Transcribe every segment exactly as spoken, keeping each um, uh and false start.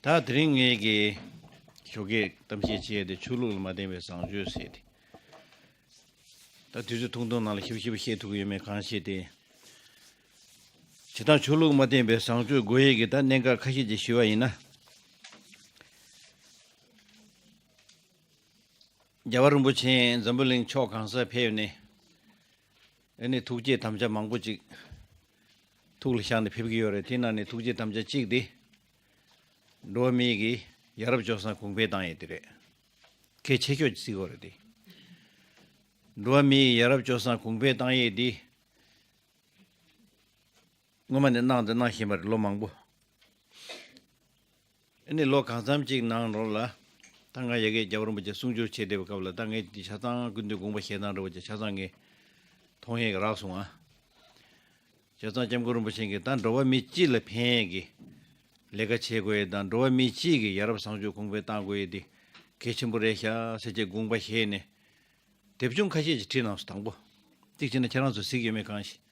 ད་དེ་རིང་ངེད་ཀྱི་ཞོགས་ཀས་གཏམ་བཤད་བྱས་ཏེ་ཆོས་ལུགས་ལ་མ་བརྟེན་པའི་བཟང་སྤྱོད་ཟེར་ཏེ། ད་དུས་ཚོད་ཐུང་ཐུང་ནང་ལ་ཞིབ་ཞིབ་བཤད་ཐུབ་ཀྱི་ཡོད་མེད་གང་ཤེས་ཏེ། བྱེད་སྟངས་ཆོས་ལུགས་མ་བརྟེན་པའི་བཟང་སྤྱོད་དགོས་ཡས་ཀྱི་ད་གནད་འགག་ཁ་ཤས་ཅིག་ཞུས་པ་ཡིན་ན། རྒྱལ་བ་རིན་པོ་ཆེ་འཛམ་བུ་གླིང་ཕྱོགས་གང་སར་ཕེབས་ནས། ཨ་ནི་ཐུགས་བསྐྱེད་དམ་བཅའ་མང་པོ་ཅིག་ཐུགས་ལ་བཞག་ནས་ཕེབས་ཀྱི་ཡོད་རེད། དེ་ནང་ནས་ཐུགས་བསྐྱེད་དམ་བཅའ་གཅིག་དེ། འགྲོ་བ་མིའི་གི་ཡ་རབས་སྤྱོད་བཟང་གོང་འཕེལ་བཏང་ཡས་དེ་རེད། གལ་ཆེ་ཤོས་ཅིག་བརྩི་དགོས་རེད་དེ། འགྲོ་བ་མིའི་ཡ་རབས་སྤྱོད་བཟང་གོང་འཕེལ་བཏང་ཡས་དེ། སྔོན་མ་ནས་གནང་དང་གནང་བཞིན་པ་རེད་ལོ་མང་པོ། ཨ་ནི་ལོ་གང་འཚམ་ཅིག་ནང་ལོགས་ལ། ད་ང་ཡ་གི་རྒྱལ་བ་རིན་པོ་ཆེ་གསུང་སྒྱུར་བྱེད་བསྡད་པའི་སྐབས་ལ་ད་ངས་འདི་ཆ་ཚང་སྐུ་མདུན་དགོངས་པ་བཞེས་སྟངས་འདྲ་བོ་ཅིག་ཆ་ཚང་ངས་མཐོང་ཡས་ཀྱི་རག་སོང་ང་། བྱས་ཙང་སྐྱབས་མགོན་རིན་པོ་ཆེ་གིས་ད་འགྲོ་བ་མི་སྤྱི་ལ་ཕན་ཡས་ཀྱི་ལས་ཀ་བྱེད་དགོས་ཡས་དང་འགྲོ་བ་མི་སྤྱི་གི་ཡ་རབས་བཟང་སྤྱོད་གོང་འཕེལ་གཏང་དགོས་ཡས་དེ་གལ་ཆེན་པོ་རེད་ཤག་ཟེར་བྱས་དགོངས་པ་བཞེས་ནས། དེབ་ཆུང་ཁ་ཤས་ཅིག་བྲིས་གནང་སོང་། དང་པོ། གཅིག་བྱས་ན་ཁྱེད་རང་ཚོ་གཟིགས་ཡོད་མེད་གང་ཤེས།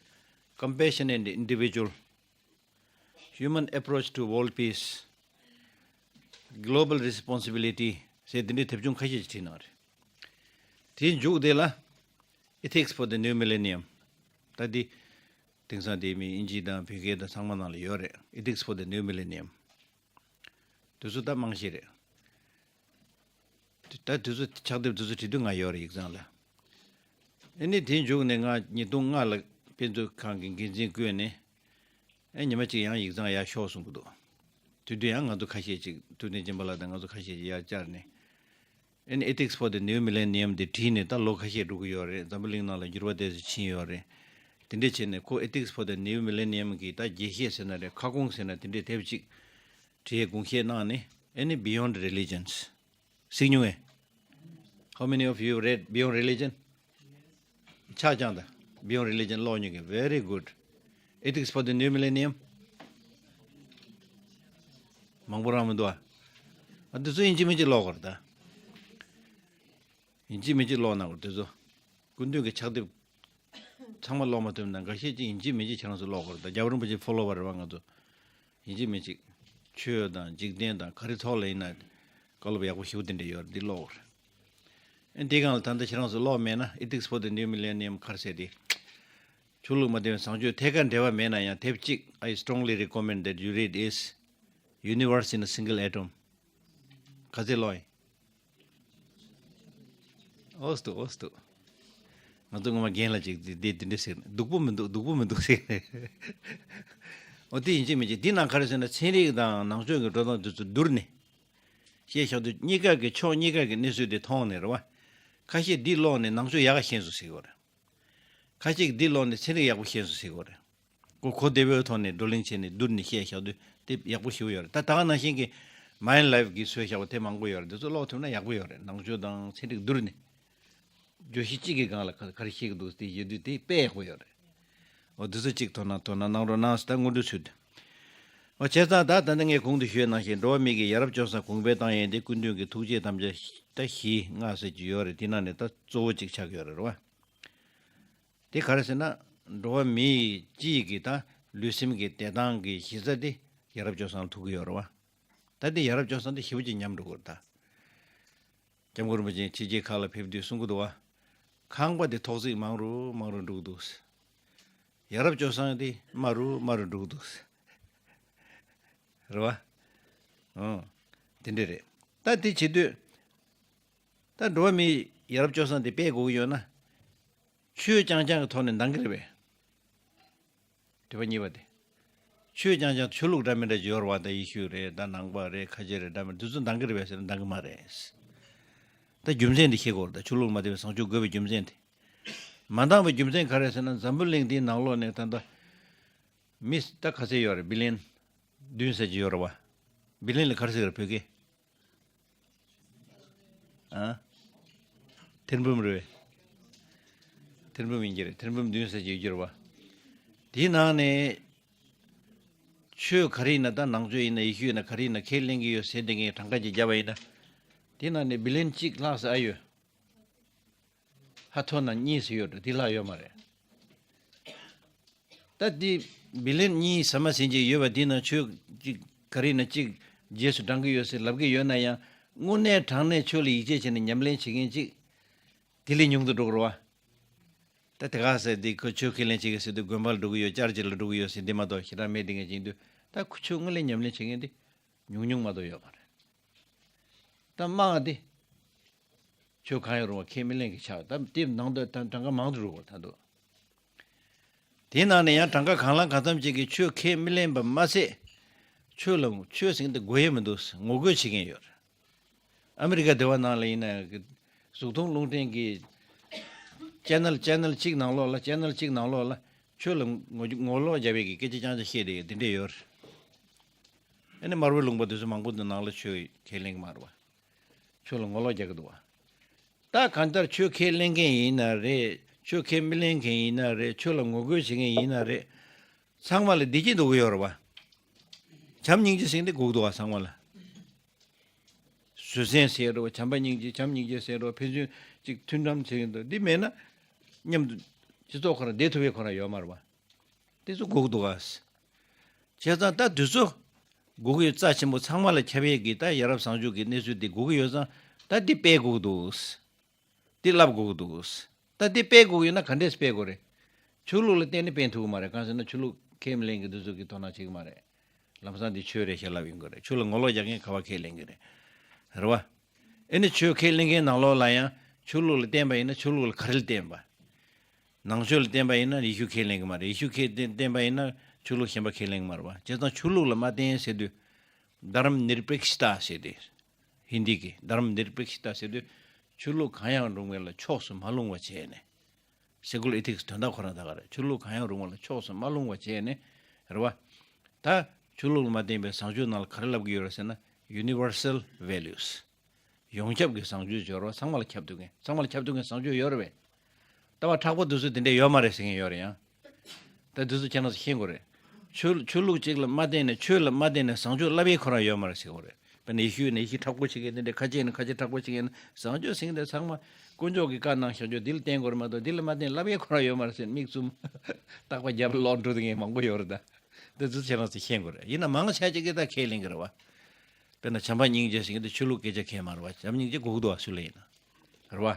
Compassion and Individual, Human Approach to World Peace, Global Responsibility ཟེར་འདི་འདྲའི་དེབ་ཆུང་ཁ་ཤས་ཅིག་བྲིས་གནང་རེད། དེའི་མཇུག་དེ་ལ། Ethics for the New Millennium. ད་འདི། དེང་སང་དེ་མི་དབྱིན་ཇི་དང་བོད་སྐད་དང་ཚང་མ་ནང་ལ་ཡོད་རེད། Ethics for the New Millennium. དེ་ཚོ་ད་རྨང་གཞི་རེད། ད་དུས་ཚོད་ཕྱག་དེབ་དུས་ཚོད་བྲིས་དུས་ང་ཡོད་རེད་ཡིག་ཚང་ལ། ཨ་ནི་དེའི་མཇུག་ནས་ང་ཉིས་སྟོང་ལྔ་ལ་དཔེ་མཛོད་ཁང་གི་འགན་འཛིན་བསྐོས་ནས། ཨ་ཉི་མ་གཅིག་ཡང་ཡིག་ཚང་ཡར་ཤོག་གསུང་གི་འདུག་དེ་དུས་ཡང་ང་ཚོ་ཁ་ཤས་ཅིག་ཐུབ་བསྟན་སྦྱིན་པ་ལགས་དང་ང་ཚོ་ཁ་ཤས་ཅིག་ཡར་བཅར་ནས། ཨ་ནི་Ethics for the New Millennium དེ་བྲིས་ནས་ད་ལོ་ཁ་ཤས་འགྲོ་གི་ཡོད་རེད། འཛམ་བུ་གླིང་ནང་ལ་འགྱུར་བ་དེ་ཚོ་ཕྱིན་ཡོད་རེད། དེ་འདྲས་བྱས་ནས་ཁོ་Ethics for the New Millennium གི་ད་རྒྱས་བཤད་ཟེར་ན་རེད། ཁ་སྐོང་ཟེར་ན་དེ་འདྲས་དེབ་ཅིག་བྲིས་དགོངས་བཞེས་གནང་ནས། ཨ་ནི་Beyond Religions གཟིགས་མྱོང་ངས། How many of you read Beyond Religion? ཆ་ཚང་དང་Beyond Religion ཀློག་མྱོང་གི། Very good. Ethics for the New Millennium མང་པོ་རང་མི་འདུག་ཨ། ཨ་འདི་ཚོ་ཡིན་གཅིག་མིན་གཅིག་ཀློག་དགོས་རེད་ད། ཡིན་གཅིག་མིན་གཅིག་ཀློག་གནང་དགོས་དེ་ཚོ། སྐུ་མདུན་གྱི་ཕྱག་དེབ་ཚང་མ་ཀློག་མ་ཐུབ་ན་འགའ་ཤས་ཅིག་ཡིན་གཅིག་མིན་གཅིག་ཁྱེད་རང་ཚོ་ཀློག་དགོས་རེད་ད། རྒྱལ་བ་རིན་པོ་ཆེ་ཕོ་ལོ་བར་རེད་བ། ང་ཚོ་ཡིན་གཅིག་མིན་གཅིག་ཆོས་དང་འཇིག་རྟེན་དང་ག་རེ་ཐོག་ལ་ཡིན་ན་བཀའ་སློབ་ཡག་པོ་ཞེ་པོ་དེ་འདྲ་ཡོད་རེད། འདི་ཀློག་དགོས་རེད། ཨ་འདི་སྒང་ལ་ད་ལྟ་ཁྱེད་རང་ཚོ་ཀློག་མེད་ན་Ethics for the New Millennium ག་རེ་ཟེར་དེ། ཆོས་ལུགས་མ་བརྟེན་པའི་བཟང་སྤྱོད་ཐད་ཀར་འབྲེལ་བ་མེད་ན་ཡང་དེབ་གཅིག I strongly recommend that you read is Universe in a Single Atom. ག་ཚོད་ཀློག་ཡིན། ཨོ་སྟུ་ཨོ་སྟུ། ང་ཚོ་ངོ་མ་རྒན་ལ་ཅིག་འདི་འདི་འདི་འདྲ་ཟེར་ནས་སྡུག་པོ་མི་འདུག་སྡུག་པོ་མི་འདུག་ཟེར་ནས། ཨོ་དེ་ཡིན་གཅིག་མིན་གཅིག་འདི་ནང་ག་རེ་ཟེར་ན་ཚན་རིག་དང་ནང་ཆོས་ཀྱི་འགྲོ་སྟངས་འདི་ཚོ་བསྡུར་ནས། བཤད་བཞག་དུས་གཉིས་ཀ་གི་ཕྱོགས་གཉིས་ཀ་གི་གནས་ཚུལ་དེ་མཐོང་ནས་རེད་བ། ཁ་ཤས་འདི་ཀློག་ནས་ནང་ཆོས་ཡག་ག་ཤེས་སོང་ཟེར་གྱི་ཡོད་རེད། ཁ་ཅིག་འདི་ཀློག་ནས་ཚན་རིག་ཡག་པོ་ཤེས་སོང་ཟེར་གྱི་རེད། ཁོ་གོ་བདེ་བོའི་ཐོག་ནས་བགྲོ་གླེང་བྱས་ནས་བསྡུར་ནས་བཤད་བཞག་དུས་དེ་ཡག་པོ་ཞེ་པོ་ཡོད་རེད། ད་ད་ག་ནང་བཞིན་གྱི་མའིན་ལའིབ་གིས་བཟོས་བཞག་པ་དེ་མང་པོ་ཡོད་རེད། འདི་ཚོ་ཀློག་ཐུབ་ན་ཡག་པོ་ཡོད་རེད། ནང་ཆོས་དང་ཚན་རིག་བསྡུར་ནས། བརྗོད་གཞི་གཅིག་གི་སྒང་ལ་ག་ག་རེ་བཤད་ཀྱི་འདུག་དེ་ཡོད་དུས་དེ་དཔེ་ཡག་པོ་ཡོད་རེད། འོ་འདི་ཚོ་གཅིག་དོ་སྣང་དོ་སྣང་གནང་རོགས་གནང་ཟེར། ད་སྔོན་འགྲོའི་ཚུལ་དུ། འོ་བྱས་ཙང་ད་ད་ནི་ངས་གོང་དུ་ཞུས་ནང་བཞིན་འགྲོ་བ་མི་གི་ཡ་རབས་སྤྱོད་བཟང་གོང་འཕེལ་བཏང་ཡས་དེ་སྐུ་མདུན་གྱི་ཐུགས་བསྐྱེད་དམ་བཅའ་ད་བཞི་ལྔ་ཟེར་གྱི་ཡོད་རེད། དེ་ནང་ནས་ད་གཙོ་བོ་གཅིག་ཆགས་ཀྱི་ཡོད་རེད་བ། དེ་ག་རེ་ཟེར་ན། འགྲོ་བ་མིའི་སྤྱི་ཡི་གི་ད་ལུས་སེམས་ཀྱི་བདེ་ཐང་གི་གཞི་རྩ་དེ་ཡ་རབས་སྤྱོད་བཟང་ལ་ཐུག་གི་ཡོད་རེད་བ། ད་དེ་ཡ་རབས་སྤྱོད་བཟང་དེ་ཞེ་པོ་ཅིག་ཉམས་འགྲོ་གི་རེད་ད། སྐྱབས་མགོན་རིན་པོ་ཆེ་ཕྱི་རྒྱལ་ཁག་ལ་ཕེབས་དུས་གསུང་གི་འདུག་བ། ཁང་པ་དེ་ཐོག་བརྩེགས་མང་རུ་མང་རུ་འགྲོ་གི་འདུག། ཡ་རབས་སྤྱོད་བཟང་དེ་དམའ་རུ་དམའ་རུ་འགྲོ་གི་འདུག། རེད་བ། ཨང་། དེ་འདྲ་རེད། ད་དེ་བྱེད་དུས། ད་འགྲོ་བ་མིའི་ཡ་རབས་སྤྱོད་བཟང་དེ་སྤེལ་དགོས་ཀྱི་ཡོད་ན། ཆོས་རྐྱང་རྐྱང་གི་ཐོག་ནས་འདང་གི་རེད་པས། དྲི་བ་གཉིས་པ་དེ། ཆོས་རྐྱང་རྐྱང་ཆོས་ལུགས་འདྲ་མི་འདྲ་ཅིག་ཡོད་རེད་བ། ད་ཡེ་ཤུ་རེད། ད་ནང་པ་རེད། ཁ་ཆེ་རེད། འདྲ་མི་འདི་ཚོ་འདང་གི་རེད་པས་ཟེར་ན་འདང་གི་མ་རེད། ད་རྒྱུ་མཚན་དེ་ཤེས་དགོས་རེད། ད་ཆོས་ལུགས་མ་བརྟེན་པའི་བཟང་སྤྱོད་དགོས་པའི་རྒྱུ་མཚན་དེ། མ་འདང་བའི་རྒྱུ་མཚན་ག་རེ་ཟེར་ན་འཛམ་བུ་གླིང་འདིའི་ནང་ལོགས་ནས་ད་ལྟ། མི་ད་ག་ཚད་ཡོད་རེད། བི་ལི་ཡན་བདུན་ཙམ་ཅིག་ཡོད་རེད་བ། བི་ལི་ཡན་ལ་ག་རེ་ཟེར་གི་རེད་བོད་སྐད། ཨ། ཐེར་འབུམ་རེད་བས། ཐེར་འབུམ་ཡིན་གྱི་རེད། ཐེར་འབུམ་བདུན་ཙམ་ཅིག་ཡོད་ཀྱི་རེད་བ། དེའི་ནང་ནས་ཆོས་ག་རེ་ཡིན་ན། ད་ནང་ཆོས་ཡིན་ན་ཡེ་ཤུ་ཡིན་ན་ག་རེ་ཡིན་ན་ཁས་ལེན་གྱི་ཡོད་ཟེར་དེ་ངས་གྲངས་ཀ་ཅིག་བརྒྱབ་པ་ཡིན་ན། དེའི་ནང་ནས་བི་ལི་ཡན་གཅིག་ལྷག་ཙམ་ཨ་ཡོད། ཧ་ཐོ་ན་གཉིས་སུ་ཡོད་འགྲོ། དེ་ལྷག་ཡོད་མ་རེད། ད་དེ་བི་ལི་ཡན་གཉིས་ཟ་མ་ཟིན་ཅིག་ཡོད་པ་དེ་ན་ཆོས་ཅིག་ག་རེ་ན་ཅིག་ རྗེས་སུ་འབྲང་གི་ཡོད་ཟེར་ལབ་ཀྱི་ཡོད་ན་ཡང་། དངོས་གནས་དྲང་གནས་ཆོས་ལ་ཡིད་ཆེས་བྱས་ནས་ཉམས་ལེན་བྱེད་མཁན་ཅིག་དེ་ལས་ཉུང་དུ་འགྲོ་གི་རེད་བ། ད་དེ་ག་ཟེར་དེ་ཁོ་ཆོས་ཁས་ལེན་བྱེད་ཀྱི་ཟེར་དུས་དགོན་པ་ལ་འགྲོ་གི་ཡོད། ཅར་ཅི་ལ་འགྲོ་གི་ཡོད་ཟེར་འདི་མ་གཏོགས་ཞེ་དྲག་མེད། དེ་ངས་བྱེད་དུས་ད་ཁོ་ཆོས་དངོས་ལ་ཉམས་ལེན་བྱེད་མཁན་དེ་ཉུང་ཉུང་མ་གཏོགས་ཡོད་མ་རེད། ད་དམངས་དེ་ཆོས་གང་ཡང་རུང་བ་ཁས་མི་ལེན་གི་ཆགས། ད་དེ་ནང་དུ་ད་གྲངས་ཀ་མང་དུ་འགྲོ་གི་ད་འདུག་དེའི་ནང་ནས་ཡང་གྲངས་ཀ་གང་ལ་གང་འཚམ་ཅིག་གིས་ཆོས་ཁས་མི་ལེན་པ་མ་ཟད། ཆོས་ལ་ཆོས་ཟེར་མཁན་དེ་དགོས་ཡས་མི་འདུག་ངོ་རྒོལ་བྱེད་མཁན་ཡོད་རེད། ཨ་མི་རི་ཀ་དེ་བ་ནང་ལ་ཡིན་ན་གཟུགས་མཐོང་རླུང་འཕྲིན་གྱི་ཅེ་ནལ་ཅེ་ནལ་གཅིག་ནང་ལོགས་ལ་ཅེ་ནལ་གཅིག་ནང་ལོགས་ལ་ཆོས་ལ་ངོ་ངོ་ལོག་རྒྱབ་པའི་གི་སྐད་ཆ་རྐྱང་རྐྱང་བཤད་དེ་དེ་འདྲས་ཡོད་རེད། ཨ་ནི་དམར་པོའི་ལུང་པ་དེ་ཚོ་མང་པོ་འདི་ནང་ལ་ཆོས་ཁས་ལེན་གི་མ་རེད་བ། ཆོས་ལ་ངོ་ལོག་རྒྱག་གི་འདུག་བ། ད་གང་ལྟར་ཆོས་ཁས་ལེན་མཁན་ཡིན་ན་རེད། ཆོས་ཁས་མི་ལེན་མཁན་ཡིན་ན་རེད། ཆོས་ལ་ངོ་རྒོལ་བྱེད་མཁན་ཡིན་ན་རེད། ཚང་མ་ལ་བདེ་སྐྱིད་འདོད་ཀྱི་ཡོད་རེད་བ། བྱམས་སྙིང་རྗེ་ཟེར་མཁན་དེ་དགོས་ཀྱི་འདུག་བ་ཚང་མ་ལ། བཟོད་བསྲན་ཟེར་རོ། བྱམས་པ་སྙིང་རྗེ། བྱམས་སྙིང་རྗེ་ཟེར་རོ། ཕན་ཚུན་གཅིག་མཐུན་འགྲམ་ཟེར་གྱི་འདུག་འདི་མེད་ན་མཉམ་དུ་སྤྱི་ཚོགས་ཁོ་རང་བསྡད་ཐུབ་པའི་ཁོ་རང་ཡོད་མ་རེད་བ། དེ་ཚོ་དགོས་ཀྱི་འདུག་ག་བྱས་ཙང་ད་དུས་ཚོད་དགོས་ཀྱི་ཡོད། རྩ་ཆེན་པོ་ཚང་མ་ལ་ཁྱབ་ཡས་ཀྱི་ད་ཡ་རབས་བཟང་སྤྱོད་ཀྱི་གནས་ཚུལ་འདི་དགོས་ཀྱི་ཡོད་ཙང་ད་འདི་སྤེལ་དགོས་ཀྱི་འདུག་འདི་བསླབ་དགོས་ཀྱི་འདུག་ད་འདི་སྤེལ་དགོས་ཀྱི་ཡོད་ན་ག་འདྲས་སྤེལ་དགོས་རེད། ཆོས་ལུགས་ལ་བརྟེན་ནས་སྤེལ་ཐུབ་ཀྱི་མ་རེད། གང་ཟེར་ན་ཆོས་ལུགས་ཁས་མི་ལེན་མཁན་འདི་ཚོ་གིས་དོ་སྣང་བྱེད་ཀྱི་མ་རེད། ལམ་སང་འདི་ཆོས་རེད་ཞེས་ལབ་ཡོང་གི་རེད། ཆོས་ལ་ངོ་ལོག་རྒྱག་མཁན་ག་བ་ཁས་ལེན་གྱི་རེད། རེད་བ། ཨེ་ནི་ཆོས་ཁས་ལེན་མཁན་ནང་ལོགས་ལ་ཡང་ཆོས་ལུགས་ལ་བརྟེན་པ་ཡིན་ན་ཆོས་ལུགས་ལ་ག་རེ་ལ་བརྟེན་པ། ནང་ཆོས་ལ་བརྟེན་པ་ཡིན་ན་ཡེ་ཤུ་ཁས་ལེན་གྱི་མ་རེད། ཡེ་ཤུ་ཁས་བརྟེན་བརྟེན་པ་ཡིན་ན་ཆོས་ལུགས་གཞན་པ་ཁས་ལེན་གྱི་མ་རེད་བ། བྱས་ཙང་ཆོས་ལུགས་ལ་མ་བརྟེན་ཟེར་དུས། དྷརམ་ནིར་པེག་ཤི་ཏཱ་ཟེར་དུས། ཧིན་དི་གི་དྷརམ་ནིར་པེག་ཤི་ཏཱ་ཟེར་དུས། ཆོས་ལུགས་གང་ཡང་རུང་བ་ལ་ཕྱོགས་སུ་མ་ལྷུང་བ་བྱས་ནས། སེ་ཀུ་ལར་ཨེ་ཐིག་སི་དོན་དག་ཁོ་རང་ད་ག་རེད། ཆོས་ལུགས་གང་ཡང་རུང་བ་ལ་ཕྱོགས་སུ་མ་ལྷུང་བ་བྱས་ནས། རེད་བ། ད་ཆོས་ལུགས་ལ་མ་བརྟེན་པའི་བཟང་སྤྱོད་ནང་ལ་ག་རེ་ལབ་ཀྱི་ཡོད་རེད་ཟེར་ན། Universal Values། ཡོངས་ཁྱབ་ཀྱི་བཟང་སྤྱོད་སྦྱོར་བ། ཚང་མ་ལ་ཁྱབ་ཐུབ་མཁན། ཚང་མ་ལ་ཁྱབ་ཐུབ་མཁན་བཟང་སྤྱོད་ཡོད་རེད་པས། ལྟ་བ་མཁྲེགས་པོ་དེ་ཚོ་དེ་འདྲ་ཡོད་མ་རེད་ཟེར་མཁན་ཡོད་རེད་ཡང་། ད་དེ་ཚོ་ཁྱེད་རང་ཚོ་ཤེས་དགོས་རེད། ཆོས་ཆོས་ལུགས་གཅིག་ལ་མ་བརྟེན་ནས། ཆོས་ལ་མ་བརྟེན་ནས་བཟང་སྤྱོད་བསླབ་ཡས་ཁོ་རང་ཡོད་མ་རེད་ཟེར་དགོས་རེད། དཔེར་ན་ཡེ་ཤུ་ཡིན་ན་ཡེ་ཤུ་མཁྲེགས་པོ་བྱེད་མཁན་དེ་འདྲ། ཁ་ཆེ་ཡིན་ན་ཁ་ཆེ་མཁྲེགས་པོ་བྱེད་མཁན། བཟང་སྤྱོད་ཟེར་མཁན་དེ་ཚང་མ་དཀོན་མཆོག་གིས་བཀའ་གནང་བཞག་ཆོག་འདི་ལ་བརྟེན་དགོས་རེད་མ་གཏོགས། འདི་ལ་མ་བརྟེན་བསླབ་ཡས་ཁོ་རང་ཡོད་མ་རེད་ཟེར་མིག་བཙུམ། རྟག་པར་རྒྱབ་ལོག་འགྲོ་དེ་མཁན་མང་པོ་ཡོད་རེད་ད། དེ་ཚོ་ཁྱེད་རང་ཚོ་ཤེས་དགོས་རེད། ཡིན་ན་མང་ཆེ་ཅིག་གིས་ད་ཁས་ལེན་གི་རེད་བ། དཔེར་ན་བྱམས་པ་སྙིང་རྗེ་ཟེར་མཁན་དེ་ཆོས་ལུགས་སྐད་ཆ་གང་ཡང་མ་རེད་བ། བྱམས་སྙིང་རྗེ་དགོས་ཀྱི་འདུག་བ། སུ་ལ་ཡིན་ན། རེད་བ།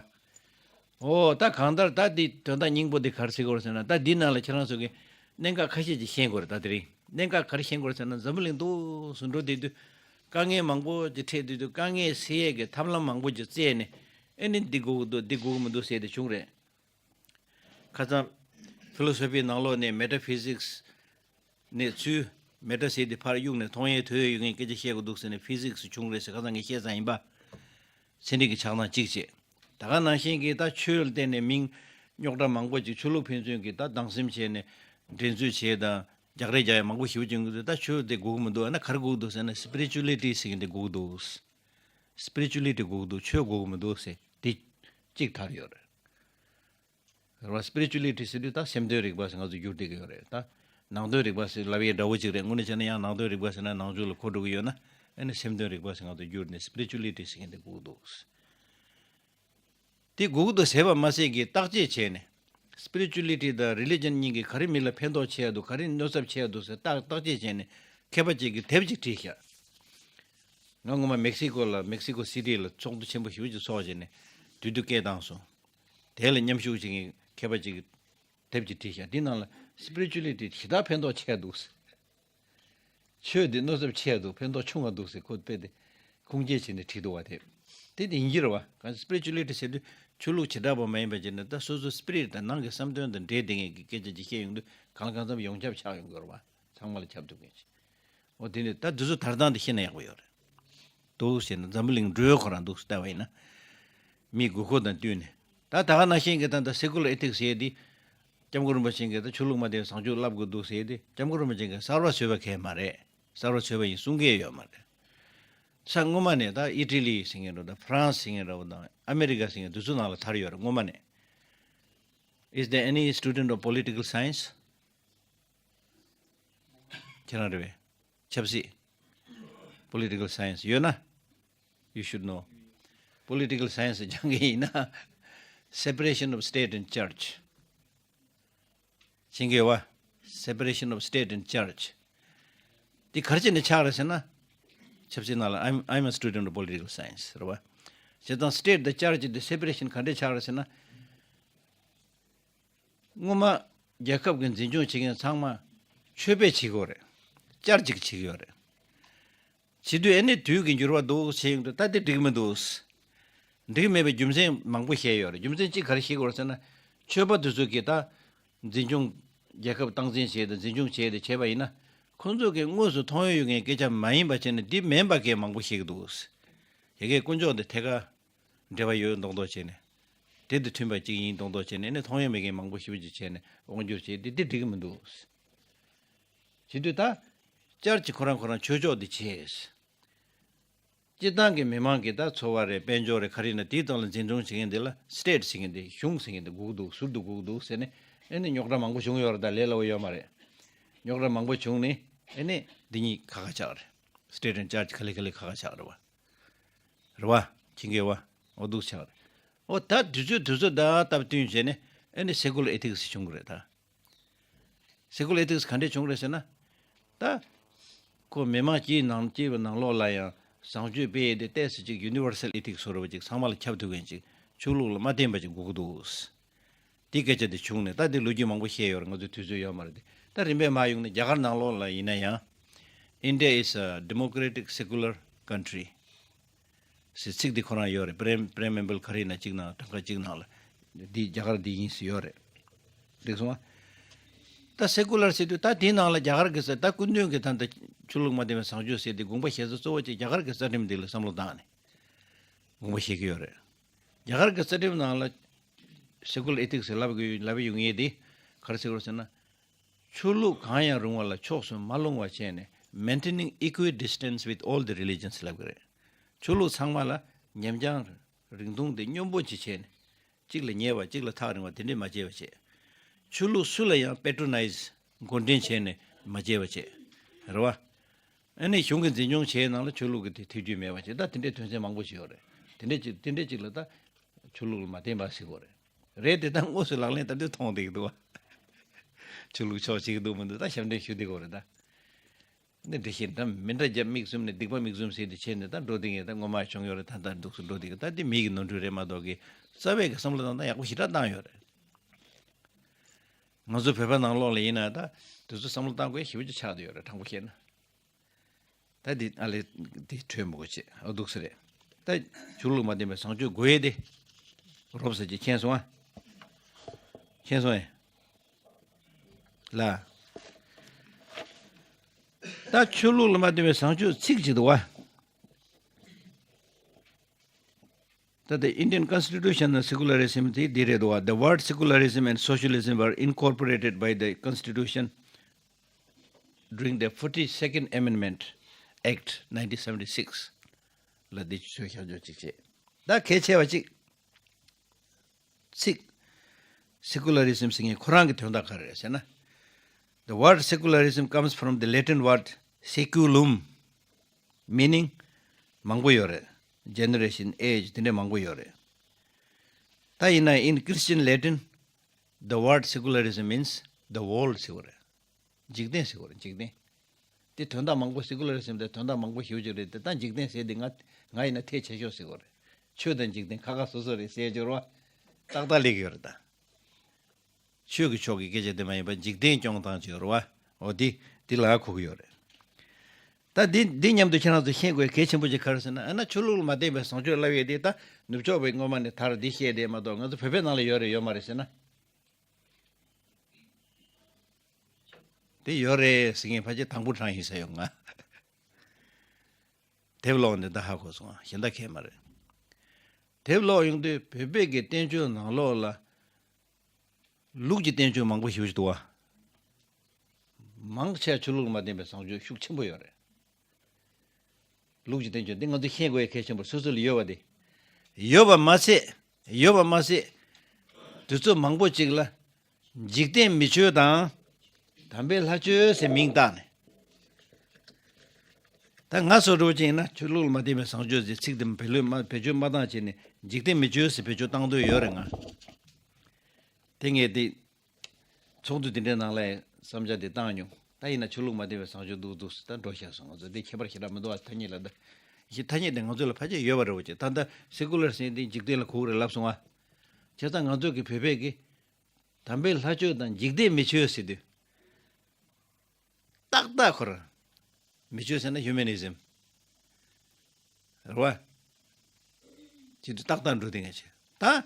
ཨོ་ད་གང་ལྟར་ད་འདི་དོན་དག་སྙིང་པོ་འདི་ག་རེ་ཟེར་དགོས་རེད་ཟེར་ན། ད་འདི་ནང་ལ་ཁྱེད་རང་ཚོ་གིས་གནད་འགག་ཁ་ཤས་ཅིག་ཤེས་དགོས་རེད། ད་དེ་རིང་གནད་འགག་ག་རེ་ཤེས་དགོས་རེད་ཟེར་ན། འཛམ་བུ་གླིང་འདུག་སེ་འགྲོ་བསྡད་དུས་དཀའ་ངལ་མང་པོ་ཅིག་འཕྲད་བསྡད་དུས། དཀའ་ངལ་སེལ་ཡས་ཀྱི་ཐབས་ལམ་མང་པོ་ཅིག་བཙལ་ནས། ཨེ་ནི་འདི་དགོས་ཀྱི་འདུག་འདི་དགོས་ཀྱི་མི་འདུག་ཟེར་དེ་བྱུང་རེད། ཁ་སང་ཕི་ལོ་སོ་ཕི་ནང་ལོགས་ནས་མེ་ཊ་ཕི་ཟིག་སི་ནས་ཚུར་མེ་ཊ་ཟེར་དེ་ཕར་གཡུགས་ནས་མཐོང་ཡས་ཐོས་ཡས་ཡོད་མཁན་སྐད་ཆ་བཤད་དགོས་འདུག་ཟེར་ནས་ཕི་ཟིག་སི་བྱུང་རེད་ཟེར། ཁ་སང་ངས་བཤད་ཙང་ཡིན་པ། ཚན་རིག་གི་ཆགས་སྡང་གཅིག་བྱས། ད་ག་ནང་བཞིན་གྱི་ད་ཆོས་ལ་བརྟེན་ནས་མིང་རྙོག་དྲ་མང་པོ་ཅིག་ཆོས་ལུགས་ཕན་ཚུན་གྱི་ད་སྡང་སེམས་བྱས་ནས་འགྲན་རྩོད་བྱས་དང་རྒྱག་རེས་རྒྱག་ཡས་མང་པོ་ཞེ་པོ་ཅིག་ཡོང་གི་འདུག་ད་ཆོས་དེ་དགོས་ཀྱི་མི་འདུག་ཨ་ན་ག་རེ་དགོས་ཀྱི་འདུག་ཟེར་ན། སི་པི་རི་ཅུ་ལི་ཊི་ཟེར་མཁན་དེ་དགོས་ཀྱི་འདུག་སི་པི་རི་ཅུ་ལི་ཊི་དགོས་ཀྱི་འདུག་ཆོས་དགོས་ཀྱི་མི་འདུག་ཟེར་དེ་གཅིག་དར་ཡོད་རེད། རེད་བ། སི་པི་རི་ཅུ་ལི་ཊི་ཟེར་དུས་ད་སེམས་དོན་རིག་པ་ཟེར་ང་ཚོ་བསྒྱུར་བསྡད་ཀྱི་ཡོད་རེད། ད་ནང་དོན་རིག་པ་ཟེར་ལབ་ཡས་འདྲ་བོ་ཅིག་རེད། དངོས་གནས་བྱས་ན་ཡང་ནང་དོན་རིག་པ་ཟེར་ན་ནང་ཆོས་ལ་གོ་འགྲོ་གི་ཡོད་ན། ཨ་ནི་སེམས་དོན་རིག་པ་ཟེར་ང་ཚོ་བསྒྱུར་ནས་སི་པི་རི་ཅུ་ལི་ཊི་ཟེར་མཁན་དེ་དགོས་ཀྱི་འདུག་དེ་དགོས་ཀྱི་འདུག་ཟེར་བ་མ་ཟད་ཀྱི་བརྟག་དཔྱད་བྱས་ནས། སི་པི་རི་ཅུ་ལི་ཊི་དང་རི་ལི་ཇན་གཉིས་ཀྱིས་ག་རེ་མི་ལ་ཕན་ཐོགས་ཆེ་ཡ་འདུག་ག་རེ་གནོད་ཚབས་ཆེ་ཡ་འདུག་ཟེར་བརྟག་བརྟག་དཔྱད་བྱས་ནས་མཁས་པ་ཅིག་གིས་དེབ་ཅིག་བྲིས་ཤག་ང་སྔོན་མ་མེག་སི་ཀོ་ལ། མེག་སི་ཀོ་སི་ཊི་ལ་ཚོགས་འདུ་ཆེན་པོ་ཞེ་པོ་ཅིག་ཚོགས་བྱས་ནས་དུས་དུས་སྐད་བཏང་སོང་། དེ་ལ་མཉམ་ཞུགས་བྱེད་མཁན་མཁས་པ་ཅིག་གིས་དེབ་ཅིག་བྲིས་ཤག་དེའི་ནང་ལ་སི་པི་རི་ཅུ་ལི་ཊི་ཞེ་དྲག་ཕན་ཐོགས་ཆེ་འདུག་ཆོས་འདི་གནོད་ཚབས་ཆེ་འདུག་ཕན་ཐོགས་ཆུང་བ་འདུག་ཟེར་ཁོ་དཔེ་དེ་ཁུངས་སྐྱེལ་བྱས་ནས་བྲིས་འདུག་བ། དེ་དེ་དེ་ཡིན་གྱི་རེད་བ། གང་སི་པི་རི་ཅུ་ལི་ཊི་ཟེར་དུས་ཆོས་ལུགས་བྱེ་བྲག་པ་མ་ཡིན་པ་བྱས་ནས། ད་སོ་སོའི་སི་པི་རི་ཊི་དང་ནང་གི་བསམ་དོན་དང་འབྲེལ་བསྡད་མཁན་གྱི་སྐད་ཆ་ཅིག་བཤད་ཡོང་དུས་གང་ལ་གང་འཚམ་ཡོངས་ཁྱབ་ཆགས་ཡོང་གི་རེད་བ། ཚང་མ་ལ་ཁྱབ་ཐུབ་མཁན་ཞིག་འོ་དེ་ནི་ད་དེ་ཚོ་དར་སྟངས་དེ་ཤེས་ན་ཡག་པོ་ཡོད་རེད། འདུག་ཟེར་ན་འཛམ་བུ་གླིང་འགྲོས་ཁོ་རང་འདུག་ཟེར་ལྟ་བ་ཡིན་ན། མིའི་དགོས་མཁོ་དང་བསྟུན་ནས། ད་ད་ག་ནང་བཞིན་གྱི་ད་ལྟ་སེ་ཀུ་ལར་ཨེ་ཐིག་སི་ཟེར་དེ། སྐྱབས་མགོན་རིན་པོ་ཆེ་གིས་ད་ཆོས་ལུགས་མ་བརྟེན་བཟང་སྤྱོད་བསླབ་དགོས་འདུག་ཟེར་དེ། སྐྱབས་མགོན་རིན་པོ་ཆེ་གིས་གསར་བ་བཟོས་པ་གང་ཡང་མ་རེད། གསར་བ་བཟོས་པ་ཡིན་གསུང་གི་ཡོད་མ་རེད། ས་སྔོན་མ་ནས་ད་ཨི་ཊ་ལི་ཟེར་མཁན་འདྲ་བོ་དང་། ཧྥ་རན་སི་ཟེར་མཁན་འདྲ་བོ་དང་། ཨ་མེ་རི་ཀ་ཟེར་མཁན་དེ་ཚོ་ནང་ལ་དར་ཡོད་རེད་སྔོན་མ་ནས། Is there any student of political science? ཁྱེད་རང་རེད་པས། ཆབ་སྲིད། Political science ཡོད་ན། You should know. Political science སྦྱང་གི་ཡིན་ན། Separation of state and church མཁྱེན་གྱི་ཡོད་པ། Separation of state and church འདི་ག་རེ་བྱས་ནས་ཆགས་རེད་ཟེར་ན། ཆབ་སྲིད་ནང་ལ། I'm, I'm a student of political science རེད་བ། བྱས་ཙང་state དང་church དེ་separation ག་འདྲས་ཆགས་རེད་ཟེར་ན། སྔོན་མ་རྒྱལ་ཁབ་ཀྱི་འཛིན་སྐྱོང་བྱེད་མཁན་ཚང་མ་ཆོས་པས་བྱེད་ཀྱི་ཡོད་རེད། church གིས་བྱེད་ཀྱི་ཡོད་རེད། བྱེད་དུས་ཨ་ནི་དུས་ཀྱི་འགྱུར་བ་འདུག་བྱེད་ཡོང་དུས་ད་དེ་འགྲིག་གི་མི་འདུག་འགྲིག་གི་མེད་པའི་རྒྱུ་མཚན་མང་པོ་བཤད་ཡོད་རེད། རྒྱུ་མཚན་གཅིག་ག་རེ་བཤད་ཀྱི་ཡོད་རེད་ཟེར་ན། ཆོས་པ་དེ་ཚོ་གིས་ད་འཛིན་སྐྱོང་། རྒྱལ་ཁབ་སྟངས་འཛིན་བྱས་ཏེ་འཛིན་སྐྱོང་བྱས་ཏེ་བྱས་པ་ཡིན་ན། ཁོང་ཚོ་གིས་དངོས་སུ་མཐོང་ཡོང་ཡོད་མཁན་སྐད་ཆ་མ་ཡིན་པ་བྱས་ནས་འདི་མིན་པ་གས་མང་པོ་བཤད་ཀྱི་འདུག་ཡ་གིའི་དཀོན་མཆོག་འདི་ཐད་ཀར་འབྲེལ་བ་ཡོད་མདོག་མདོག་བྱས་ནས། དེ་དང་མཐུན་པ་གཅིག་ཡིན་མདོག་མདོག་བྱས་ནས་ནི་མཐོང་ཡོང་མེད་མཁན་མང་པོ་ཞེ་པོ་ཅིག་བྱས་ནས་དབང་བསྒྱུར་བྱས་ཏེ་དེ་འགྲིག་གི་མི་འདུག་བྱེད་དུས་ད་church ཁོ་རང་ཁོ་རང་ཆོས་ཕྱོགས་འདི་བྱས། སྤྱིར་བཏང་གི་མི་མང་གི་ད་ཚོ་བ་རེད། དཔལ་འབྱོར་རེད། ག་རེ་ཡིན་ན་དེའི་སྟེང་ལ་འཛིན་སྐྱོང་བྱེད་མཁན་དེ་ལ་state ཟེར་མཁན་དེ། གཞུང་ཟེར་མཁན་དེ་དགོས་ཀྱི་འདུག་ཟུར་དུ་དགོས་ཀྱི་འདུག་ཟེར་ནས། ཨ་ནི་རྙོག་དྲ་མང་པོ་བྱུང་ཡོད་རེད། ད་ལས་སླ་བོ་ཡོད་མ་རེད། རྙོག་དྲ་མང་པོ་བྱུང་ནས་ཨ་ནི་འདི་གཉིས་ཁ་ཁ་ཆགས་རེད། state and church ག་ལེ་ག་ལེ་ཁ་ཁ་ཆགས་རེད་བ། རེད་བ། ཁྱི་འགེལ་བ། འོ་འདུག་ཆགས་རེད། འོ་ད་དུས་ཚོད་དུས་ཚོད་ད་སྟབས་བསྟུན་བྱས་ནས་ཨ་ནི་secular ethics བྱུང་གི་རེད་ད། secular ethics ག་འདྲས་བྱུང་རེད་ཟེར་ན། ད་ཁོ་མི་མང་སྤྱིའི་ནང་སྤྱི་པའི་ནང་ལོགས་ལ་ཡང་བཟང་སྤྱོད་སྤེལ་ཡས་དེ་ཏོག་ཙམ་ཅིག་universal ethics ཟེར་བ་ཅིག་ཚང་མ་ལ་ཁྱབ་ཐུབ་མཁན་ཅིག་ཆོས་ལུགས་ལ་མ་བརྟེན་པ་ཅིག་དགོས་ཀྱི་འདུག་དེ་སྐད་ཆ་དེ་བྱུང་ནས་ད་དེ་ལོ་རྒྱུས་མང་པོ་བཤད་ཡོད་རེད། ང་ཚོས་དུས་ཚོད་ཡོད་མ་རེད་དེ། ད་རིམ་པས་མར་ཡོང་ནས་རྒྱ་གར་ནང་ལོགས་ལ་ཡིན་ན་ཡང་། India is a democratic secular country ཟེར་ཚིག་འདི་ཁོ་རང་ཡོད་རེད། pream- preamble ག་རེ་ཡིན་ན་གཅིག་ནང་། གྲངས་ཀ་གཅིག་ནང་ལ་འདི་རྒྱ་གར་འདི་ཡིན་ཟེར་ཡོད་རེད། འགྲིག་སོང་ཨ། ད་secular ཟེར་དུས་ད་དེའི་ནང་ལ་རྒྱ་གར་གྱི་ས། ད་སྐུ་མདུན་གྱིས་ད་ལྟ་ཆོས་ལུགས་མ་བརྟེན་པའི་བཟང་སྤྱོད་ཟེར་དེ་དགོངས་པ་བཞེས་ས་གཙོ་བོ་གཅིག་རྒྱ་གར་གྱི་རྩ་ཁྲིམས་འདི་ལ་བསམ་བློ་བཏང་ནས་དགོངས་པ་བཞེས་ཀྱི་ཡོད་རེད། རྒྱ་གར་གྱི་རྩ་ཁྲིམས་ནང་ལ་secular ethics ཟེར་ལབ་དགོས། ལབ་ཡོང་ཡས་དེ་ག་རེ་ཟེར་དགོས་ཟེར་ན། ཆོས་ལུགས་གང་ཡང་རུང་བ་ལ་ཕྱོགས་སུ་མ་ལྷུང་བ་བྱས་ནས། maintaining equidistance with all the religions ལབ་ཀྱི་རེད། ཆོས་ལུགས་ཚང་མ་ལ་ཉམས་རྒྱང་རིང་ཐུང་དེ་སྙོམས་པོ་ཅིག་བྱས་ནས། གཅིག་ལ་ཉེ་བ་གཅིག་ལ་ཐག་རིང་བ་དེ་འདྲས་མ་བྱས་པ་བྱས། ཆོས་ལུགས་སུ་ལ་ཡང་patronize འགོ་འདྲེན་བྱས་ནས་མ་བྱས་པ་བྱས། རེད་བ། ཨ་ནི་གཞུང་གི་འཛིན་སྐྱོང་བྱས་ནང་ལ་ཆོས་ལུགས་ཀྱི་དེ་ཐེ་ཇུས་མེད་པ་བྱས། ད་དེ་འདྲས་དོན་ཚན་མང་པོ་ཞིག་ཡོད་རེད། དེ་འདྲས་ཅིག་དེ་འདྲས་ཅིག་ལ་ད་ཆོས་ལུགས་ལ་མ་བརྟེན་པ་ཟེར་དགོས་རེད། རེད་དེ་ད་དངོས་སུ་ལག་ལེན་བསྟར་དུས་མཐོང་བསྡད་ཀྱི་འདུག་བ། ཆོས་ལུགས་ཕྱོགས་བྱེད་ཀྱི་འདུག་མི་འདུག་ད་ཞབས་འདྲེན་ཞུ་བསྡད་ཀྱི་ཡོད་རེད་ད། འདི་འདྲ་ཞིག་འདྲ་མི་འདྲ་རྒྱབ་མིག་བཙུམ་ནས། སྡིག་པ་མིག་བཙུམ་ཟེར་དེ་བྱས་ནས་ད་འགྲོ་བསྡད་མཁན་ད་སྔོན་མ་བྱུང་ཡོད་རེད། ད་ད་འདུག་སེ་འགྲོ་བསྡད་མཁན་ད་འདི་མི་གི་ནོར་འཁྲུལ་རེད་མ་གཏོགས་ཀྱི། རྩ་བའི་གི་བསམ་བློ་བཏང་སྟངས་ཡག་པོ་ཞེ་དྲག་བཏང་ཡོད་རེད། ང་ཚོ་བོད་པ་ནང་ལོགས་ལ་ཡིན་ན་ད་དེ་ཚོ་བསམ་བློ་བཏང་དགོས་ཞེ་པོ་ཅིག་ཆགས་བསྡད་ཡོད་རེད། དྲང་པོ་བཤད་ན། ད་འདི་ཨ་ལས་འདི་འཕྲོས་མི་དགོས་བྱས། ཨ་འདུག་སེ་རེད། ད་ཆོས་ལུགས་མ་བརྟེན་པའི་བཟང་སྤྱོད་དགོས་ཡས་དེ་རོབ་ཙམ་ཅིག་མཁྱེན་སོང་ཨ། མཁྱེན་སོང་ཨེ། ལ། ད་ཆོས་ལུགས་ལ་མ་བརྟེན་པའི་བཟང་སྤྱོད་ཚིག་ཅིག་འདུག་བ། ད་the Indian constitution and secularism དེ་འདི་རེད་འདུག་བ། The word secularism and socialism were incorporated by the constitution during the forty-second Amendment Act nineteen seventy-six ལ་འདི་ཆོས་ཤག་འཇོག་ཅིག་བྱས། ད་གལ་ཆེ་བ་ཅིག་ཚིག secularism ཟེར་མཁན་ཁོ་རང་གི་དོན་དག་ག་རེ་རེད་ཟེར་ན། The word secularism comes from the Latin word saeculum, meaning མང་པོ་ཡོད་རེད། Generation, age དེ་འདྲ་མང་པོ་ཡོད་རེད། ད་ཡིན་ན་in Christian Latin, the word secularism means the world ཟེར་བ་རེད། འཇིག་རྟེན་ཟེར་བ་རེད། འཇིག་རྟེན། དེ་དོན་དག་མང་པོ། secularism དེ་དོན་དག་མང་པོ་ཞེ་པོ་ཅིག་རེད་དེ། ད་འཇིག་རྟེན་ཟེར་དེ་ང་ང་ཡིན་ན་ཐལ་ཆེ་ཤོས་ཟེར་བ་རེད། ཆོས་དང་འཇིག་རྟེན་ཁ་ཁ་སོ་སོ་རེད་ཟེར་སྦྱོར་བ་ཏག་ཏག་སླེབས་ཀྱི་ཡོད་རེད་ད། ཆོས་ཀྱི་ཕྱོགས་ཀྱི་སྐད་ཆ་དེ་མ་ཡིན་པ་འཇིག་རྟེན་སྐྱོང་སྟངས་ཅིག་ཡོད་རེད་བ། འོ་དེ་དེ་ལ་གོ་གི་ཡོད་རེད། ད་འདི་འདི་མཉམ་དུ་ཁྱེད་རང་ཚོ་ཤེས་དགོས་གལ་ཆེན་པོ་ཅིག་ག་རེ་ཟེར་ན། ཨ་ན་ཆོས་ལུགས་ལ་མ་བརྟེན་པའི་བཟང་སྤྱོད་ལབ་ཡས་དེ་ད་ནུབ་ཕྱོགས་པའི་སྔོན་མ་ནས་དར་འདི་བཤད་དེ་མ་གཏོགས་ང་ཚོ་བོད་པའི་ནང་ལ་ཡོད་རེད་ཡོད་མ་རེད་ཟེར་ན། དེ་ཡོད་རེད་ཟེར་མཁན་ཕལ་ཆེར་དང་པོ་རང་ཡིན་ས་ཡོད་ང་། དེབ་ཀློག་ནས་ད་ཧ་གོ་སོང་། གཞན་དག་གས་མ་རེད། དེབ་ཀློག་ཡོང་དུས་བོད་པའི་གི་བསྟན་བཅོས་ནང་ལོགས་ལ་ལུགས་ཀྱི་བསྟན་བཅོས་མང་པོ་ཞེ་པོ་ཅིག་འདུག་བ། མང་ཆེ་ཆོས་ལུགས་ལ་མ་བརྟེན་པའི་བཟང་སྤྱོད་ཤུགས་ཆེན་པོ་ཡོད་རེད། ལུགས་ཀྱི་བསྟན་བཅོས་འདི་ང་ཚོས་ཤེས་དགོས་ཡ་གལ་ཆེན་པོ་སོ་སོ་ལ་ཡོད་པ་དེ། ཡོད་པ་མ་ཟད། ཡོད་པ་མ་ཟད། དུས་ཚོད་མང་པོ་ཅིག་ལ་འཇིག་རྟེན་མི་ཆོས་དང་དམ་པའི་ལྷ་ཆོས་ཟེར་མིང་བཏགས་ནས། ད་ང་ཚོ་འདྲ་བོ་ཅིག་ཡིན་ན་ཆོས་ལུགས་ལ་མ་བརྟེན་པའི་བཟང་སྤྱོད་ཟེར་ཚིག་དེ་བེད་ལོས་མ་བེད་སྤྱོད་མ་བཏང་བྱས་ནས་འཇིག་རྟེན་མི་ཆོས་ཟེར་བེད་སྤྱོད་བཏང་འདོད་ཡོད་རེད་ང་། དེ་ངས་དེ། ཚོགས་འདུ་དེ་འདྲའི་ནང་ལ་བསམ་འཆར་དེ་བཏང་མྱོང་ ད་ཡིན་ན་ཆོས་ལུགས་མ་བསྟེན་པའི་བཟང་སྤྱོད་འདུག་འདུག་ཟེར་ད་འགྲོ་བཞག་སོང་། ང་ཚོ་འདི་ཁྱད་པར་ཞེ་དྲག་མི་འདུག་བ། ཐ་སྙད་ལ་ད་ཡིན་ཐ་སྙད་དེ་ང་ཚོ་ལ་ཕལ་ཆེར་ཡོད་པ་རེད་བ་ཅེ། ད་ད་སེ་ཀུ་ལར་ཟེར་འདི་འཇིག་རྟེན་ལ་གོ་གི་རེད་ལབ་སོང་བ། བྱས་ཙང་ང་ཚོ་གི་བོད་པས་གི་དམ་པའི་ལྷ་ཆོས་དང་འཇིག་རྟེན་མི་ཆོས་ཟེར་དུས། ཏག་ཏག་ཁོ་རང་མི་ཆོས་ཟེར་ན་ཧིའུ་མེ་ནི་ཛིམ་རེད་བ། ཅི་དུ་ཏག་ཏག་འགྲོ་དེ་ངས་བྱས་ད།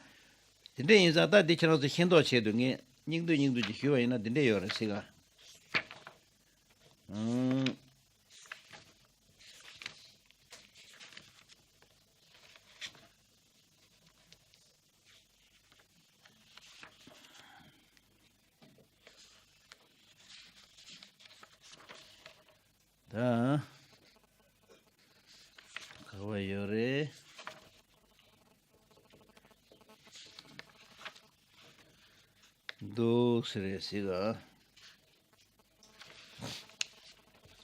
དེ་འདྲ་ཡིན་ཙང་ད་འདི་ཁྱེད་རང་ཚོ་ཤེས་མདོག་བྱས་འདུག་ངས་སྙིང་བསྡུས་སྙིང་བསྡུས་ཀྱི་ཞུས་པ་ཡིན་ན་འདི་འདྲ་ཡོད་རེད་ཟེར་ག་ཨང་། ད་ག་བ་ཡོད་རེད། འདུག་ཟེར་རེད་ཟེར་ག་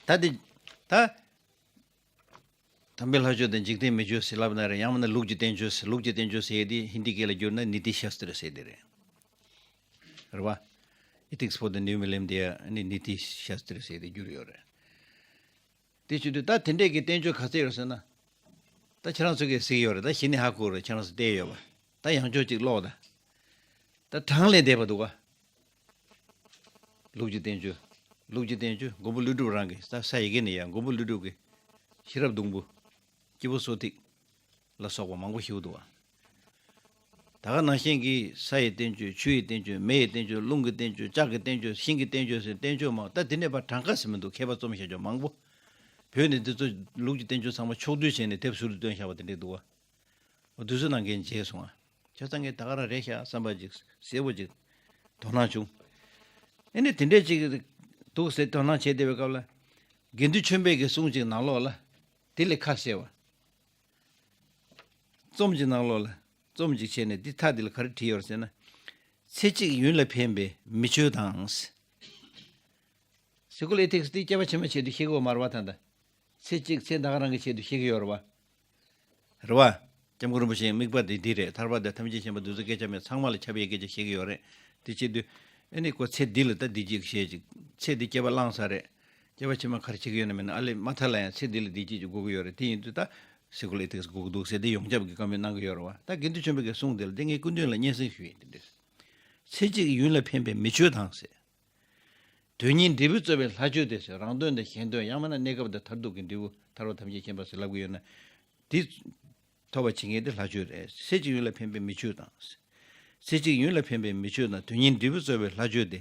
ད་འདི་ད། དམ་པའི་ལྷ་ཆོས་དང་འཇིག་རྟེན་མི་ཆོས་ཟེར་ལབ་ན་རེད། ཡང་མིན་ན་ལུགས་ཀྱི་བསྟན་བཅོས་ཟེར། ལུགས་ཀྱི་བསྟན་བཅོས་ཟེར་ཡས་དེ་ཧིན་དི་སྐད་ལ་བསྒྱུར་ན་ནི་ཏི་ཤཱསྟྲ་ཟེར་དེ་རེད། རེད་བ། Ethics for the New Millennium དེ་ནི་ནི་ཏི་ཤཱསྟྲ་ཟེར་དེ་བསྒྱུར་ཡོད་རེད། དེ་བྱེད་དུས་ད་དེ་འདྲས་ཀྱི་བསྟན་བཅོས་ག་ཚད་ཡོད་ཟེར་ན། ད་ཁྱེད་རང་ཚོ་གིས་གཟིགས་ཡོད་རེད། ད་གཞི་ནས་ཧ་གོ་རེད། ཁྱེད་རང་ཚོ་བལྟས་ཡོད་པ། ད་ཡང་ཅོག་ཅིག་ཀློག་ད། ད་གྲངས་ལས་འདས་པ་འདུག་ག་ལུགས་ཀྱི་བསྟན་བཅོས། ལུགས་ཀྱི་བསྟན་བཅོས་མགོན་པོ་ཀླུ་སྒྲུབ་རང་གི་ས་ས་ཡི་གེ་ནས་ཡང་མགོན་པོ་ཀླུ་སྒྲུབ་ཀྱི་ཤེས་རབ་སྡོང་པོ། སྐྱེས་བུ་གསོ་ཐིག་ལ་སོགས་པ་མང་པོ་ཞིག་འདུག་བ། ད་ག་ནང་བཞིན་གྱི་ས་ཡི་བསྟན་བཅོས། ཆུ་ཡི་བསྟན་བཅོས། མེ་ཡི་བསྟན་བཅོས། རླུང་གི་བསྟན་བཅོས། ལྕགས་ཀྱི་བསྟན་བཅོས། ཤིང་གི་བསྟན་བཅོས་ཟེར་བསྟན་བཅོས་མང་། ད་འདི་ནས་ཕར་གྲངས་ཀ་ཟེར་མི་འདུག་མཁས་པ་རྩོམ་བྱ་ཆོག་མང་པོ། བོད་ནས་འདི་ཚོ་ལུགས་ཀྱི་བསྟན་བཅོས་ཚང་མ་ཕྱོགས་བསྡུས་བྱས་ནས་དེབ་ཟུར་དུ་བཏོན་བཞག་པ་དེ་འདྲས་འདུག་བ། འོ་དུས་ཚོད་ནང་འགན་བྱས་སོང་ང་། བྱས་ཙང་ངས་ད་ག་རང་རེད་ཤག་བསམ་པ་ཅིག་གསལ་པོ་ཅིག་དོ་སྣང་བྱུང་། ཨེ་ནི་དེ་འདྲས་ཅིག་འདུག་ཟེར་དོ་སྣང་བྱས་བསྡད་པའི་སྐབས་ལ། དགེ་འདུན་ཆོས་འཕེལ་གྱི་གསུང་ཅིག་ནང་ལོགས་ལ། དེ་ལས་ཁ་གསལ་བ། རྩོམ་གྱི་ནང་ལོགས་ལ། རྩོམ་ཅིག་བྱས་ནས་འདི་མཐའ་འདི་ལ་ག་རེ་བྲིས་ཡོད་རེད་ཟེར་ན། ཚེ་གཅིག་ཡུན་ལ་ཕན་པའི་མི་ཆོས་དང་། སེ་ཀུ་ལར་ཨེ་ཐིག་སི་དེ་སྐྱེ་བ་ཕྱི་མའི་ཆེད་དུ་ཤེས་ཀྱི་ཡོད་མ་རེད་བ། ད་ལྟ་ཚེ་གཅིག་ཚེ་ད་ག་རང་གི་ཆེད་དུ་ཤེས་ཀྱི་ཡོད་རེད་བ། རེད་བ། སྐྱབས་མགོན་རིན་པོ་ཆེའི་དམིགས་པ་དེ་འདི་རེད། ཐར་པ་དང་ཐམས་ཅད་མཁྱེན་པ་འདི་ཚོ་སྐད་ཆ་མེད། ཚང་མ་ལ་ཁྱབ་པའི་སྐད་ཆ་བཤད་ཀྱི་ཡོད་རེད། དེ་བྱེད་དུས་ཨེ་ནི་ཁོ་ཚེ་འདི་ལ་ད་འདི་གཅིག་བཤད་ཅིག་ཚེ་འདི་སྐྱེ་བ་བླངས་ས་རེད། སྐྱེ་བ་ཕྱི་མ་ག་རེ་བྱེད་ཀྱི་ཡོད་ན་མེད་ན། ཨ་ལས་མ་མཐའ་ལ་ཡང་ཚེ་འདི་ལ་འདི་གཅིག་ཅིག་དགོས་ཀྱི་ཡོད་རེད། དེ་ཡིན་དུས་ད་སེ་ཀུ་ལར་ཨེ་ཐིག་སི་དགོས་ཀྱི་འདུག་ཟེར་དེ་ཡོངས་ཁྱབ་ཀྱི་བཀའ་མོལ་གནང་གི་ཡོད་རེད་བ། ད་དགེ་འདུན་ཆོས་འཕེལ་གྱི་གསུང་དེ་ལ་དེ་ངས་སྐུ་མདུན་ལ་སྙན་སེང་ཞུས་ཡིན། དེ་འདྲ་ཚེ་གཅིག་ཡུན་ལ་ཕན་པའི་མི་ཆོས་དང་ཟེར། དོན་གཉིས་འབྲས་བུ་སྩོལ་བའི་ལྷ་ཆོས་དེ་ཟེར། རང་དོན་དང་གཞན་དོན་ཡང་མིན་ན་གནས་སྐབས་དང་མཐར་ཐུག་གི་འབྲས་བུ་ཐར་པ་ཐམས་ཅད་མཁྱེན་པ་ཟེར་ལབ་ཀྱི་ཡོད་ན། དེ་ཐོབ་པ་བྱེད་མཁན་དེ་ལྷ་ཆོས་རེད། ཚེ་གཅིག་ཡུན་ལ་ཕན་པའི་མི་ཆོས་དང་། ཚེ་གཅིག་ཡུན་ལ་ཕན་པའི་མི་ཆོས་དང་དོན་གཉིས་འབྲས་བུ་སྩོལ་བའི་ལྷ་ཆོས་དེ།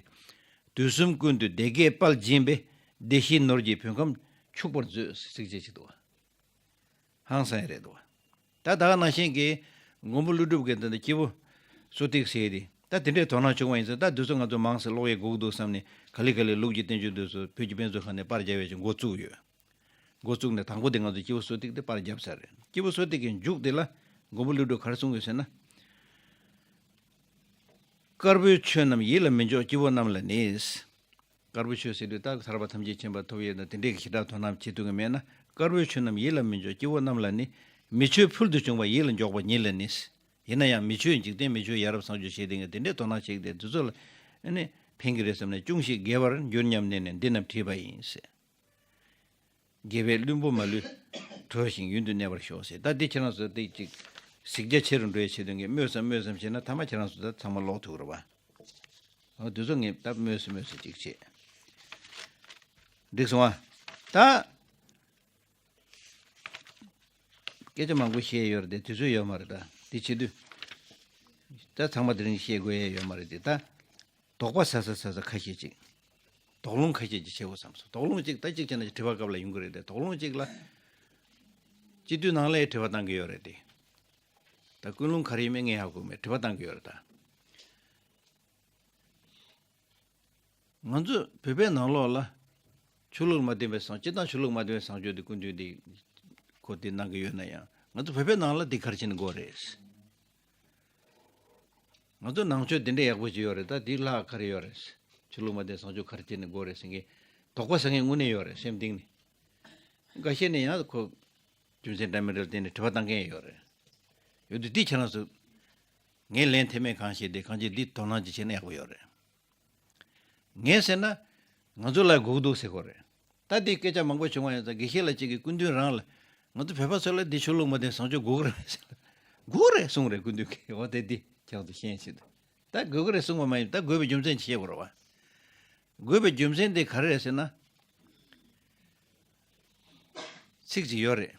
དུས་གསུམ་ཀུན་ཏུ་བདེ་དགེའི་དཔལ་སྦྱིན་པས། བདེ་གཤེགས་ནོར་གྱི་བོད་ཁམས་ཕྱུག་པར་མཛོད་ཟེར་ཅིག་འདུག་བ། ཧང་སང་ཡ་རེད་འདུག་བ། ད་ད་ག་ནང་བཞིན་གྱི་མགོན་པོ་ཀླུ་སྒྲུབ་ཀྱི་འདི་འདི་སྐྱེས་བུ་གསོ་ཐིག་ཟེར་དེ་ད་དེ་འདྲའི་དོ་སྣང་བྱུང་བ་ཡིན་ཙང་། ད་དུས་ཚོད་ང་ཚོ་མང་ཙམ་ཀློག་ཡས་དགོས་ཀྱི་འདུག་བསམ་ནས་ག་ལེ་ག་ལེ་ལུགས་ཀྱི་བསྟན་བཅོས་འདི་ཚོ་བོད་ཀྱི་དཔེ་མཛོད་ཁང་ནས་པར་བརྒྱབ་ཡས་ཀྱི་འགོ་བཙུགས་ཡོད། འགོ་བཙུགས་ནས་དང་པོ་དེ་ང་ཚོ་སྐྱེས་བུ་གསོ་ཐིག་དེ་པར་བརྒྱབ་ཚར་རེད། སྐྱེས་བུ་གསོ་ཐིག་གི་མཇུག་དེ་ལ་མགོན་པོ་ཀླུ་སྒྲུབ་ག་རེ་གསུངས་ཡོད་ཟེར་ན། དཀར་པོའི་ཆོས་རྣམས་ཡིད་ལ་མི་འཇོག་སྐྱེ་བོ་རྣམས་ལ་ནི། དཀར་པོའི་ཆོས་ཟེར་དུས་ད་ཐར་པ་ཐམས་ཅད་མཁྱེན་པ་ཐོབ་ཡས་དང་དེ་འདྲའི་ཞེ་དྲག་དོ་སྣང་བྱེད་ཐུབ་ཀྱི་མེད་ན། དཀར་པོའི་ཆོས་རྣམས་ཡིད་ལ་མི་འཇོག་སྐྱེ་བོ་རྣམས་ལ་ནི། མི་ཆོས་ཕུལ་དུ་བྱུང་བ་ཡིད་ལ་འཇོག་པ་ཉིད་ལ་ནི། ཡིན་ན་ཡང་མི་ཆོས་འཇིག་རྟེན་མི་ཆོས་ཡ་རབས་བཟང་སྤྱོད་བྱེད་དེ་ངས་དེ་འདྲའི་དོ་སྣང་བྱེད་ཀྱི་དེ་དུས་ཚོད་ལ་ཨ་ནི་ཕན་གྱི་རེད་བསམ་ནས་ཅུང་ཞིག་རྒྱས་པར་འགྱུར་སྙམ་ནས་ནི་འདི་རྣམས་བྲིས་པ་ཡིན་ཟེར། རྒྱལ་བའི་བློན་པོ་མ་ལུས་གྲོལ་ཞིང་ཡུན་དུ་གནས་པར་ཤོག་ཟེར། ད་འདི་ཁྱེད་རང་ཚོ་འདི་ཅིག་གཟིགས་རྒྱ་ཆེ་རུ་འགྲོ་ཡའི་ཆེད་དུ་ངས་སྨོས་སམ་སྨོས་སམ་བྱས་ན་མཐའ་མ་ཁྱེད་རང་ཚོ་ད་ཚང་མ་ཀློག་ཐུབ་རེད་བ། འོ་དེ་ཚོ་ངས་ད་སྨོས་སུ་སྨོས་སུ་ཅིག་བྱེད། འགྲིག་སོང་ཨ། ད་སྐད་ཆ་མང་པོ་བཤད་ཡོད་རེད་དེ་དུས་ཚོད་ཡོད་མ་རེད། ད་འདི་བྱེད་དུས་ད་ཚང་མ་དེ་རིང་བཤད་དགོས་ཡ་ཡོད་མ་རེད་དེ། ད་དོགས་པ་ཟ་ས་ཟ་ས་ཁ་ཤས་ཅིག་དོགས་སློང་ཁ་ཤས་ཅིག་བྱེད་དགོས་བསམ་སོང་། དོགས་སློང་ཅིག་ད་ཅིག་བྱས་ན་དྲི་བ་སྐབས་ལ་ཡོང་གི་རེད་དེ། དོགས་སློང་ཅིག་ལ་སྤྱི་འཐུས་ནང་ལ་ཡང་དྲི་བ་བཏང་གི་ཡོད་རེད་དེ། ད་ཀུན་སློང་ག་རེ་ཡིན་མིན་ངས་ཧ་གོ་མེད། དྲི་བ་བཏང་གི་ཡོད་རེད་ད། ང་ཚོ་བོད་པའི་ནང་ལོགས་ལ་ཆོས་ལུགས་མ་བསྟེན་པའི་བཟང་། སྤྱིར་བཏང་ཆོས་ལུགས་མ་བསྟེན་པའི་བཟང་སྤྱོད་དེ་སྐུ་མདུན་དེ་ཁོ་དེ་གནང་གི་ཡོད་ན་ཡང་། ང་ཚོ་བོད་པའི་ནང་ལ་དེ་ག་རེ་བྱས་ནས་དགོས་རེད། ང་ཚོ་ནང་ཆོས་དེ་འདྲ་ཡག་པོ་ཅིག་ཡོད་རེད། ད་དེའི་ལྷག་ག་རེ་ཡོད་རེད། ཆོས་ལུགས་མ་བསྟེན་བཟང་སྤྱོད་ག་རེ་བྱས་ནས་དགོས་རེད་ཟེར་མཁན་དོགས་པ་ཟ་མཁན་དངོས་གནས་ཡོད་རེད་སེམས་གཏིང་ནས། འགའ་ཤས་ནས་ཡང་ཁོ་རྒྱུ་མཚན་འདྲ་མི་འདྲ་ལ་བརྟེན་ནས་དྲི་བ་བཏང་མཁན་ཡོད་རེད། ཡོད་དུས་འདི་ཁྱེད་རང་ཚོ་ངས་ལན་ཐེབས་མེད་གང་ཤེས་དེ་གང་ཅི་འདི་དོ་སྣང་ཅིག་བྱས་ན་ཡག་པོ་ཡོད་རེད། ངས་ཟེར་ན། ང་ཚོ་ལ་སྒུག་འདུག་ཟེར་གོ་རེད། ད་དེ་སྐད་ཆ་མང་པོ་བྱུང་བ་ཡིན་ཙང་དགེ་བཤེས་ལགས་གཅིག་གིས་སྐུ་མདུན་རང་ལ། ང་ཚོ་བོད་པ་ཚོ་ལ་འདི་ཆོས་ལུགས་མ་བདེན་བཟང་སྤྱོད་སྒུག་རེད་ཟེར་ལ། སྒུག་རེད་གསུངས་རེད་སྐུ་མདུན་གྱིས། འོ་དེ་འདི་ཁྱེད་ཚོ་ཤེས་ཆེད་དུ། ད་དགོས་ཀྱི་རེད་གསུངས་པ་མ་ཡིན། ད་དགོས་པའི་རྒྱུ་མཚན་ཅིག་བཤད་དགོས་རེད་བ། དགོས་པའི་རྒྱུ་མཚན་དེ་ག་རེ་རེད་ཟེར་ན། ཚིག་ཅིག་ཡོད་རེད།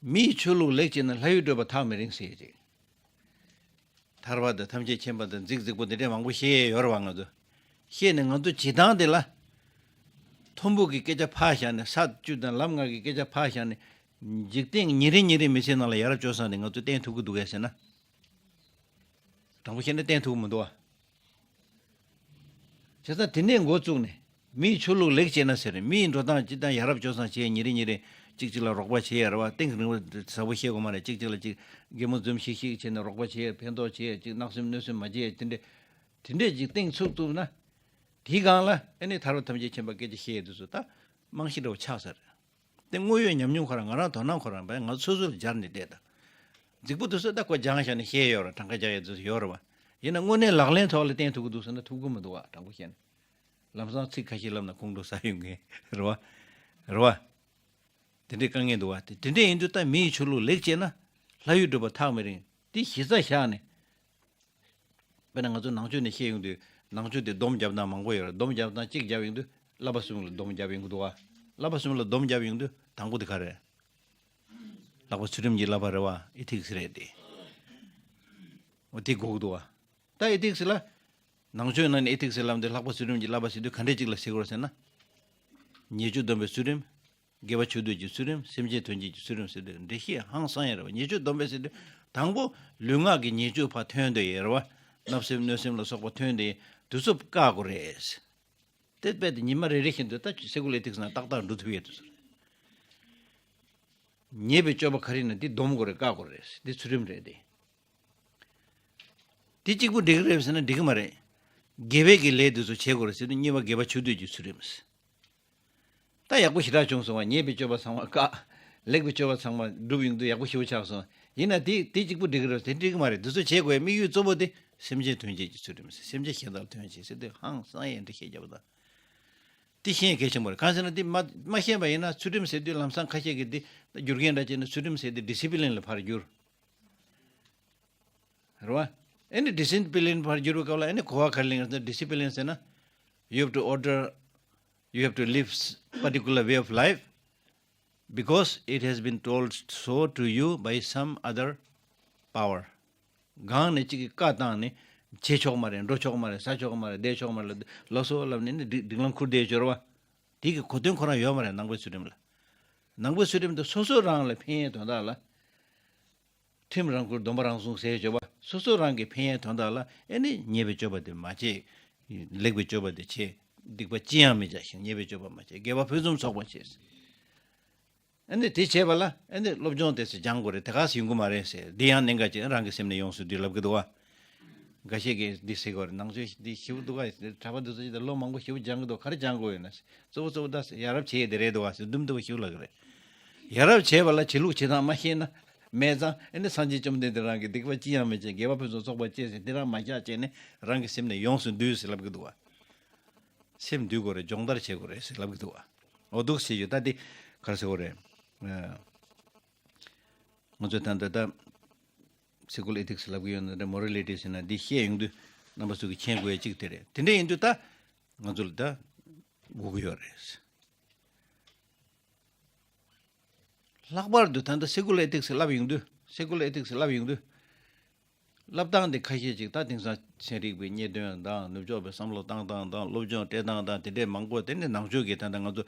མིའི་ཆོས་ལུགས་ལེགས་བྱས་ན་ལྷ་ཡུལ་བགྲོད་པ་ཐག་མི་རིང་ཟེར་ཅིག། ཐར་པ་དང་ཐམས་ཅད་མཁྱེན་པ་དང་རྫིག་རྫིག་པོ་འདི་འདྲས་མང་པོ་བཤད་ཡས་ཡོད་རེད་བ། ང་ཚོ་བཤད་ནས་ང་ཚོ་བྱེད་སྟངས་དེ་ལ། ཐུམ་བུ་གི་སྐད་ཆ་ཕར་བཞག་ནས། ས་བཅུ་དང་ལམ་ལྔ་གི་སྐད་ཆ་ཕར་བཞག་ནས། འཇིག་རྟེན་ཉིན་རེ་ཉིན་རེ་མི་ཚེ་ནང་ལ་ཡ་རབས་སྤྱོད་བཟང་དེ་ང་ཚོ་བསྟན་ཐུབ་ཀྱི་འདུག་གས་ཟེར་ན། དྲང་པོ་བཤད་ན་བསྟན་ཐུབ་ཀྱི་མི་འདུག་བ། བྱས་ཙང་དེ་ནས་འགོ་བཙུགས་ནས། མིའི་ཆོས་ལུགས་ལེགས་བྱས་ན་ཟེར། མིའི་འགྲོ་སྟངས་སྤྱི་དང་ཡ་རབས་སྤྱོད་བཟང་བྱས། ཉིན་རེ་ཉིན་རེ་གཅིག་གཅིག་ལ་རོགས་པ་བྱས་ཡ་རེད་བ། གཏིང་རིང་བ་ཟབ་པོ་བཤད་དགོས་མ་རེད། གཅིག་གཅིག་ལ་གཅིག་གད་མོ་འཛུམ་ཤིག་ཤིག་བྱས་ནས་རོགས་པ་བྱས། ཕན་ཐོགས་བྱས། གཅིག་བརྣབ་སེམས་གནོད་སེམས་མ་བྱས། དེ་འདྲས་དེ་འདྲས་ཅིག་གཏིང་ཚུགས་ཐུབ་ན། དེའི་སྒང་ལ་ཨ་ནི་ཐར་པ་ཐམས་ཅད་མཁྱེན་པ་སྐད་ཆ་བཤད་ཡ་དེ་ཚོ་ད་རྨང་གཞི་འདྲ་བོ་ཆགས་ས་རེད། དེ་དངོས་ཡོད་ཉམས་མྱོང་ཁོ་རང་། ང་རང་དོ་སྣང་ཁོ་རང་བས་ང་སོ་སོ་ལ་སྦྱར་ནས་བལྟས་དང་། རྫིག་པོ་དེ་ཚོ་ད་ཁོ་སྦྱང་བཞག་ནས་བཤད་ཡོད་ར། གྲངས་ཀ་རྒྱག་ཡས་དེ་ཚོ་ཡོད་ར་བ། ཡིན་ན་དངོས་གནས་ལག་ལེན་ཐོག་ལ་བསྟན་ཐུབ་ཀྱི་འདུག་ཟེར་ན་ཐུབ་ཀྱི་མི་འདུག་བ། དྲང་པོ་བཤད་ན། ལམ་སང་ཚིག་ཁ་ཤས་ལབ་ན་ཁོང་ཁྲོ་ཟ་ཡོང་གི་རེད་བ། རེད་བ། དེ་འདྲའི་དཀའ་ངལ་འདུག་བ། དེ་དེ་འདྲས་ཡིན་དུས་ད་མི་ཡི་ཆོས་ལུགས་ལེགས་བྱས་ན་ལྷ་ཡུལ་བགྲོད་པ་ཐག་མི་རིང་། དེ་གཞི་རྩ་བཞག་ནས། དཔེར་ན་ང་ཚོ་ནང་ཆོས་ནས་བཤད་ཡོང་དུས། ནང་ཆོས་དེ་སྡོམ་རྒྱབ་སྟངས་མང་པོ་ཡོད་རེད། སྡོམ་རྒྱབ་སྟངས་གཅིག་རྒྱབ་ཡོང་དུས་བསླབ་པ་གསུམ་ལ་སྡོམ་རྒྱབ་ཡོང་གི་འདུག་བ། བསླབ་པ་གསུམ་ལ་སྡོམ་རྒྱབ་ཡོང་དུས་དང་པོ་དེ་ག་རེད། ལྷག་པ་ཚུལ་ཁྲིམས་ཀྱི་བསླབ་པ་རེད་བ། ཨེ་ཐིག་སི་རེད་དེ། འོ་དེ་དགོས་ཀྱི་འདུག་བ། ད་ཨེ་ཐིག་སི་ལ། ནང་ཆོས་ནང་ནས་ཨེ་ཐིག་སི་ལབ་དུས་ལྷག་པ་ཚུལ་ཁྲིམས་ཀྱི་བསླབ་པ་ཟེར་དུས་ག་འདྲས་ཅིག་ལ་ཟེར་དགོས་རེད་ཟེར་ན། ཉེས་སྤྱོད་སྡོམ་པའི་ཚུལ་ཁྲིམས། དགེ་བ་ཆོས་སྡུད་ཀྱི་ཚུལ་ཁྲིམས། སེམས་ཅན་དོན་བྱེད་ཀྱི་ཚུལ་ཁྲིམས་ཟེར་དུས་འགྲེལ་བཤད་ཧང་སང་ཡ་རེད་བ། ཉེས་སྤྱོད་སྡོམ་པའི་ཟེར་དུས་དང་པོ་ལུས་ངག་གི་ཉེས་སྤྱོད་ཕར་ཐོན་བསྡད་ཡོད་རེད་བ། བརྣབ་སེམས་གནོད་སེམས་ལ་སོགས་པ་ཐོན་བསྡད་ཡོད། དེ་ཚོ་བཀག་དགོས་རེད། དེ་རྦད་དེ་ཉི་མ་རེ་རེ་བཞིན་དུ་ད་སེ་ཀུ་ལར་ཨེ་ཐིག་སི་ནང་ཏག་ཏག་འགྲོ་ཐུབ་ཡོད་དེ་ཚོ་རེད། ཉེས་པའི་སྤྱོད་པ་ག་རེ་ཡིན་ན་འདི་སྡོམ་དགོས་རེད། བཀག་དགོས་རེད། འདི་ཚུལ་ཁྲིམས་རེད་དེ། དེ་གཅིག་པུ་འགྲིག་གི་རེད་ཟེར་ན་འགྲིག་གི་མ་རེད། དགེ་བའི་གི་ལས་དེ་ཚོ་བྱེད་དགོས་རེད་ཟེར་དུས་གཉིས་པ་དགེ་བ་ཆོས་སྡུད་ཀྱི་ཚུལ་ཁྲིམས། ད་ཡག་པོ་ཞེ་དྲག་བྱུང་སོང་བ། ཉེས་པའི་སྤྱོད་པ་ཚང་མ་བཀག་ལེགས་པའི་སྤྱོད་པ་ཚང་མ་སྒྲུབ་ཡོང་དུས་ཡག་པོ་ཞེ་པོ་ཆགས་སོང་། ཡིན་ན་དེ་དེ་གཅིག་པུ་འགྲིག་གི་རེད་ཟེར་འགྲིག་གི་མ་རེད། དེ་ཚོ་བྱེད་དགོས་ཡ་དམིགས་ཡུལ་གཙོ་བོ་དེ་སེམས་ཅན་དོན་བྱེད་ཀྱི་ཚུལ་ཁྲིམས་ཟེར། སེམས་ཅན་གཞན་དག་ལ་དོན་བྱེད་ཟེར་དུས་ཧང་སང་ཡ་འདྲ་བཤད་རྒྱབ་དང་། དེ་ཤེས་གལ་ཆེན་པོ་རེད། གང་ཟེར་ན་དེ་མ་མ་ཤེས་པ་ཡིན་ན་ཚུལ་ཁྲིམས་ཟེར་དུས་ལམ་སང་ཁ་ཤས་ཀྱིས་དེ་བསྒྱུར་མཁན་འདྲ་བྱས་ན་ཚུལ་ཁྲིམས་ཟེར་དེ་ཌི་སི་པི་ལིན་ལ་ཕར་བསྒྱུར། རེད་བ། ཨ་ནི་ཌི་སི་པི་ལིན་ཕར་བསྒྱུར་བའི་སྐབས་ལ་ཨ་ནི་གོ་བ་ག་རེ་ལེན་ཡོད་ཟེར་ན། ཌི་སི་པི་ལིན་ཟེར་ན། You have to order, you have to live particular way of life because it has been told so to you by some other power. གང་ནས་གཅིག་གིས་བཀའ་བཏང་ནས་བྱེད་ཆོག་མ་རེད། འགྲོ་ཆོག་མ་རེད། ཟ་ཆོག་མ་རེད། བསྡད་ཆོག་མ་རེད། ལབ་སོ་ལབ་ནས་ནི་སྒྲིག་སྒྲིག་ལམ་ཁུར་བསྡད་ཡོད་རེད་བ། དེ་གི་གོ་དོན་ཁོ་རང་ཡོད་མ་རེད། ནང་པའི་ཚུལ་ཁྲིམས་ལ། ནང་པའི་ཚུལ་ཁྲིམས་དེ་སོ་སོ་རང་ལ་ཕན་ཡས་དོན་དག་ལ། ཁྲིམས་རང་བཀུར་སྡོམ་པ་རང་སྲུང་ཟེར་བརྗོད་པ། སོ་སོ་རང་གི་ཕན་ཡས་དོན་དག་ལ་ཨེ་ནི་ཉེས་པའི་སྤྱོད་པ་དེ་མ་བྱེད། ལེགས་པའི་སྤྱོད་པ་དེ་བྱེད། སྡིག་པ་ཅི་ཡང་མི་བྱ་ཞིང་། ཉེས་པའི་སྤྱོད་པ་མ་བྱེད། དགེ་བ་ཕུན་སུམ་ཚོགས་པར་བྱེད། ཨེ་ནི་དེ་བྱེད་པ་ལ་ཨེ་ནི་སློབ་སྦྱོང་དེ་ཚོ་སྦྱང་དགོས་རེད། དེ་ག་སེ་ཡོང་གི་མ་རེད་ཟེར། འདི་ཡང་གནད་འགག་ཅིག་རང་གི་སེམས་ནས་ཡོངས་སུ་འདུས་ལབ་གི་འདུག་བ། འགའ་ཤས་ཀྱིས་འདི་ཟེར་གི་རེད། ནང་ཆོས་འདི་ཞེ་པོ་འདུག་ག་གྲྭ་པ་འདི་ཚོ་ཅིག་ད་ལོ་མང་པོ་ཞེ་པོ་སྦྱང་གི་འདུག་ག་རེ་སྦྱང་དགོས་ཡོད་ན། གཙོ་བོ་གཙོ་བོ་ད་ཡ་རབས་བྱེད་ཡས་དེ་རེད་འདུག་བ་ཟེར་དུམ་དུམ་ཞེ་པོ་ལབ་གི་རེད། ཡ་རབས་བྱེད་པ་ལ་བྱེད་ལུགས་བྱེད་སྟངས་མ་ཤེས་ན། མེད་ཙང་ཨེ་ནི་སངས་རྒྱས་བཅོམ་ལྡན་འདས་རང་གིས་སྡིག་པ་ཅི་ཡང་མི་བྱེད། དགེ་བ་ཕུན་སུམ་ཚོགས་པར་སྤྱད་ཟེར། འདི་རང་མ་བཞག་བྱས་ནས་རང་གི་སེམས་ནས་ཡོངས་སུ་འདུས་ཟེར་ལབ་གི་འདུག་བ། སེམས་འདུལ་དགོས་རེད། སྦྱོང་བརྡར་བྱེད་དགོས་རེད་ཟེར་ལབ་གི་འདུག་བ། འོ་འདུག་ཟེར་རྒྱུ་ད་འདི་ག་རེ་ཟེར་དགོས་རེད། ང་ཚོས་ད་ལྟ་ད་སེ་ཀུ་ལར་ཨེ་ཐིག་སི་ལབ་གི་ཡོད་ན་འདྲ། མོ་རལ་ཊི་ཟེར་ན་འདི་བཤད་ཡོང་དུས་རྣམ་པ་ཚོ་གིས་མཁྱེན་དགོས་ཡ་གཅིག་དེ་རེད། དེ་འདྲ་ཡིན་དུས་ད་ང་ཚོ་ལ་ད་དགོས་ཀྱི་ཡོད་རེད། ལྷག་པར་དུ་ད་ལྟ་སེ་ཀུ་ལར་ཨེ་ཐིག་སི་ལབ་ཡོང་དུས། སེ་ཀུ་ལར་ཨེ་ཐིག་སི་ལབ་ཡོང་དུས། ལབ་སྟངས་དེ་ཁ་ཤས་ཅིག་ད་དེང་སང་ཚན་རིག་པའི་རྙེད་དོན་དང་ནུབ་ཕྱོགས་པའི་བསམ་བློ་བཏང་སྟངས་དང་སློབ་སྦྱོང་སྤྲད་སྟངས་དང་དེ་འདྲས་མང་པོ། དེ་ནི་ནང་ཆོས་ཀྱི་ད་ལྟ་ང་ཚོ་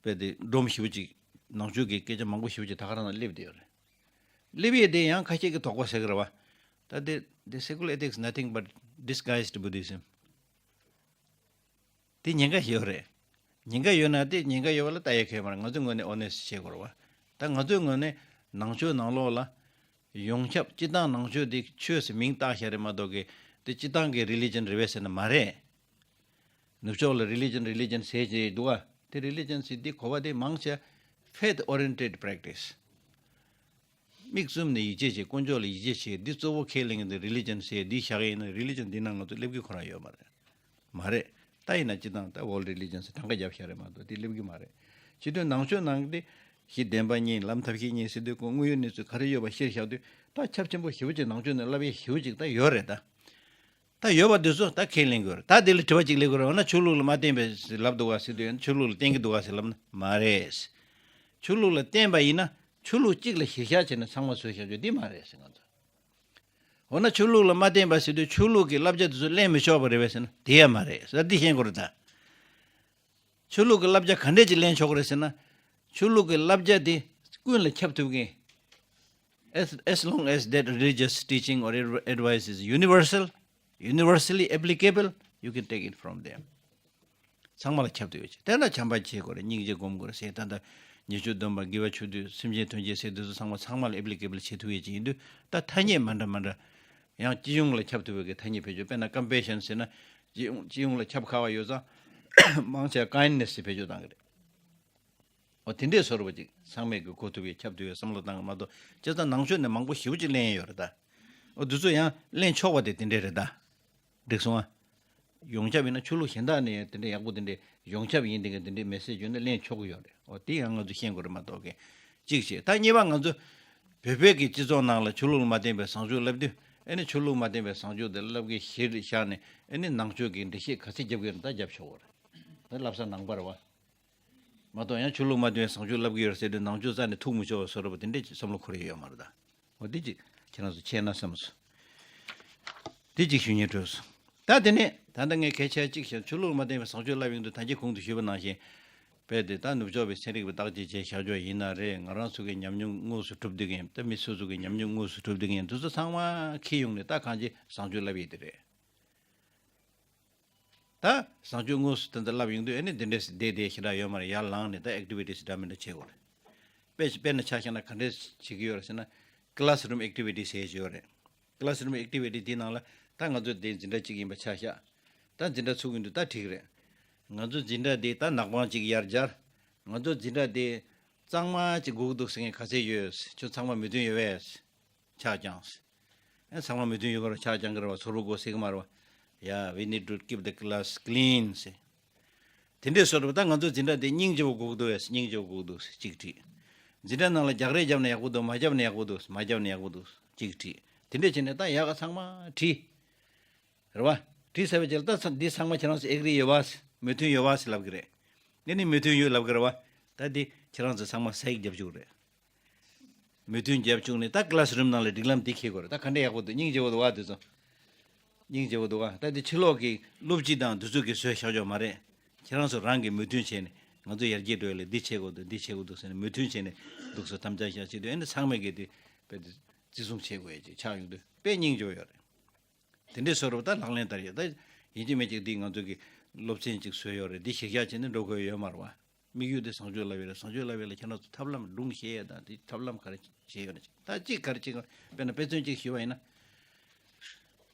དཔེ་དེ་སྒྲོམ་ཞེ་པོ་ཅིག་ནང་ཆོས་ཀྱི་སྐད་ཆ་མང་པོ་ཞེ་པོ་ཅིག་ད་ག་རང་ལ་སླེབས་བསྡད་ཡོད་རེད། སླེབས་ཡས་དེ་ཡང་ཁ་ཤས་ཀྱིས་དོགས་པ་ཟེར་གི་རེད་བ། ད་དེ་དེ་secular ethics nothing but disguised Buddhism། དེ་ཉེན་ཁ་ཡོད་རེད། ཉེན་ཁ་ཡོད་ན་དེ་ཉེན་ཁ་ཡོད་པ་ལ་ལྟ་ཡ་གལ་མ་རེད། ང་ཚོའི་ངོས་ནས་ཨོ་ནེ་སི་བྱེད་དགོས་རེད་བ། ད་ང་ཚོའི་ངོས་ནས་ནང་ཆོས་ནང་ལོགས་ལ་ཡོངས་ཁྱབ་སྤྱིར་བཏང་ནང་ཆོས་དེ་ཆོས་ཟེར་མིང་བཏགས་བཞག་རེད་མ་གཏོགས་གི་དེ་སྤྱིར་བཏང་གི་རི་ལི་ཇན་རེད་པས་ཟེར་ན་མ་རེད། ནུབ་ཕྱོགས་ལ་རི་ལི་ཇན་རི་ལི་ཇན་ཟེར་གྱི་འདུག་ག་དེ་རི་ལི་ཇན་ཟེར་དེ་གོ་བ་དེ་མང་ཆེ་faith oriented practice། མིག་བཙུམ་ནས་ཡིད་ཆེས་བྱེད། དཀོན་མཆོག་ལ་ཡིད་ཆེས་བྱེད། འདི་གཙོ་བོ་ཁས་ལེན་གྱི་འདུག་རི་ལི་ཇན་ཟེར་འདི་བཞག་གི་ཡིན་ན་རི་ལི་ཇན་འདི་ནང་ང་ཚོ་སླེབས་ཀྱི་ཁོ་རང་ཡོད་མ་རེད། མ་རེད། ད་ཡིན་ན་སྤྱིར་བཏང་ད་World Religion ཟེར་གྲངས་ཀ་བརྒྱབ་བཞག་རེད་མ་གཏོགས་དེ་སླེབས་ཀྱི་མ་རེད། སྤྱིར་བཏང་ནང་ཆོས་ནང་དེ་གཞི་བདེན་པ་གཉིས་ལམ་ཐབས་ཤེས་གཉིས་ཟེར་དུས་ཁོ་དངོས་ཡོད་གནས་ཚུལ་ག་རེ་ཡོད་པ་གཞིར་བཞག་དུས་ད་ཁྱབ་ཆེན་པོ་ཞེ་པོ་ཅིག་ནང་ཆོས་ནང་བསླབ་ཡས་ཞེ་པོ་ཅིག་ད་ཡོད་རེད་ད། ད་ཡོད་པ་དེ་ཚོ་ད་ཁས་ལེན་དགོས་རེད། ད་དེ་ལ་དྲི་བ་གཅིག་སླེབས་དགོས་རེད། འོ་ན་ཆོས་ལུགས་ལ་མ་བརྟེན་པའི་ལབ་འདུག་ག་ཟེར་དུས་ཆོས་ལུགས་ལ་བརྟེན་གྱི་འདུག་ག་ཟེར་ལབ་ན་མ་རེད། ཆོས་ལུགས་ལ་བརྟེན་པ་ཡིན་ན་ཆོས་ལུགས་གཅིག་ལ་གཞི་བཞག་བྱས་ནས་ཚང་མ་བཟོས་བཞག་རྒྱུ་འདི་མ་རེད་ཟེར་ང་ཚོ། འོ་ན་ཆོས་ལུགས་ལ་མ་བརྟེན་པ་ཟེར་དུས་ཆོས་ལུགས་ཀྱི་བསླབ་བྱ་དེ་ཚོ་གླེང་མི་ཆོག་པ་རེད་པས་ཟེར་ན་དེ་ཡང་མ་རེད་ཟེར་འདི་ཤེས་དགོས་རེད་ད། ཆོས་ལུགས་ཀྱི་བསླབ་བྱ་ག་འདྲས་ཅིག་གླེང་ཆོག་གི་རེད་ཟེར་ན། ཆོས་ལུགས་ཀྱི་བསླབ་བྱ་དེ་ཀུན་ལ་ཁྱབ་ཐུབ་མཁན། As, as long as that religious teaching or adv- advice is universal, universally applicable, you can take it from them. ཚང་མ་ལ་ཁྱབ་ཐུབ་ཡོད་ཅིག་དེ་ན་བྱམས་པ་བྱེད་དགོས་རེད། སྙིང་རྗེ་སྒོམ་དགོས་རེད་ཟེར། ད་ལྟ་ཉེས་སྤྱོད་སྡོམ་པ་དགེ་བ་ཆོས་སྡུད་སེམས་ཅན་དོན་བྱེད་ཟེར་དུས་ཚོ་ཚང་མ་ཚང་མ་ལ་applicable བྱེད་ཐུབ་ཡོད་ཅིག་ཡིན་དུས་ད་ཐ་སྙད་མ་འདྲ་མ་འདྲ། ཡང་སྤྱི་ཡོངས་ལ་ཁྱབ་ཐུབ་པའི་གི་ཐ་སྙད་བེད་སྤྱོད་དཔེར་ན་compassion ཟེར་ན་སྤྱི་ཡོངས་སྤྱི་ཡོངས་ལ་ཁྱབ་ཁ་བ་ཡོད་ཙང་མང་ཆེ་བ་kindness ཟེར་བེད་སྤྱོད་བཏང་གི་རེད། འོ་དེ་འདྲས་བཟོ་འདྲ་བ་ཅིག་ཚང་མས་གི་གོ་ཐུབ་པའི་ཁྱབ་ཐུབ་པའི་བསམ་བློ་བཏང་གི་མ་གཏོགས་བྱས་ཙང་ནང་ཆོས་ནས་མང་པོ་ཞེ་པོ་ཅིག་གླེང་ཡས་ཡོད་རེད་ད། འོ་དེ་ཚོ་ཡང་གླེང་ཆོག་པ་དེ་དེ་འདྲས་རེད་ད། འགྲིག་སོང་ཨ། ཡོངས་ཁྱབ་ཡིན་ན་ཆོས་ལུགས་གཞན་དག་ནས་ཡང་དེ་འདྲས་ཡག་པོ་དེ་འདྲས་ཡོངས་ཁྱབ་ཡིན་དེ་ག་དེ་འདྲས་message ཡོད་ན་གླེང་ཆོག་གི་ཡོད་རེད། འོ་དེ་ཡང་ང་ཚོ་ཤེས་དགོས་རེད་མ་གཏོགས་གི་གཅིག་བྱས། ད་གཉིས་པ་ང་ཚོ་བོད་པའི་གི་སྤྱི་ཚོགས་ནང་ལ་ཆོས་ལུགས་ལ་མ་བརྟེན་པའི་བཟང་སྤྱོད་བསླབ་དུས་ཨེ་ནི་ཆོས་ལུགས་མ་བརྟེན་པའི་བཟང་སྤྱོད་དེ་བསླབ་ཀྱི་གཞིར་བཞག་ནས་ཨེ་ནི་ནང་ཆོས་ཀྱི་འགྲེལ་བཤད་ག་ཚད་རྒྱབ་ཀྱི་ཡོད་ན་ད་རྒྱབ་ཆོག་གི་རེད། ད་བསླབ་ས་ནང་པ་རེད་བ། མ་གཏོགས་ཡང་ཆོས་ལུགས་མ་བརྟེན་བཟང་སྤྱོད་བསླབ་ཀྱི་ཡོད་ཟེར་དུས་ནང་ཆོས་རྩ་ནས་ཐུག་མི་ཆོག་པ་བཟོ་འདྲ་བ་དེ་འདྲས་ཀྱི་བསམ་བློ་འཁོར་ཡས་ཡོད་མ་རེད་ད། འོ་དེ་ཅིག་ཁྱེད་རང་ཚོ་ཤེས་ན་བསམ་སོང་། དེ་ཅིག་ཞུ་སྙིང་བྲོས་སོང་། ད་དེ་ནས་ད་ལྟ་ངས་གལ་ཆེ་གཅིག་བཤད། ཆོས་ལུགས་མ་བརྟེན་པའི་བཟང་སྤྱོད་བསླབ་ཡོང་དུས་ད་གིན་གོང་དུ་ཞུས་པ་ནང་བཞིན། རྦད་དེ་ད་ནུབ་ཕྱོགས་པའི་ཚན་རིག་པ་བརྟག་དཔྱད་བྱས་བཞག་ཆོག་ཡིན་ན་རེད། ང་རང་ཚོ་གི་ཉམས་མྱོང་དངོས་སུ་གྲུབ་བསྡད་མཁན་ད་མི་སོ་སོ་གི་ཉམས་མྱོང་དངོས་སུ་གྲུབ་བསྡད་མཁན་དེ་ཚོ་ཚང་མ་འཁྱེར་ཡོང་ནས་ད་གང་ཅི་བཟང་སྤྱོད་བསླབ་ཡས་དེ་རེད། ད་བཟང་སྤྱོད་དངོས་སུ་དེ་འདྲ་བསླབ་ཡོང་དུས་ཨ་ནི་འདི་འདྲས་སེ་བསྡད་བསྡད་ཞེ་དྲག་ཡོད་མ་རེད། ཡར་ལངས་ནས་ད་activities འདྲ་མི་འདྲ་བྱེད་དགོས་རེད། དཔེ་དཔེར་ན་ཆ་བཞག་ན་ག་འདྲས་བྱེད་ཀྱི་ཡོད་རེད་ཟེར་ན། Classroom activities ཟེར་ཡོད་རེད། Classroom activity དེའི་ནང་ལ་ད་ང་ཚོ་དེ་འཛིན་གྲྭ་གཅིག་ཡིན་པ་ཆ་བཞག་ད་འཛིན་གྲྭ་ཚུགས་ཡོང་དུས་ད་འགྲིག་རེད། ང་ཚོ་འཛིན་གྲྭ་དེ་ད་ནག་པང་གཅིག་ཡར་སྦྱར། ང་ཚོ་འཛིན་གྲྭ་དེ་གཙང་མ་གཅིག་དགོས་ཀྱི་འདུག་ཟེར་མཁན་ག་ཚད་ཡོད། ཁྱོད་ཚང་མ་མོས་མཐུན་ཡོད་པས། ཆ་བཞག་ཨེ་ཚང་མ་མོས་མཐུན་ཡོད་པར་ཆ་བཞག་གི་རེད་བ། ཚོར་བ་དགོས་ཟེར་གི་མ་རེད་བ། Yeah, we need to keep the class clean ཟེར། དེ་འདྲས་བཟོ་འདྲ་བ། ད་ང་ཚོ་འཛིན་གྲྭ་དེ་སྙིང་རྗེ་བོ་དགོས་ཀྱི་འདུག་ཨེ། སྙིང་རྗེ་བོ་དགོས་ཀྱི་འདུག་ཟེར་གཅིག་བྲིས། འཛིན་གྲྭ་ནང་ལ་རྒྱག་རེས་བརྒྱབ་ན་ཡག་པོ་འདུག་མ་བརྒྱབ་ན་ཡག་པོ་འདུག་མ་བརྒྱབ་ན་ཡག་པོ་འདུག་ཟེར་གཅིག་བྲིས། དེ་འདྲས་བྱས་ནས་ད་ཡག་ག་ཚང་མ་བྲིས། རེད་བ། བྲིས་ཚར་བའི་རྗེས་ལ་ད་ཚ་འདི་ཚང་མ་ཁྱེད་རང་ཚོ་ཨེག་རི་ཡོད་བ་ཟེར། མོས་མཐུན་ཡོད་བ་ཟེར་ལབ་གི་རེད། ངས་ནི་མོས་མཐུན་ཡོད་ལབ་གི་རེད་བ། ད་འདི་ཁྱེད་རང་ཚོ་ཚང་མ་ས་ཡིག་རྒྱབ་བཅུག་རེད། མོས་མཐུན་རྒྱབ་བཅུག་ནས་ད་ཀི་ལ་སི་རུམ་ནང་ལ་སྒྲིག་ལམ་འདི་འཁྱེར་དགོས་རེད། ད་ག་འདྲ་ཡག་པོ་འདུག་སྙིང་རྗེ་བོ་འདུག་བ། འདི་ཚོ་སྙིང་རྗེ་བོ་འདུག་བ། ད་འདི་ཕྱི་ལོགས་ཀྱི་སློབ་སྤྱི་དང་འདི་ཚོ་གིས་བཟོས་བཞག་ཆོག་མ་རེད། ཁྱེད་རང་ཚོ་རང་གིས་མོས་མཐུན་བྱས་ནས་ང་ཚོ་ཡར་རྒྱས་འགྲོ་ཡ་ལ་འདི་བྱེད་དགོས་འདུག་འདི་བྱེད་དགོས་འདུག་ཟེར་ནས་མོས་མཐུན་བྱས་ནས་འདུག་སེ་དམ་བཅའ་བཞག་བྱེད་དུས་ཨེ་འདི་ཚང་མས་གི་འདི་དཔེ་འདི་བརྩི་སྲུང་བྱེད་དགོས་ཡ་ཅིག་ཆགས་ཡོང་དུས་དཔེ་སྙིང་རྗེ་བོ་ཡོད་རེད། དེ་འདྲའི་བཟོ་འདྲ་བ་ད་ལག་ལེན་བསྟར་ཡོད། ད་ཡིན་གཅིག་མིན་གཅིག་འདི་ང་ཚོ་གི་སློབ་ཚན་གཅིག་བཟོས་ཡོད་རེད། འདི་གཞིར་བཞག་བྱས་ནས་འགྲོ་དགོས་ཡོད་མ་རེད་བ། དམིགས་ཡུལ་དེ་བཟང་སྤྱོད་བསླབ་ཡས་རེད། བཟང་སྤྱོད་བསླབ་ཡས་ལ་ཁྱེད་རང་ཚོ་ཐབས་ལམ་སྒྲུང་བཤད་ཡས་དང་དེ་ཐབས་ལམ་ག་རེ་བྱས་ཡོད་ན་ཅིག་ད་གཅིག་ག་རེ་གཅིག་དཔེར་ན་དཔེ་མཚོན་གཅིག་ཞུས་པ་ཡིན་ན།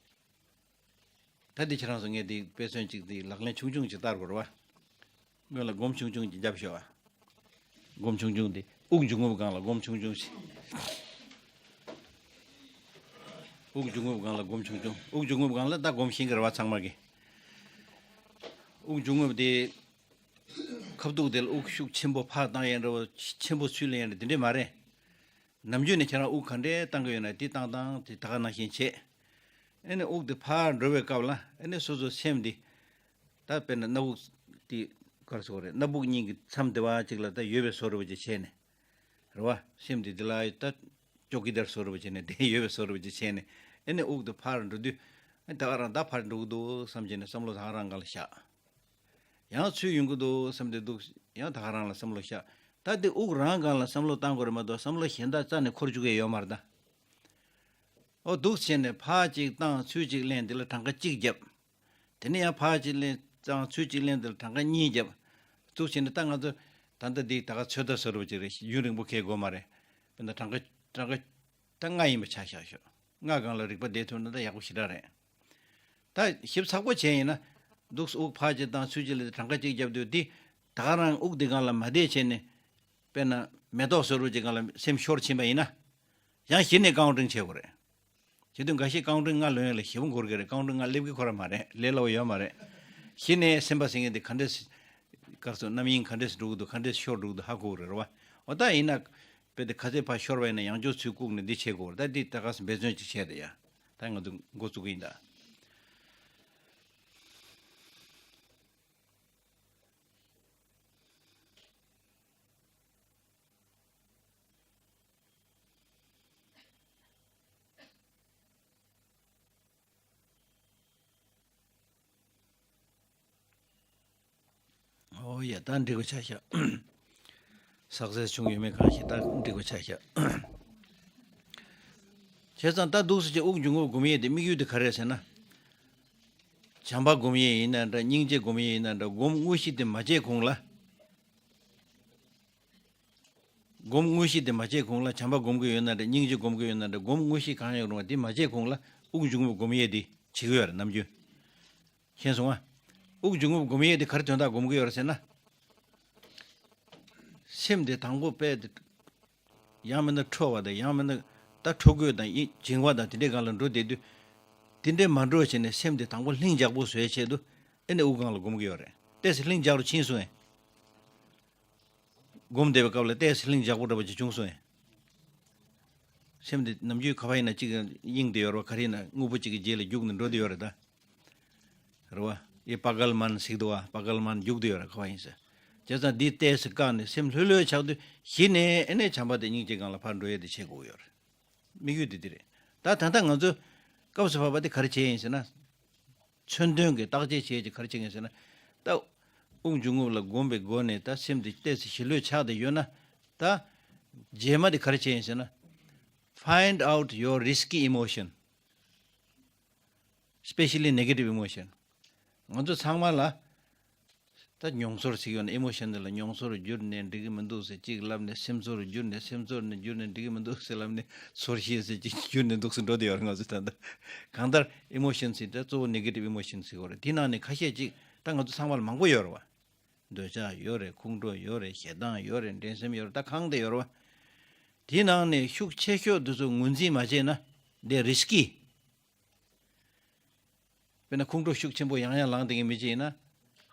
ད་འདི་ཁྱེད་རང་ཚོ་ངས་འདི་དཔེ་མཚོན་གཅིག་འདི་ལག་ལེན་ཆུང་ཆུང་ཅིག་བསྟར་དགོས་རེད་བ། སྔོན་ལ་སྒོམ་ཆུང་ཆུང་ཅིག་རྒྱབ་ཤོག་ཨ། སྒོམ་ཆུང་ཆུང་དེ་དབུགས་འབྱུང་རྔུབ་སྒང་ལ་སྒོམ་ཆུང་ཆུང་ཞིག་དབུགས་འབྱུང་རྔུབ་སྒང་ལ་སྒོམ་ཆུང་ཆུང་། དབུགས་འབྱུང་རྔུབ་སྒང་ལ་ད་སྒོམ་ཤེས་ཀྱི་རེད་བ་ཚང་མ་གི། དབུགས་འབྱུང་རྔུབ་དེ་ཁ་ཐུག་དེ་ལ་དབུགས་ཤུགས་ཆེན་པོ་ཕར་བཏང་ཡས་འདྲ་བོ་ཆེན་པོ་ཚུར་ལེན་ཡས་འདྲ་དེ་འདྲས་མ་རེད། ནམ་རྒྱུན་ནས་ཁྱེད་རང་དབུགས་ག་འདྲས་བཏང་གི་ཡོད་ན་དེ་བཏང་སྟངས་དེ་ད་ག་ནང་བཞིན་བྱེད། ཨེ་ནས་དབུགས་དེ་ཕར་འགྲོ་བའི་སྐབས་ལ་ཨེ་ནས་སོ་སོ་སེམས་དེ་ད་དཔེར་ན་སྣ་བུག་དེ་ག་རེ་ཟེར་དགོས་རེད། སྣ་བུག་གཉིས་ཀྱི་མཚམས་དེ་བ་གཅིག་ལ་ད་ཡོད་པའི་བཟོ་འདྲ་བོ་ཅིག་བྱས་ནས། རེད་བ། སེམས་དེ་འདི་ལ་ད་ཅོ་ཀི་དར་བཟོ་འདྲ་བོ་བྱས་ནས་དེ་ཡོད་པའི་བཟོ་འདྲ་བོ་ཅིག་བྱས་ནས་ཨེ་ནས་དབུགས་དེ་ཕར་འགྲོ་དུས་ཨེ་ད་ག་རང་ད་ཕར་འགྲོ་གི་འདུག་བསམ་བྱས་ནས་བསམ་བློ་ད་ག་རང་སྒང་ལ་བཞག་ཡང་ཚུར་ཡོང་གི་འདུག་བསམ་དེ་འདུག་ཡང་ད་ག་རང་ལ་བསམ་བློ་བཞག་ད་དེ་དབུགས་རང་སྒང་ལ་བསམ་བློ་བཏང་དགོས་རེད་མ་གཏོགས་བསམ་བློ་གཞན་དག་རྩ་ནས་འཁོར་བཅུག་གི་ཡོད་མ་རེད་ད། ཨོ་འདུག་བྱས་ནས་ཕར་གཅིག་བཏང་ཚུར་གཅིག་ལེན་དེ་ལ་གྲངས་ཀ་གཅིག་བརྒྱབ། དེ་ནས་ཡང་ཕར་གཅིག་ལེན་བཏང་ཚུར་གཅིག་ལེན་དེ་ལ་གྲངས་ཀ་གཉིས་བརྒྱབ། འདུག་བྱས་ནས་ད་ང་ཚོ་ད་ལྟ་འདི་ད་ག་ཚོད་ལྟ་བཟོ་འདྲ་བོ་ཅིག་རེད། ཡུན་རིང་པོ་འཁེལ་དགོས་མ་རེད། དཔེར་ན་གྲངས་ཀ་གྲངས་ཀ་ད་ལྔ་ཡིན་པ་ཆ་བཞག་ཤོག་ལྔ་སྒང་ལ་རིག་པ་བསྡད་ཐུབ་ན་ད་ཡག་པོ་ཞེ་དྲག་རེད། ད་ཞིབ་ཚགས་པོ་བྱས་ཡིན་ན། འདུག་སེ་དབུགས་ཕར་གཅིག་བཏང་ཚུར་གཅིག་ལ་གྲངས་ཀ་གཅིག་བརྒྱབ་དུས་འདི་ད་ག་རང་དབུགས་འདི་སྒང་ལ་མ་བསྡད་བྱས་ནས། དཔེར་ན་མེ་ཏོག་བཟོ་འདྲ་བོ་ཅིག་སྒང་ལ་སེམས་ཤོར་ཕྱིན་པ་ཡིན་ན། ཡང་གཞི་ནས་ཀའུན་ཊིང་བྱེད་དགོས་རེད། བྱེད་དུས་འགའ་ཤས་ཀའུན་ཊིང་ལྔ་ལོན་ཡ་ལ་ཞེ་པོ་འགོར་གི་རེད། ཀའུན་ཊིང་ལྔ་སླེབས་ཀྱི་ཁོ་རང་མ་རེད། ལས་སླ་བོ་ཡོད་མ་རེད། གཞི་ནས་སེམས་པ་ཟེར་མཁན་དེ་ག་འདྲས་སྐར་ཚོ་རྣམ་གཡེང་ག་འདྲས་འགྲོ་གི་འདུག་ག་འདྲས་ཤོར་འགྲོ་གི་འདུག་ཧ་གོ་གི་རེད་རེད་བ། འོ་ད་ཡིན་ན། དཔེ་དེ་ག་ཚོད་ཕར་ཤོར་བ་ཡིན་ན་ཡང་བསྐྱར་ཚུར་བཀུག་ནས་འདི་བྱེད་དགོས་རེད། ད་འདི་ད་ག་སེ་འབད་བརྩོན་ཅིག་བྱས་ཏེ་ཡ། ད་ང་ཚོ་འགོ་བཙུགས་གི་ཡིན་ད། ཨོ་ཡ། ད་འགྲིག་པ་ཆགས་ཤག་སག་སེ་སི་བྱུང་ཡོད་མེད་གང་ཤེས། ད་འགྲིག་པ་ཆགས་ཤག་བྱས་ཙང་ད་འདུག་སེ་བྱས་དབུགས་འབྱུང་རྔུབ་སྒོམ་ཡས་དེ་དམིགས་ཡུལ་དེ་ག་རེ་རེད་ཟེར་ན། བྱམས་པ་སྒོམ་ཡས་ཡིན་ན་འདྲ། སྙིང་རྗེ་སྒོམ་ཡས་ཡིན་ན་འདྲ། སྒོམ་དངོས་གཞི་དེ་མ་བྱས་གོང་ལ། སྒོམ་དངོས་གཞི་དེ་མ་བྱས་གོང་ལ། བྱམས་པ་སྒོམ་གྱི་ཡོད་ན་འདྲ། སྙིང་རྗེ་སྒོམ་གྱི་ཡོད་ན་འདྲ། སྒོམ་དངོས་གཞི་གང་ཡང་རུང་བ་དེ་མ་བྱས་གོང་ལ་དབུགས་འབྱུང་རྔུབ་སྒོམ་ཡས་དེ་བྱེད་ཀྱི་ཡོད་རེད། ནམ་རྒྱུན། མཁྱེན་སོང་ང་། དབུགས་འབྱུང་རྔུབ་སྒོམ་ཡས་དེ་ག་རེ་དོན་དག་སྒོམ་གྱི་ཡོད་རེད་ཟེར་ན། སེམས་དེ་དང་པོ་དཔེ་དེ། ཡང་མིན་ན་ཁྲོ་བ་དང་། ཡང་མིན་ན་ད་ཁྲོ་དགོས་དང་ཡིད་འབྱིང་བ་དང་དེ་འདྲའི་སྒང་ལ་འགྲོ་བསྡད་དུས། དེ་འདྲའི་མ་འགྲོ་བྱས་ནས་སེམས་དེ་དང་པོ་ལྷིང་འཇགས་པོ་བཟོ་ཡས་ཆེད་དུ། ཨེ་ནས་དབུགས་སྒང་ལ་སྒོམ་གྱི་ཡོད་རེད། ཏོག་ཙམ་ལྷིང་འཇགས་རུ་ཕྱིན་སོང་ངས། སྒོམ་བསྡད་པའི་སྐབས་ལ་ཏོག་ཙམ་ལྷིང་འཇགས་པོ་འདྲ་པོ་ཅིག་བྱུང་སོང་ངས། སེམས་དེ་ནམ་རྒྱུན་ག་པར་ཡིན་ན་གཅིག་གཡེང་བསྡད་ཡོད་རེད་བ། ག་རེ་ཡིན་ན་དངོས་པོ་གཅིག་གི་རྗེས་ལ་རྒྱུག་ནས་འགྲོ་བསྡད་ཡོད་རེད་ད། རེད་བ། ཡེ་པ་གལ་མན་ཟེར་གི་འདུག་བ། པ་གལ་མན་རྒྱུག་བསྡད་ཡོད་རེད། ག་པར་ཡིན་ཟེར། བྱས་ཙང་འདི་ཏོག་ཙམ་བཀག་ནས་སེམས་ལྷོད་ལྷོད་ཆགས་དུས་གཞི་ནས་ཨེ་ནས་བྱམས་པ་དེ་སྙིང་རྗེ་སྒང་ལ་ཕར་འགྲོ་ཡས་དེ་བྱེད་དགོས་ཀྱི་ཡོད་རེད། དམིགས་ཡུལ་དེ་འདི་རེད། ད་ད་ལྟ་ང་ཚོ་སྐབས་སུ་བབས་པ་དེ་ག་རེ་བྱས་ཡིན་ཟེར་ན། མཚོན་དོན་གྱི་བརྟག་དཔྱད་བྱས་ཀྱི་ག་རེ་བྱེད་ངེས་ཟེར་ན། ད་དབུགས་འབྱུང་རྔུབ་ལ་སྒོམ་པའི་སྒོ་ནས་ད་སེམས་དེ་ཏོག་ཙམ་ཞི་ལྷོད་ཆགས་བསྡད་ཡོད་ན། ད་རྗེས་མ་དེ་ག་རེ་བྱས་ཡིན་ཟེར་ན། Find out your risky emotion, especially negative emotion. ང་ཚོ་ཚང་མ་ལ་ད་མྱོང་ཚོར་ཟེར་ཡོད་ན། ཨི་མོ་ཤན་དེ་ལ་མྱོང་ཚོར་གྱུར་ནས་འགྲིག་གི་མི་འདུག་ཟེར་གཅིག་ལབ་ནས། སེམས་ཚོར་གྱུར་ནས། སེམས་ཚོར་ནས་གྱུར་ནས་འགྲིག་གི་མི་འདུག་ཟེར་ལབ་ནས། ཚོར་ཤེས་ཟེར་གཅིག་གྱུར་ནས་འདུག་ཟེར་འགྲོ་བསྡད་ཡོད་རེད་ང་ཚོ་ད་ལྟ། གང་ལྟར་ཨི་མོ་ཤན་ཟེར་དེ་གཙོ་བོ་ནེ་གེ་ཊིབ་ཨི་མོ་ཤན་ཟེར་གྱི་ཡོད་རེད། དེ་ནང་ནས་ཁ་ཤས་ཅིག་ད་ང་ཚོ་ཚང་མ་ལ་མང་པོ་ཡོད་རེད་བ། འདོད་ཆགས་ཡོད་རེད། ཁོང་ཁྲོ་ཡོད་རེད། ཞེ་སྡང་ཡོད་རེད། འགྲན་སེམས་ཡོད་རེད། ད་གང་དེ་ཡོད་རེད་བ། དེའི་ནང་ནས་ཤུགས་ཆེ་ཤོས་དེ་ཚོ་ངོས་འཛིན་མ་བྱས་ན་དེ་རི་སི་ཀི། དཔེར་ན་ཁོང་ཁྲོ་ཤུགས་ཆེན་པོ་ཡང་ཡང་ལངས་བསྡད་མཁན་མི་གཅིག་ཡིན་ན་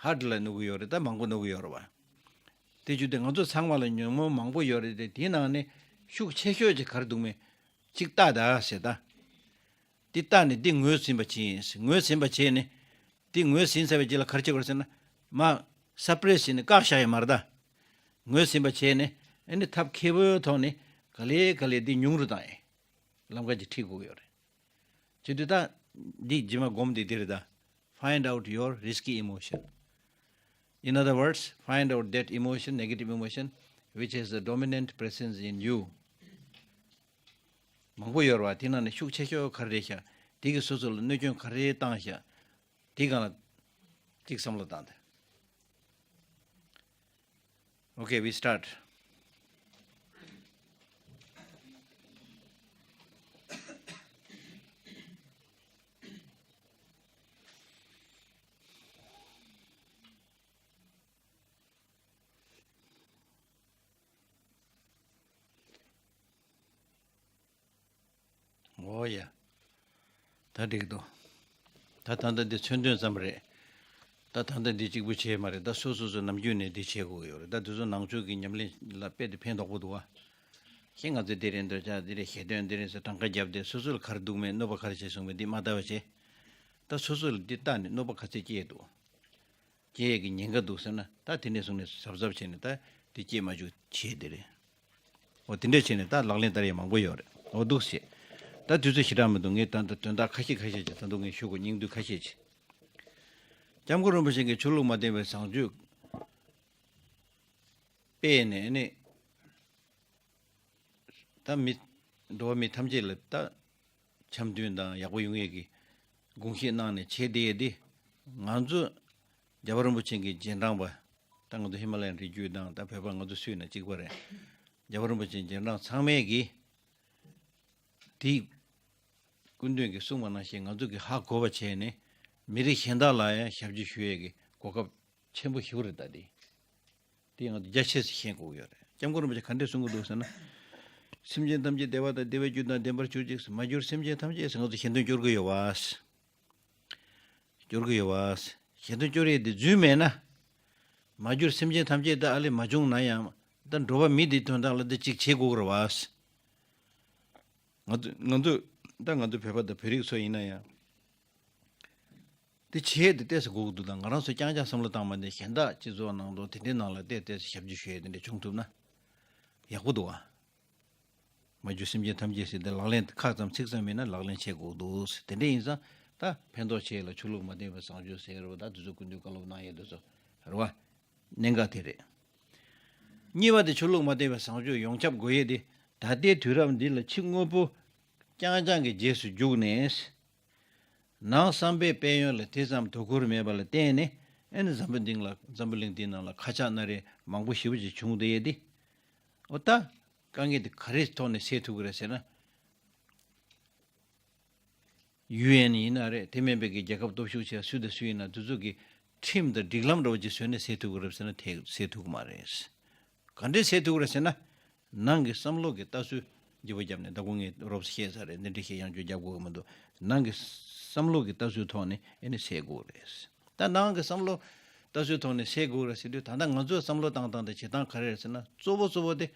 ཧར་ཊི་ལ་གནོད་གི་ཡོད་རེད། ད་མང་པོ་གནོད་གི་ཡོད་རེད་བ། དེ་བརྒྱུད་དེ་ང་ཚོ་ཚང་མ་ལ་ཉོན་མོངས་མང་པོ་ཡོད་རེད་དེ། དེའི་ནང་ནས་ཤུགས་ཆེ་ཤོས་ཅིག་ག་རེ་འདུག་མེད་ཅིག་ལྟ་ད་ཟེར་ད། དེ་ལྟ་ནས་དེ་ངོས་ཟིན་པ་བྱས་ཡིན། ངོས་ཟིན་པ་བྱས་ནས་དེ་ངོས་ཟིན་ཚར་བའི་རྗེས་ལ་ག་རེ་བྱེད་དགོས་རེད་ཟེར་ན། མ་སབ་པི་རེ་སི་བྱས་ནས་བཀག་བཞག་ཡོད་མ་རེད་ད། ངོས་ཟིན་པ་བྱས་ནས་ཨ་ནི་ཐབས་མཁས་པོའི་ཐོག་ནས་ག་ལེ་ག་ལེ་དེ་ཉུང་རུ་བཏང་ཡིན། ལམ་ཁ་ཅིག་ཁྲིད་དགོས་ཀྱི་ཡོད་རེད། བྱེད་དུས་ད་འདི་རྗེས་མ་སྒོམ་དེ་འདི་རེད་ད། Find out your risky emotion. In other words, find out that emotion, negative emotion, which has the dominant presence in you. མང་པོ་ཡོད་རེད་བ། དེ་ནང་ནས་ཤུགས་ཆེ་ཤོས་ག་རེ་རེད་ཤག་དེ་གིས་སོ་སོ་ལ་གནོད་སྐྱོན་ག་རེ་བཏང་ཤག་དེ་སྒང་ལ་ཅིག་བསམ་བློ་བཏང་དང་། Okay, we start. འོ་ཡ། ད་འགྲིག་འདུག་ད་ད་ལྟ་འདི་མཚོན་དོན་ཙམ་རེད། ད་ད་ལྟ་འདི་གཅིག་པུ་བྱས་མ་རེད། ད་སོ་སོ་སོ་ནམ་རྒྱུན་ནས་འདི་བྱེད་དགོས་ཀྱི་ཡོད་རེད། ད་དེ་ཚོ་ནང་ཆོས་ཀྱི་ཉམས་ལེན་ལ་དཔེ་དེ་ཕན་ཐོགས་པོ་འདུག་བ། ཁྱེད་ང་ཚོས་འདི་རེད། འདོད་ཆགས་འདི་རེད། ཞེ་འདོད་འདི་རེད་ཟེར་གྲངས་ཀ་བརྒྱབ་སྟེ་སོ་སོ་ལ་ག་རེ་འདུག་མེད། གནོད་པ་ག་རེ་བྱས་སོང་མེད་འདི་མ་ལྟ་བ་བྱས། ད་སོ་སོ་ལ་འདི་ལྟ་ནས་གནོད་པ་ག་ཚད་སྐྱེས་འདུག་སྐྱེ་ཡས་ཀྱི་ཉེན་ཁ་འདུག་ཟེར་ན། ད་དེ་ནས་བཟུང་ནས་གཟབ་གཟབ་བྱས་ནས་ད་དེ་སྐྱེ་མ་བཅུག་བྱས་དེ་རེད། འོ་དེ་འདྲས་བྱས་ནས་ད་ལག་ལེན་བསྟར་ཡས་མང་པོ་ཡོད་རེད། འོ་འདུག་བྱས། ད་དུས་ཚོད་ཞེ་དྲག་མི་འདུག་ངས་ད་ལྟ་དོན་དག་ཁ་ཤས་ཁ་ཤས་ཅིག་ད་དུང་ངས་ཞུ་དགོས། སྙིང་བསྡུས་ཁ་ཤས་ཅིག་སྐྱབས་མགོན་རིན་པོ་ཆེ་གིས་ཆོས་ལུགས་མ་བསྟེན་པའི་བཟང་སྤྱོད་སྤེལ་ནས་ནི། ད་མི། འགྲོ་བ་མི་ཐམས་ཅད་ལ་ད་འཆམ་མཐུན་དང་ཡག་པོ་ཡོང་ཡས་ཀྱི་དགོངས་བཞེས་གནང་ནས་བྱས་བསྡད་ཡས་འདི། ང་ཚོ་རྒྱལ་བ་རིན་པོ་ཆེ་གི་རྗེས་འབྲང་པ། ད་ང་ཚོ་ཧི་མ་ལ་ཡའི་རི་རྒྱུད་དང་ད་བོད་པ་ང་ཚོ་སུ་ཡིན་ན་གཅིག་པ་རེད། རྒྱལ་བ་རིན་པོ་ཆེ་རྗེས་འབྲང་ཚང་མས་ཀྱི་དེ་སྐུ་མདུན་གྱིས་གསུངས་པ་ནང་བཞིན་ང་ཚོ་གིས་ཧ་གོ་བ་བྱས་ནས་མི་རིགས་གཞན་དག་ལ་ཡང་ཞབས་ཕྱི་ཞུ་ཡས་ཀྱི་གོ་སྐབས་ཆེན་པོ་ཞིག་རེད། ད་དེ། དེ་ང་ཚོ་རྒྱ་ཆེ་ས་ཤེས་དགོས་ཡོད་རེད། སྐྱབས་མགོན་རིན་པོ་ཆེ་ག་འདྲས་གསུང་གི་འདུག་ཟེར་ན། སེམས་ཅན་ཐམས་ཅད་བདེ་བ་དང་བདེ་བར་གྱུར་དང་ལྡན་པར་གྱུར་ཅིག་མ་གྱུར་སེམས་ཅན་ཐམས་ཅད་ཟེར་ང་ཚོ་ཞལ་འདོན་སྐྱོར་གི་ཡོད་བ། སྐྱོར་གི་ཡོད་བ། གཞན་དོན་སྐྱོར་ཡས་དེ་རྫུན་མེད་ན། མ་གྱུར་སེམས་ཅན་ཐམས་ཅད་དག་ཨ་ལས་མ་བྱུང་ན་ཡང་། ད་འགྲོ་བ་མི་དེའི་དོན་དག་ལ་དེ་གཅིག་བྱེད་དགོས་རེད་བ། ང་ཚོ་ང་ཚོ་ད་ང་ཚོ་བོད་པ་དང་བོད་རིགས་ཚོ་ཡིན་ན་ཡང་། དེ་བྱེད་དེ་ཏོག་ཙམ་དགོས་ཀྱི་འདུག་ད་ང་རང་ཚོ་རྐྱང་རྐྱང་བསམ་བློ་བཏང་མ་ནས་གཞན་དག་སྤྱི་ཚོགས་ནང་དུ་དེ་འདྲའི་ནང་ལ་བལྟས་ཏོག་ཙམ་ཞབས་ཕྱི་ཞུ་ཡས་དེ་འདྲ་བྱུང་ཐུབ་ན་ཡག་པོ་འདུག་བ། མ་གྱུར་སེམས་ཅན་ཐམས་ཅད་ཟེར་ཏེ་ལག་ལེན་ཁ་ཙམ་ཚིག་ཙམ་མིན་ན་ལག་ལེན་བྱེད་དགོས་འདུག་དེ་འདྲ་ཡིན་ཙང་ད་ཕན་ཐོགས་ཆེ་ལ་ཆོས་ལུགས་མ་བརྟེན་པའི་བཟང་སྤྱོད་ཟེར་རོ། ད་དེ་ཚོ་སྐུ་མདུན་བཀའ་སློབ་གནང་ཡས་དེ་ཚོ་རེད་བ། གནད་འགག་དེ་རེད། གཉིས་པ་དེ་ཆོས་ལུགས་མ་བརྟེན་པའི་བཟང་སྤྱོད་ཡོངས་ཁྱབ་དགོས་ཡས་དེ། ད་ལྟའི་དུས་རབས་འདི་ལ་ཕྱི་དངོས་པོ་རྐྱང་རྐྱང་གི་རྗེས་སུ་རྒྱུགས་ནས། ནང་བསམ་པའི་དཔལ་ཡོན་ལ་དེ་ཙམ་དོ་ཁུར་མེད་པ་ལ་བརྟེན་ནས། ཨེ་ནི་འཛམ་བུ་གླིང་ལ་འཛམ་བུ་གླིང་འདིའི་ནང་ལ་ཁ་ཆག་སྣ་རལ་མང་པོ་ཞེ་པོ་ཅིག་བྱུང་བསྡད་ཡས་དེ། འོ་ད། དཀའ་ངལ་དེ་ག་རེའི་ཐོག་ནས་སེལ་ཐུབ་ཀྱི་རེད་ཟེར་ན། ཡུ་ཨེན་ཡིན་ན་རེད། དེ་མིན་པའི་གི་རྒྱལ་ཁབ་སྟོབས་ཤུགས་ཆེ་སུ་དང་སུ་ཡིན་ན་དེ་ཚོ་གི་ཁྲིམས་དང་སྒྲིག་ལམ་འདྲ་བོ་ཅིག་བཟོས་ནས་སེལ་ཐུབ་ཀྱི་རེད་ཟེར་ན་དེ་སེལ་ཐུབ་ཀྱི་མ་རེད། ག་འདྲས་སེལ་ཐུབ་ཀྱི་རེད་ཟེར་ན། ནང་གི་བསམ་བློ་གི་ལྟ་ཚུལ་བརྗེ་པོ་བརྒྱབ་ནས། ད་གོང་ངས་རོབ་ཙམ་བཤད་ཚར་རེད། འདི་འདྲ་ཞིག་ཡང་བསྐྱར་རྒྱབ་དགོས་ཀྱི་མི་འདུག་ནང་གི་བསམ་བློ་གི་ལྟ་ཚུལ་ཐོག་ནས་ཨེ་ནི་སེལ་དགོས་རེད། ད་ནང་གི་བསམ་བློ་ལྟ་ཚུལ་ཐོག་ནས་སེལ་དགོས་རེད་ཟེར་དུས། ད་ལྟ་ང་ཚོས་བསམ་བློ་བཏང་སྟངས་དང་བྱེད་སྟངས་ག་རེ་རེད་ཟེར་ན། གཙོ་བོ་གཙོ་བོ་དེ་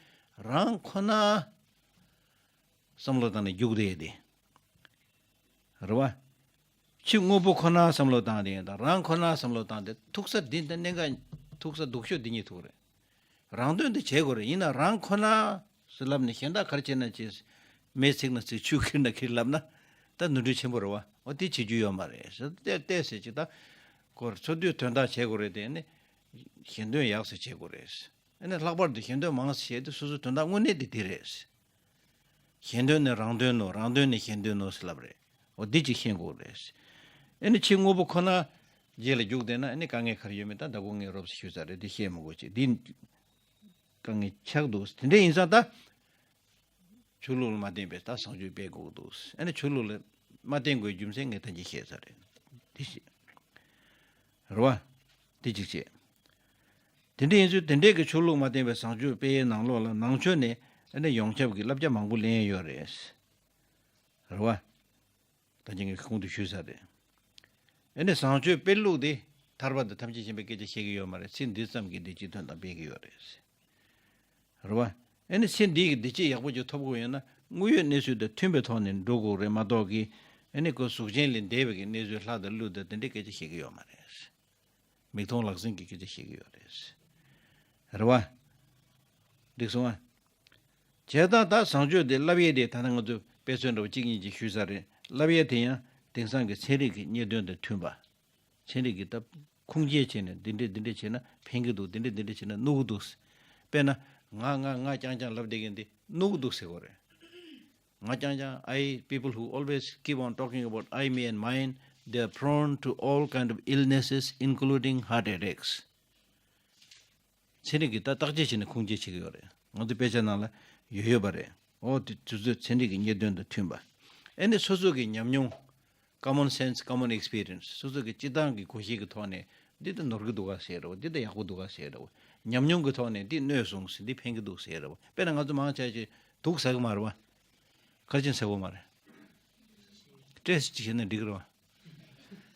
རང་ཁོ་ན་བསམ་བློ་བཏང་ནས་རྒྱུགས་བསྡད་དེ། རེད་བ། ཕྱི་དངོས་པོ་ཁོ་ན་བསམ་བློ་བཏང་དེ་ཡིན་དང་། རང་ཁོ་ན་བསམ་བློ་བཏང་དེ་ཐུག་ས་འདི་འདི་གནད་འགག་ཐུག་ས་སྡུག་ཤོས་འདི་གཉིས་ཐུག་རེད། རང་དོན་དེ་བྱེད་དགོས་རེད། ཡིན་ན་རང་ཁོ་ན་ཟེར་ལབ་ནས་གཞན་དག་ག་རེ་བྱེད་ན་བྱེད། མེ་འཚིག་ན་འཚིག་ཆུ་ཁྱེར་ན་ཁྱེར་ལབ་ན་ད་ནོར་འཁྲུལ་ཆེན་པོ་རེད་བ། འོ་དེ་བྱེད་རྒྱུ་ཡོད་མ་རེད་ཟེར་ཏེ་ཏེ་ཟེར་ཅིག་ད་ཁོར་འཚོ་སྡོད་དོན་དག་བྱེད་དགོས་རེད་དེ། ནི་གཞན་དོན་ཡག་ས་བྱེད་དགོས་རེད། ཨ་ནི་ལྷག་པར་དུ་གཞན་དོན་མང་ས་བྱས་ཏེ་སོ་སོའི་དོན་དག་དངོས་གནས་དེ་དེ་རེད། གཞན་དོན་ནི་རང་དོན་ནོ། རང་དོན་ནི་གཞན་དོན་ནོ་ཟེར་ལབ་རེད། འོ་འདི་གཅིག་ཤེས་དགོས་རེད། ཨ་ནི་ཕྱི་དངོས་པོ་ཁོ་ན་རྗེས་ལ་རྒྱུགས་བསྡད་ན། ཨ་ནི་དཀའ་ངལ་ག་རེ་ཡོད་མེད་ད་ད་གོང་ངས་རོབ་ཙམ་ཞུས་ཚར་རེད། འདི་བཤད་མི་དགོས་ཅིག་འདི་དཀའ་ངལ་ཆགས་འདུག་དེ་འདྲ་ཡིན་ཙང་ད་ཆོས་ལུགས་ལ་མ་བརྟེན་པའི་ད་བཟང་སྤྱོད་སྤེལ་དགོས་འདུག་ཨ་ནི་ཆོས་ལུགས་ལ་མ་བརྟེན་དགོས་རྒྱུ་མཚན་ངས་ད་གིན་བཤད་ཚར་རེད། འདི་བཤད། རེད་བ། དེ་གཅིག་བྱས། དེ་འདྲ་ཡིན་ཚུལ་དེ་འདྲས་ཀྱི་ཆོས་ལུགས་མ་བརྟེན་པའི་བཟང་སྤྱོད་སྤེལ་ཡའི་ནང་ལོགས་ལ་ནང་ཆོས་ནས་ཨ་ནི་ཡོངས་ཁྱབ་ཀྱི་བསླབ་བྱ་མང་པོ་ལེན་ཡོད་རེད། རེད་བ། ད་ཅི་ངས་གོང་དུ་ཞུས་ཚར་རེད། ཨ་ནི་བཟང་སྤྱོད་སྤེལ་ལུགས་དེ་ཐར་པ་དང་ཐམས་ཅད་མཁྱེན་པའི་སྐད་ཆ་བཤད་ཀྱི་ཡོད་མ་རེད། ཚེ་འདི་ཙམ་གྱི་བདེ་སྐྱིད་དོན་དག་སྤེལ་གྱི་ཡོད་རེད། རེད་བ། ཨ་ནི་ཚེ་འདི་གི་བདེ་སྐྱིད་ཡག་པོ་ཅིག་ཐོབ་དགོས་ཡོད་ན་དངོས་ཡོད་གནས་ཚུལ་དང་མཐུན་པའི་ཐོག་ནས་འགྲོ་དགོས་རེད་མ་གཏོགས་ཀྱི། ཨ་ནི་ཁོ་གཟུགས་ཅན་ལས་འདས་པའི་གི་གནས་ཚུལ་ལྷ་དང་ཀླུ་དང་དེ་འདྲའི་སྐད་ཆ་བཤད་ཀྱི་ཡོད་མ་རེད། མིག་མཐོང་ལག་ཟིན་གྱི་སྐད་ཆ་བཤད་ཀྱི་ཡོད་རེད། རེད་བ། འགྲིག་སོང་ཨ། བྱས་ཙང་ད་བཟང་སྤྱོད་དེ་བསླབ་ཡས་དེ་ད་ལྟ་ང་ཚོས་དཔེ་མཚོན་འདྲ་བོ་གཅིག་གཉིས་ཅིག་ཞུས་ཚར་རེད། བསླབ་ཡས་དེ་ཡང་དེང་སང་གི་ཚན་རིག་གི་རྙེད་དོན་དང་མཐུན་པ། ཚན་རིག་གི་ད་ཁུངས་སྐྱེལ་བྱས་ནས་འདི་འདྲས་འདི་འདྲས་བྱས་ན་ཕན་གྱི་འདུག་འདི་འདྲས་འདི་འདྲས་བྱས་ན་གནོད་ཀྱི་འདུག་དཔེར་ན་ང་ང་ང་རྐྱང་རྐྱང་ལབ་བསྡད་མཁན་འདི་གནོད་ཀྱི་འདུག་ཟེར་དགོས་རེད། ང་རྐྱང་རྐྱང་། I, people who always keep on talking about I, me and mine, they are prone to all kind of illnesses, including heart attacks. ཚན་རིག་གིས་ད་བརྟག་དཔྱད་བྱས་ནས་ཁུངས་སྐྱེལ་བྱེད་ཀྱི་ཡོད་རེད། ང་ཚོ་དཔེ་ཆ་ནང་ལ་ཡོད་ཡོད་པ་རེད། འོ་དེ་དུས་ཚོད་ཚན་རིག་གི་རྙེད་དོན་དང་མཐུན་པ། ཨེ་ནི་སོ་སོ་གི་ཉམས་མྱོང་། Common sense, common experience. སོ་སོ་གི་སྤྱི་བཏང་གི་གོ་ཤེས་ཀྱི་ཐོག་ནས་འདི་ད་ནོར་གི་འདུག་ག་ཟེར་རོ། འདི་ད་ཡག་པོ་འདུག་ག་ཟེར་རོ། ཉམས་མྱོང་གི་ཐོག་ནས་འདི་གནོད་སོང་ཟེར། འདི་ཕན་གི་འདུག་ཟེར་རོ། དཔེར་ན་ང་ཚོ་མང་ཆེ་ཆེ་དུག་ཟ་གི་མ་རེད་བ། ག་རེ་བྱས་ནས་ཟ་གི་ཡོད་མ་རེད། སྤྲད་ཅིག་བྱས་ན་འགྲིག་གི་རེད་བ།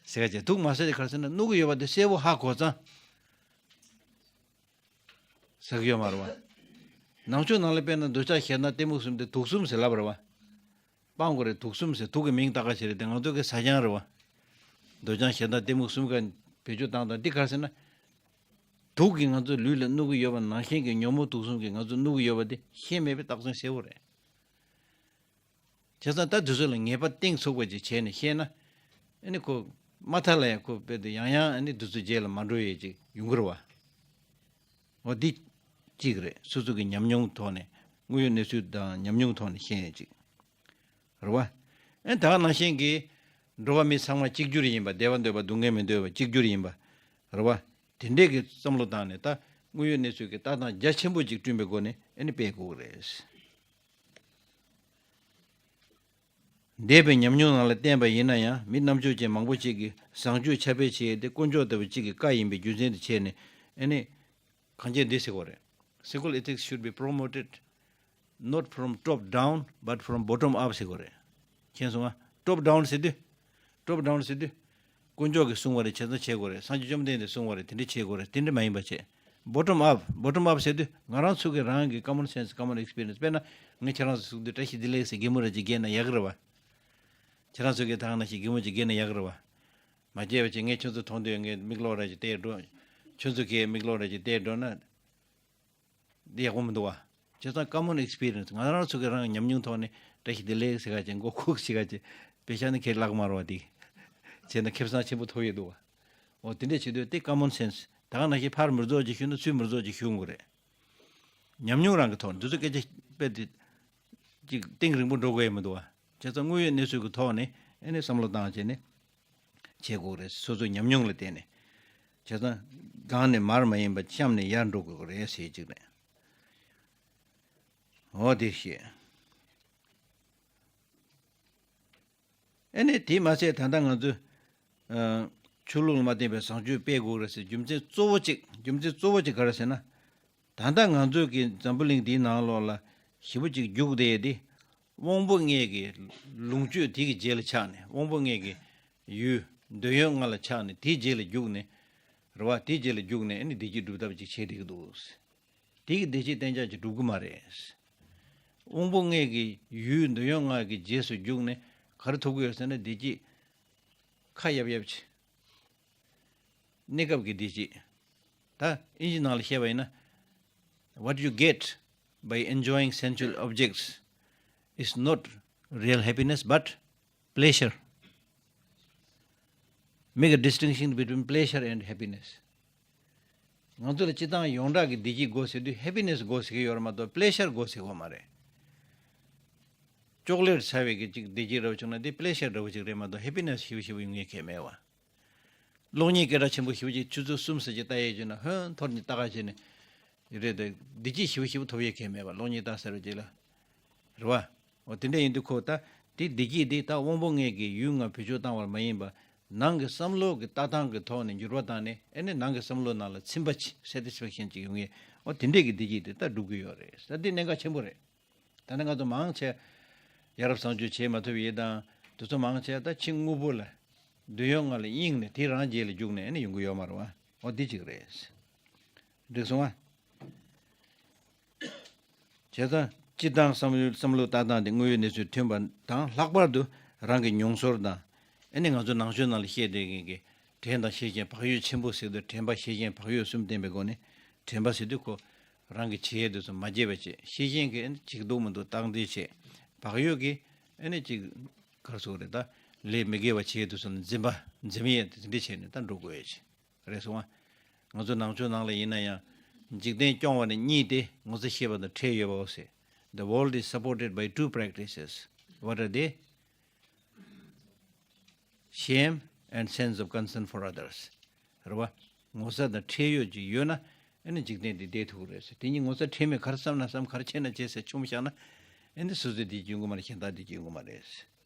ཟེར་ག་བྱས་དུག་མ་ཟ་དེ་ག་རེ་ཟེར་ན་གནོད་གི་ཡོད་པ་དེ་གསལ་པོ་ཧ་གོ་ཙང་། ཟ་གི་ཡོད་མ་རེད་བ། ནང་ཆོས་ནང་ལ་དཔེར་ན་འདོད་ཆགས་ཞེ་སྡང་གཏི་མུག་གསུམ་དེ་དུག་གསུམ་ཟེར་ལབ་རེད་བ། སྤང་དགོས་རེད། དུག་གསུམ་ཟེར། དུག་གི་མིང་བཏགས་ཀ་བྱེད་རེད་དེ། ང་ཚོ་གི་ཟ་རྐྱང་རེད་བ། འདོད་ཆགས་ཞེ་སྡང་གཏི་མུག་གསུམ་ཀ་བེད་སྤྱོད་བཏང་དང་འདི་ག་རེ་ཟེར་ན། དུག་གིས་ང་ཚོ་ལུས་ལ་གནོད་གི་ཡོད་པ་ནང་བཞིན་གྱི་ཉོན་མོངས་དུག་གསུམ་གྱིས་ང་ཚོ་གནོད་གི་ཡོད་པ་དེ་ཤེས་མེད་པའི་རྟགས་མཚན་གསལ་པོ་རེད། བྱས་ཙང་ད་དེ་ཚོ་ལ་ངེས་པ་གཏིང་ཚུགས་པ་ཅིག་བྱས་ནས་བཤད་ན། ཨ་ནི་ཁོ་མ་མཐའ་ལ་ཡང་ཁོ་དཔེ་དེ་ཡང་ཡང་ཨ་ནི་དེ་ཚོ་རྗེས་ལ་མ་འགྲོ་ཡས་ཅིག་ཡོང་གི་རེད་བ། འོ་འདི་གཅིག་རེད། སོ་སོ་གི་ཉམས་མྱོང་ཐོག་ནས། དངོས་ཡོད་གནས་ཚུལ་དང་ཉམས་མྱོང་ཐོག་ནས་བཤད་ཡས་ཅིག་རེད་བ། ཨ་ནི་ད་ག་ནང་བཞིན་གྱི་འགྲོ་བ་མི་ཚང་མ་གཅིག་གྱུར་ཡིན་པ། བདེ་བ་འདོད་པ་སྡུག་བསྔལ་མི་འདོད་པ་གཅིག་གྱུར་ཡིན་པ་རེད་བ། དེ་འདྲས་ཀྱི་བསམ་བློ་བཏང་ནས་ད་དངོས་ཡོད་གནས་ཚུལ་གྱི་ལྟ་སྟངས་རྒྱ་ཆེན་པོ་ཅིག་བསྐྲུན་པའི་སྒོ་ནས་ཨ་ནི་སྤེལ་དགོས་ཀྱི་རེད། འདས་པའི་ཉམས་མྱོང་ནང་ལ་བལྟས་པ་ཡིན་ན་ཡང་། མི་རྣམ་དཔྱོད་ཅན་མང་པོ་ཅིག་གིས་བཟང་སྤྱོད་ཁྱབ་སྤེལ་བྱེད་ཡས་དེ་དཀོན་མཆོག་ལྟ་བུ་གཅིག་གི་བཀའ་ཡིན་པའི་རྒྱུ་མཚན་དེ་བྱས་ནས། ཨ་ནི་གང་བྱས་འདི་ཟེར་དགོས་རེད། Secular ethics should be promoted not from top down but from bottom up ཟེར་དགོས་རེད། མཁྱེན་སོང་ང་། Top down ཟེར་དུས། Top down ཟེར་དུས། དཀོན་མཆོག་གིས་གསུངས་པ་རེད། བྱས་ཙང་བྱེད་དགོས་རེད། སངས་རྒྱས་བཅོམ་ལྡན་འདས་གསུངས་པ་རེད། དེ་འདྲ་བྱེད་དགོས་རེད། དེ་འདྲ་མ་ཡིན་པ་བྱས། Bottom up, bottom up ཟེར་དུས་ང་རང་ཚོ་གི་རང་གི་common sense, common experience དཔེར་ན་ངས་ཁྱེད་རང་ཚོ་གཟུགས་འདི་བཀྲ་ཤིས་བདེ་ལེགས་ཟེར་གད་མོ་རེ་ཅིག་བགད་ན་ཡག་གི་རེད་བ། ཁྱེད་རང་ཚོ་གི་ད་ག་ནང་བཞིན་གད་མོ་ཅིག་བགད་ན་ཡག་གི་རེད་བ། མ་བྱས་པ་བྱས་ངས་ཁྱོད་ཚོ་མཐོང་དུས་ངས་མིག་ལོག་ར་ཅིག་བལྟས་འགྲོ། ཁྱོད་ཚོ་གིས་མིག་ལོག་ར་ཅིག་བལྟས་འགྲོ་ན། འདི་ཡག་པོ་མི་འདུག་བ། བྱས་ཙང་common experience ང་རང་ཚོ་གི་རང་ཉམས་མྱོང་ཐོག་ནས་བཀྲ་ཤིས་བདེ་ལེགས་ཟེར་ག་ཅིག་མགོ་ཁུག་ཟེར་ག་ཅིག་དཔེ་ཆ་ནི་ཁས་བླངས་མ་རུང་བ་འདི། བྱས་ན་ཁེ་བཟང་ཆེན་པོ་ཐོབ་ཡོད་འདུག་བ། འོ་དེ་འདྲས་བྱེད་དུས་དེ་common sense ད་ག་ནང་བཞིན་ཕར་མི་རྫོགས་ཅིག་ཞུ་ན་ཚུར་མི་རྫོགས་ཅིག་ཞུ་དགོས་རེད། ཉམས་མྱོང་རང་གི་ཐོག་ནས་འདི་ཚོ་སྐད་ཆ་དཔེ་དེ་ཅིག་གཏིང་རིང་པོ་འགྲོ་དགོས་ཡ་མི་འདུག་བ། བྱས་ཙང་དངོས་ཡོད་གནས་ཚུལ་གྱི་ཐོག་ནས་ཨ་ནི་བསམ་བློ་བཏང་བྱས་ནས་བྱེད་དགོས་རེད། སོ་སོའི་ཉམས་མྱོང་ལ་བརྟེན་ནས། བྱས་ཙང་གང་ནས་མར་མ་ཡིན་པ་གཤམ་ནས་ཡར་འགྲོ་དགོས་རེད་ཟེར་གཅིག་རེད། འོ་དེ་བཤད། ཨ་ནི་དེས་མ་ཚད་ད་ལྟ་ང་ཚོས་ཨ་ཆོས་ལུགས་ལ་མ་བརྟེན་པའི་བཟང་སྤྱོད་སྤེལ་དགོས་རེད་ཟེར་རྒྱུ་མཚན་གཙོ་བོ་གཅིག་རྒྱུ་མཚན་གཙོ་བོ་གཅིག་ག་རེ་ཟེར་ན། ད་ལྟ་ང་ཚོས་ཀྱི་འཛམ་བུ་གླིང་འདིའི་ནང་ལོགས་ལ་ཞེ་པོ་ཅིག་རྒྱུགས་བསྡད་དེ། དབང་པོ་ལྔའི་གི་ལོངས་སྤྱོད་དེ་གི་རྗེས་ལ་ཆགས་ནས། དབང་པོ་ལྔའི་གི་ཡུལ་འདོད་ཡོན་ལྔ་ལ་ཆགས་ནས་དེའི་རྗེས་ལ་རྒྱུགས་ནས། རེད་བ། དེའི་རྗེས་ལ་རྒྱུགས་ནས་ཨ་ནི་བདེ་སྐྱིད་སྒྲུབ་ཐབས་ཅིག་བྱེད་བསྡད་ཀྱི་འདུག་དེ་གི་བདེ་སྐྱིད་གཏན་འཇགས་ཅིག་སྒྲུབ་ཀྱི་མ་རེད། དབང་པོ་ལྔའི་གི་ཡུལ་འདོད་ཡོན་ལྔ་གི་རྗེས་སུ་རྒྱུགས་ནས་ག་རེ་ཐོབ་ཀྱི་ཡོད་ཟེར་ན། བདེ་སྐྱིད་ཁ་ཡབ་ཡབ་ཅིག་གནས་སྐབས་ཀྱི་བདེ་སྐྱིད། ད་ཨིན་ཇི་ནང་ལ་བཤད་པ་ཡིན་ན། What you get by enjoying sensual objects is not real happiness but pleasure. Make a distinction between pleasure and happiness. ང་ཚོ་ལ་སྤྱིར་བཏང་ཡོངས་གྲགས་ཀྱི་བདེ་སྐྱིད་དགོས་ཟེར་དུས་ཧེ་པི་ནེ་སི་དགོས་ཟེར་གྱི་ཡོད་རེད་མ་གཏོགས་པེ་ལེ་ཤར་དགོས་ཟེར་གྱི་ཡོད་མ་རེད། ཅོག་ལེ་ཊི་ཟ་བའི་གི་ཅིག་བདེ་སྐྱིད་འདྲ་བོ་བྱུང་ན་དེ་པེ་ལེ་ཤར་འདྲ་བོ་ཅིག་རེད་མ་གཏོགས་ཧེ་པི་ནེ་སི་ཞེ་པོ་ཞེ་པོ་ཡོང་ཡས་གང་ཡང་མེད་པ། གློག་བརྙན་སྐད་གྲགས་ཆེན་པོ་ཞེ་པོ་ཅིག་ཆུ་ཚོད་གསུམ་ཙམ་ཅིག་ལྟ་ཡས་བྱས་ན་ཧོན་ཐོར་གཉིས་ལྟ་ག་བྱས་ནས་རེད་དེ། བདེ་སྐྱིད་ཞེ་པོ་ཞེ་པོ་ཐོབ་ཡས་གང་ཡང་མེད་པ། གློག་བརྙན་ལྟ་ཚར་བའི་རྗེས་ལ། རེད་བ། འོ་དེ་འདྲ་ཡིན་དུས་ཁོ་ད་དེ་བདེ་སྐྱིད་དེ་ད་དབང་པོ་ལྔའི་གི་ཡུལ་ལྔ་བེད་སྤྱོད་བཏང་བ་མ་ཡིན་པ། ནང་གི་བསམ་བློ་གི་ལྟ་སྟངས་ཀྱི་ཐོག་ནས་འགྱུར་བ་བཏང་ནས་ཨ་ནི་ནང་གི་བསམ་བློ་ནང་ལ་ཚིམ་པ་ཅིག་སེ་ཊི་སི་ཕེག་ཤན་ཅིག་ཡོང་ཡས། འོ་དེ་འདྲས་ཀྱི་བདེ་སྐྱིད་དེ་ད་སྒྲུབ་ཀྱི་ཡོད་རེད། ད་དེ་གནད་འགག་ཆེན་པོ་རེད། ད་ནི་ང་ཚོ་མང་ཆེ་ཡ་རབས་བཟང་སྤྱོད་བྱེད་མ་ཐུབ་ཡས་དང་། དེ་ཚོ་མང་ཆེ་ད་ཕྱི་དངོས་པོ་ལ་འདོད་ཡོན་ལྔ་ལ་གཡེང་ནས་དེ་རང་རྗེས་ལ་རྒྱུགས་ནས་ཨ་ནི་ཡོང་གི་ཡོད་མ་རེད་བ། འོ་འདི་གཅིག་རེད། འགྲིག་སོང་ང་། བྱས་ཙང་སྤྱིར་བཏང་བསམ་བློ་བསམ་བློ་ལྟ་སྟངས་དེ་དངོས་ཡོད་གནས་ཚུལ་མཐུན་པ་དང་། ལྷག་པར་དུ་རང་གི་མྱོང་ཚོར་དང་། ཨ་ནི་ང་ཚོ་ནང་ཆོས་ནང་ལ་བཤད་བསྡད་མཁན་གྱི་དྲན་དང་ཤེས་བཞིན་བག་ཡོད་ཆེན་པོ་ཟེར་དུས། དྲན་པ་ཤེས་བཞིན་བག་ཡོད་གསུམ་ལྡན་པའི་སྒོ་ནས། དྲན་པ་ཟེར་དུས་ཁོ་རང་གི་བྱེད་ཡས་དེ་ཚོ་མ་བརྗེད་པ་བྱེད། ཤེས་བཞིན་གྱིས་ཨ་ནི་བྱེད་ཀྱི་འདུག་མི་འདུག་བརྟག་འདི་བྱེད། བག་ཡོད་ཀྱིས་ཨ་ནི་ཅིག་ག་རེ་ཟེར་དགོས་རེད། ད་ལས་མི་དགེ་བ་བྱེད་ཡས་དེ་ཚོ་ལ་འཛེམ་པ་འཛེམ་ཡས་དེ་འདྲ་བྱས་ནས་ད་འགྲོ་དགོས་ཡས་བྱེད། རེད་སོང་ང་། ང་ཚོ་ནང་ཆོས་ནང་ལ་ཡིན་ན་ཡང་། འཇིག་རྟེན་སྐྱོང་བ་ནི་གཉིས་ཏེ། ངོ་ཚ་ཤེས་པ་དང་ཁྲེལ་ཡོད་པའོ་ཟེར། The world is supported by two practices. What are they? Shame and sense of concern for others. རེད་བ། ངོ་ཚ་དང་ཁྲེལ་ཡོད་ཅིག་ཡོད་ན་ཨ་ནི་འཇིག་རྟེན་འདི་བསྡད་ཐུབ་ཀྱི་རེད་ཟེར། དེ་གཉིས་ངོ་ཚ་ཁྲེལ་མེད། ག་རེ་བསམ་ན་བསམ། ག་རེ་བྱས་ན་བྱས་ཟེར་མཆོངས་བཞག་ན། ཨ་ནི་སོ་སོའི་བདེ་སྐྱིད་ཡོང་གི་མ་རེད། གཞན་དག་བདེ་སྐྱིད་ཡོང་གི་མ་རེད།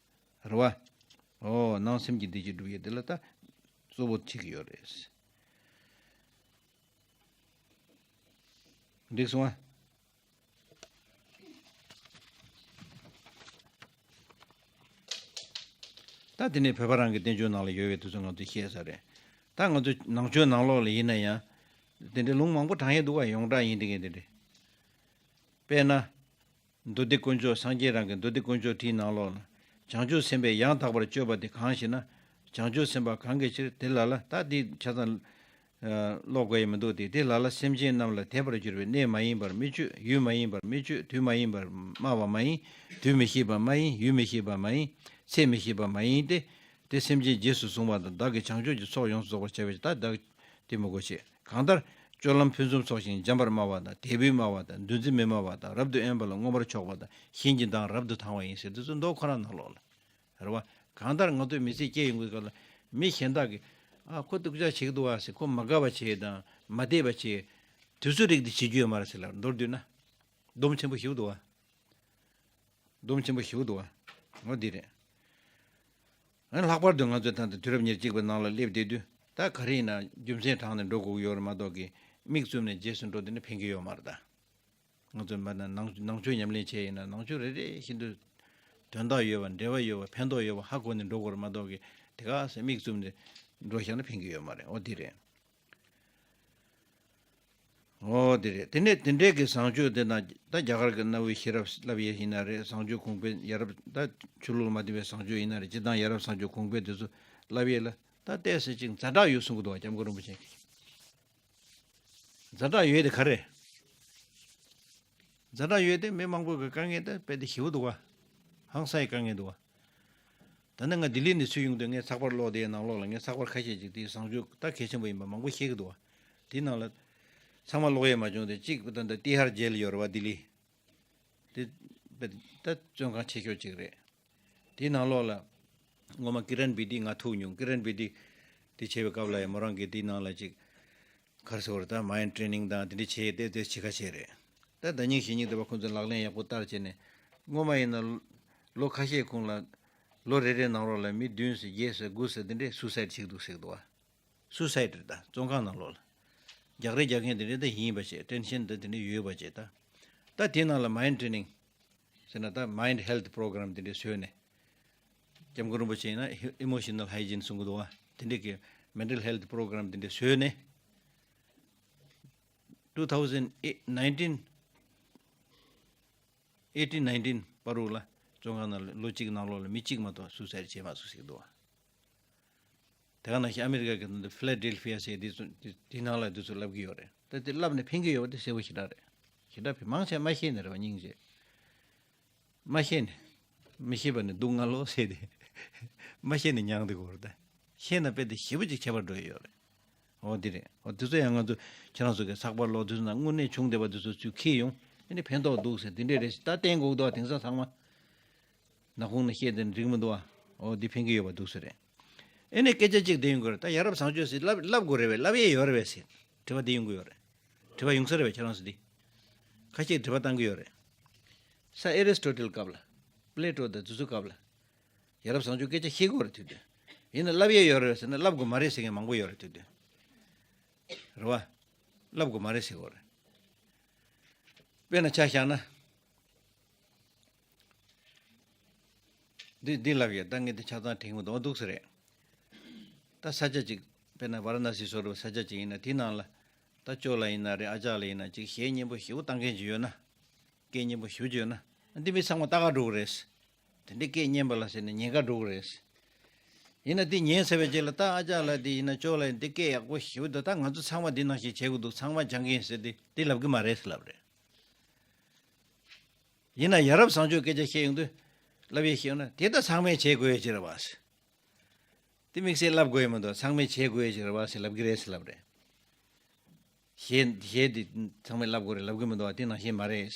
རེད་བ། ཨོ་ནང་སེམས་ཀྱི་བདེ་སྐྱིད་སྒྲུབ་ཡས་དེ་ལ་ད་གཙོ་བོ་བྱེད་ཀྱི་ཡོད་རེད། འགྲིག་སོང་ཨ། ད་དེ་ནས་བོད་པ་རང་གི་བསྟན་བཅོས་ནང་ལ་ཡོད་པའི་དེ་ཚོ་ང་ཚོས་ཤེས་ས་རེད། ད་ང་ཚོ་ནང་ཆོས་ནང་ལོགས་ལ་ཡིན་ན་ཡང་དེ་འདྲའི་ལུང་མང་པོ་དྲངས་ཡས་འདུག་ག་ཡོངས་གྲགས་ཡིན་དེ་གས་དེ་འདྲ། དཔེར་ན། མདོ་སྡེ་དཀོན་མཆོག་སངས་རྒྱས་རང་གི་མདོ་སྡེ་དཀོན་མཆོག་བྲིས་ནང་ལོགས་ལ། བྱང་ཆུབ་སེམས་དཔས་ཡང་དག་པར་སྤྱོད་པ་དེ་གང་ཞེ་ན། བྱང་ཆུབ་སེམས་དཔའ་གང་གི་ཕྱིར། དེ་ལ་ལ། ད་འདི་ཆ་ཚང་ཀློག་དགོས་ཡ་མི་འདུག་སྟེ། དེ་ལ་ལ་སེམས་ཅན་རྣམས་ལ་དད་པར་གྱུར་པའི་གནས་མ་ཡིན་པར་མི་སྤྱོད། ཡུལ་མ་ཡིན་པར་མི་སྤྱོད། དུས་མ་ཡིན་པར་སྨྲ་བ་མ་ཡིན། དུས་མི་ཤེས་པ་མ་ཡིན། ཡུལ་མི་ཤེས་པ་མ་ཡིན། ཚེ་མི་ཤེས་པ་མ་ཡིན་ཏེ། དེ་སེམས་ཅན་རྗེས་སུ་བཟུང་བ་དང་། བདག་གིས་བྱང་ཆུབ་ཀྱི་ཚོགས་ཡོངས་སུ་རྫོགས་པར་བྱ་བའི་ཕྱིར། ད་བདག་དེ་མི་དགོས་ཆེ། གང་ལྟར། སྤྱོད་ལམ་ཕུན་སུམ་ཚོགས་ཤིང་འཇམ་པར་སྨྲ་བ་དང་། དད་པས་སྨྲ་བ་དང་། འདུ་འཛི་མི་སྨྲ་བ་དང་། རབ་ཏུ་དབེན་པ་ལ་མངོན་པར་ཕྱོགས་པ་དང་། གཞན་གྱི་མདངས་རབ་ཏུ་དང་བ་ཡིན་ཟེར། དེ་ཚོ་མདོ་ཁོ་རང་ནང་ལོགས་ལ། རེད་བ། གང་ལྟར་ང་ཚོས་མི་ཚེ་སྐྱེལ་ཡོང་གི་སྐབས་ལ་མི་གཞན་དག་གིས་ཨ་ཁོ་སྡུག་ཅག་བྱེད་ཀྱི་འདུག་བ་ཟེར། ཁོ་མ་དགའ་བ་བྱེད་དང་མ་དད་པ་བྱེད། དེ་ཚོ་རིགས་དེ་བྱེད་རྒྱུ་ཡོད་མ་རེད་ཟེར་ལབ། མདོར་བསྡུས་ན། སྡོམ་ཆེན་པོ་ཞིག་འདུག་བ། སྡོམ་ཆེན་པོ་ཞིག་འདུག་བ། འོ་འདི་རེད། ཨ་ནི་ལྷག་པར་དུ་ང་ཚོས་ད་ལྟ་དུས་རབས་ཉེར་གཅིག་པའི་ནང་ལ་སླེབས་བསྡད་དུས། ད་ག་རེ་ཡིན་ན་རྒྱུ་མཚན་དྲངས་ནས་འགྲོ་དགོས་ཀྱི་ཡོད་རེད་མ་གཏོགས་ཀྱི། མིག་བཙུམ་ནས་རྗེས་སུ་འགྲོ་བསྡད་ན་ཕན་གྱི་ཡོད་མ་རེད་ད། ང་ཚོས་མ་ནང་ནང་ཆོས་ཉམས་ལེན་བྱས་ཡིན་ན་ནང་ཆོས་རེ་རེ་བཞིན་དུ་དོན་དག་ཡོད་པ། འབྲེལ་བ་ཡོད་པ། ཕན་ཐོགས་ཡོད་པ་ཧ་གོ་ནས་འགྲོ་དགོས་རེད་མ་གཏོགས་ཀྱི། དེ་ག་ཟེ་མིག་བཙུམ་ནས་ འགྲོ་བཞག་ན་ཕན་གྱི་ཡོད་མ་རེད། འོ་འདི་རེད། འོ་དེ་རེད། དེ་ནས་དེ་འདྲའི་གི་བཟང་སྤྱོད་དེ་ན་ད་རྒྱ་གར་གི་གནའ་བོའི་ཤེས་རབ་བསླབ་ཡས་ཡིན་ན་རེད། བཟང་སྤྱོད་གོང་འཕེལ། ཡ་རབས་ད་ཆོས་ལུགས་ལ་མ་བརྟེན་པའི་བཟང་སྤྱོད་ཡིན་ན་རེད། སྤྱིར་བཏང་ཡ་རབས་བཟང་སྤྱོད་གོང་འཕེལ་དེ་ཚོ་བསླབ་ཡས་ལ་ད་ཏོག་ཙམ་ཅིག་ཛ་དྲག་ཡོད་གསུང་གི་འདུག་བ། སྐྱབས་མགོན་རིན་པོ་ཆེ་གིས། ཛ་དྲག་ཡོད་དེ་ག་རེ། ཛ་དྲག་ཡོད་དེ་མི་མང་པོ་གི་དཀའ་ངལ་དེ་རྦད་དེ་ཞེ་པོ་འདུག་བ། ཧང་སངས་ཡས་དཀའ་ངལ་འདུག་བ། ད་ནི་ང་ལྡི་ལི་ནས་ཚུར་ཡོང་དུས་ངས་ཚགས་པར་ཀློག་དེའི་ནང་ལོགས་ལ་ངས་ཚགས་པར་ཁ་ཤས་ཅིག་དེའི་བཟང་སྤྱོད་ད་གལ་ཆེན་པོ་ཡིན་པ་མང་པོ་ཤེས་ཀྱི་འདུག་བ། དེའི་ནང་ལ་ཚང་མ་ཀློག་ཡས་མ་བྱུང་སྟེ། གཅིག་ད་ལྟ་ཏི་ཧར་ཇེལ་ཡོད་རེད་བ། ལྡི་ལི་དེ་རྦད་ད་བཙོན་ཁང་ཆེ་ཤོས་ཅིག་རེད། དེའི་ནང་ལོགས་ལ་སྔོན་མ་ཀི་རན་བེ་ཏི་ང་ཐུག་མྱོང་། ཀི་རན་བེ་ཏི་དེ་བྱེད་པའི་སྐབས་ལ་ཡང་མོ་རང་གིས་དེའི་ནང་ལ་ཅིག་ག་རེ་ཟེར་དགོས་རེད། ད་མའིན་ཌི་ཊེ་ནིང་དང་དེ་འདྲ་བྱས་ཏེ་དེ་བྱེད་ཁ་བྱས་རེད། ད་ཟླ་ཉིན་གཞེས་ཉིན་དེ་བ་ཁོང་ཚོས་ལག་ལེན་ཡག་པོ་བསྟར་བྱས་ནས། སྔོན་མ་ཡིན་ན་ལོ་ཁ་ཤས་གོང་ལ་ལོ་རེ་རེའི་ནང་ལོགས་ལ་མི་བདུན་ཙམ་བརྒྱད་ཙམ་དགུ་ཙམ་དེ་འདྲས་སུའི་སའིཌ་བྱེད་ཀྱི་འདུག་ཟེར་གྱི་འདུག་བ། སུའི་སའིཌ་རེད། ད་བཙོན་ཁང་ནང་ལོགས་ལ་རྒྱག་རེས་རྒྱག་མཁན་དེ་འདྲས་ད་ཡིན་པ་བྱས། ཊེན་ཤན་ད་དེ་འདྲས་ཡོད་པ་བྱས། ད་ད་དེའི་ནང་ལ་མའིན་ཌི་ཊེ་ནིང་ཟེར་ན་ད་མའིན་ཌི་ཧེལ་ཐི་པོ་རོ་གྷ་རམ་དེ་འདྲས་བཟོས་ནས། སྐྱབས་མགོན་རིན་པོ་ཆེ་ཡིན་ན་ཨི་མོ་ཤི་ནལ་ཧའི་ཇིན་གསུང་གི་འདུག་བ། དེ་འདྲས་ཀྱི་མེན་ཊལ་ཧེལ་ཐི་པོ་རོ་གྷ་རམ་དེ་འདྲས་བཟོས་ནས། two thousand nineteen eighteen nineteen བར་དུ་ལ་བཙོན་ཁང་ནང་ལ་ལོ་གཅིག་ནང་ལོགས་ལ་མི་གཅིག་མ་གཏོགས་སུའི་སའིཌ་བྱས་མ་སོང་ཟེར་གྱི་འདུག་བ། དེ་ག་ནང་བཞིན་ཨ་མི་རི་ཀ་གི་ནང་དུ་ཕི་ལ་ཌེལ་ཕི་ཡ་ཟེར་དེ་ཚོ་དེ་དེ་ནང་ལ་དེ་ཚོ་བསླབ་ཀྱི་ཡོད་རེད། ད་དེ་བསླབ་ནས་ཕན་གྱི་ཡོད་པ་དེ་གསལ་པོ་ཞེ་དྲག་རེད། ཞེ་དྲག་ཕན། མང་ཆེ་མ་ཤེས་ནས་རེད་བ། སྙིང་རྗེ། མ་ཤེས་ནས། མི་ཤེས་པ་ནི་སྡུག་བསྔལ་ལོ་ཟེར་ཏེ། མ་ཤེས་ནས་མྱངས་བསྡད་ཀྱི་ཡོད་རེད། ད་ཤེས་ན་རྦད་དེ་ཞེ་པོ་ཅིག་ཁྱད་པར་འགྲོ་ཡི་ཡོད་རེད། འོ་འདི་རེད། འོ་དེ་ཚོ་ཡང་ང་ཚོ་ཁྱེད་རང་ཚོ་གི་ཚགས་པར་ཀློག་དུས་ན་དངོས་གནས་བྱུང་བསྡད་པ་དེ་ཚོ་ཚུར་འཁྱེར་ཡོང་། ཨེ་ནི་ཕན་ཐོགས་འདུག་ཟེར། དེ་འདྲས་རེད་ཟེར་ད་བསྟན་དགོས་འདུག་བ། དེང་སང་ཚང་མ་ནག་ཁུང་ནས་བཤད་དེ་འགྲིག་མི་འདུག་བ། འོ་འདི་ཕན་གྱི་ཡོད་པ་འདུག་ཟེར་རེད། ཨེ་ནི་སྐད་ཆ་གཅིག་དེ་ཡོང་གི་རེད། ད་ཡ་རབས་བཟང་སྤྱོད་ཟེར་བསླབ་བསླབ་དགོས་རེད་པས། བསླབ་ཡས་ཡོད་རེད་པས་ཟེར་དྲི་བ་དེ་ཡོང་གི་ཡོད་རེད། དྲི་བ་ཡོང་ས་རེད་པས། ཁྱེད་རང་ཚོ་འདི་ཁ་ཤས་དྲི་བ་བཏང་གི་ཡོད་རེད། སར་ཨེ་རི་སི་ཊོ་ཊལ་སྐབས་ལ། པི་ལེ་ཊོ་དང་དེ་ཚོ་སྐབས་ལ། ཡ་རབས་བཟང་སྤྱོད་སྐད་ཆ་བཤད་ཀྱི་ཡོད་རེད་དུས་དུས། ཡིན་ན་བསླབ་ཡས་ཡོད་རེད་ཟེར་ན་བསླབ་དགོས་མ་རེད་ཟེར་མཁན་མང་པོ་ཡོད་རེད་དུས་དུས། རེད་བ། བསླབ་དགོས་མ་རེད་ཟེར་གྱི་ཡོད་རེད། དཔེར་ན་ཆ་བཞག་ན། འདི་འདི་ལབ་ཡས། ད་ངས་འདི་ཆ་ཚང་དྲན་གྱི་མི་འདུག་འདུག་ས་རེད། ད་ས་ཆ་གཅིག་དཔེར་ན་ཝ་ར་ཎ་སི་བཟོ་འདྲ་བའི་ས་ཆ་གཅིག་ཡིན་ན། དེའི་ནང་ལ་ད་ཅོ་ལགས་ཡིན་ན་རེད། ཨ་ཅག་ལགས་ཡིན་ན་ཅིག་གཞས་སྙན་པོ་ཞེ་པོ་བཏང་མཁན་ཅིག་ཡོད་ན། སྐད་སྙན་པོ་ཞེ་པོ་ཅིག་ཡོད་ན། འདི་མི་ཚང་མ་ལྟ་ག་འགྲོ་གི་རེད། དེ་འདྲའི་སྐད་སྙན་པ་ལ་ཟེར་ནས་ཉན་ག་འགྲོ་གི་རེད། ཡིན་ན་འདི་ཉན་ཚར་བའི་རྗེས་ལ་ད་ཨ་ཅག་ལགས་འདི་ཡིན་ན་ཅོ་ལགས་འདི་སྐད་ཡག་པོ་ཞེ་པོ་འདུག་ད་ང་ཚོ་ཚང་མ་འདི་ནང་བཞིན་བྱེད་དགོས་འདུག་ཚང་མ་སྦྱང་གི་ཡིན་ཟེར་ཏེ་འདི་ལབ་གི་མ་རེད་ཟེར་ལབ་རེད། ཡིན་ན་ཡ་རབས་བཟང་སྤྱོད་སྐད་ཆ་བཤད་ཡོང་དུས། བསླབ་ཡས་བཤད་ཡོང་ན་དེ་ད་ཚང་མས་བྱེད་དགོས་ཡས་ཅིག་རེད་བ། དེ་དམིགས་བསལ་བསླབ་དགོས་ཡས་མི་འདུག་ཚང་མས་བྱེད་དགོས་ཡས་ཅིག་རེད་བ་ཟེར་ལབ་ཀྱི་རེད་ཟེར་ལབ་རེད། གཞས་གཞས་འདི་ཚང་མས་བསླབ་དགོས་རེད་ལབ་ཀྱི་མི་འདུག་བ། དེ་ནང་བཞིན་མ་རེད།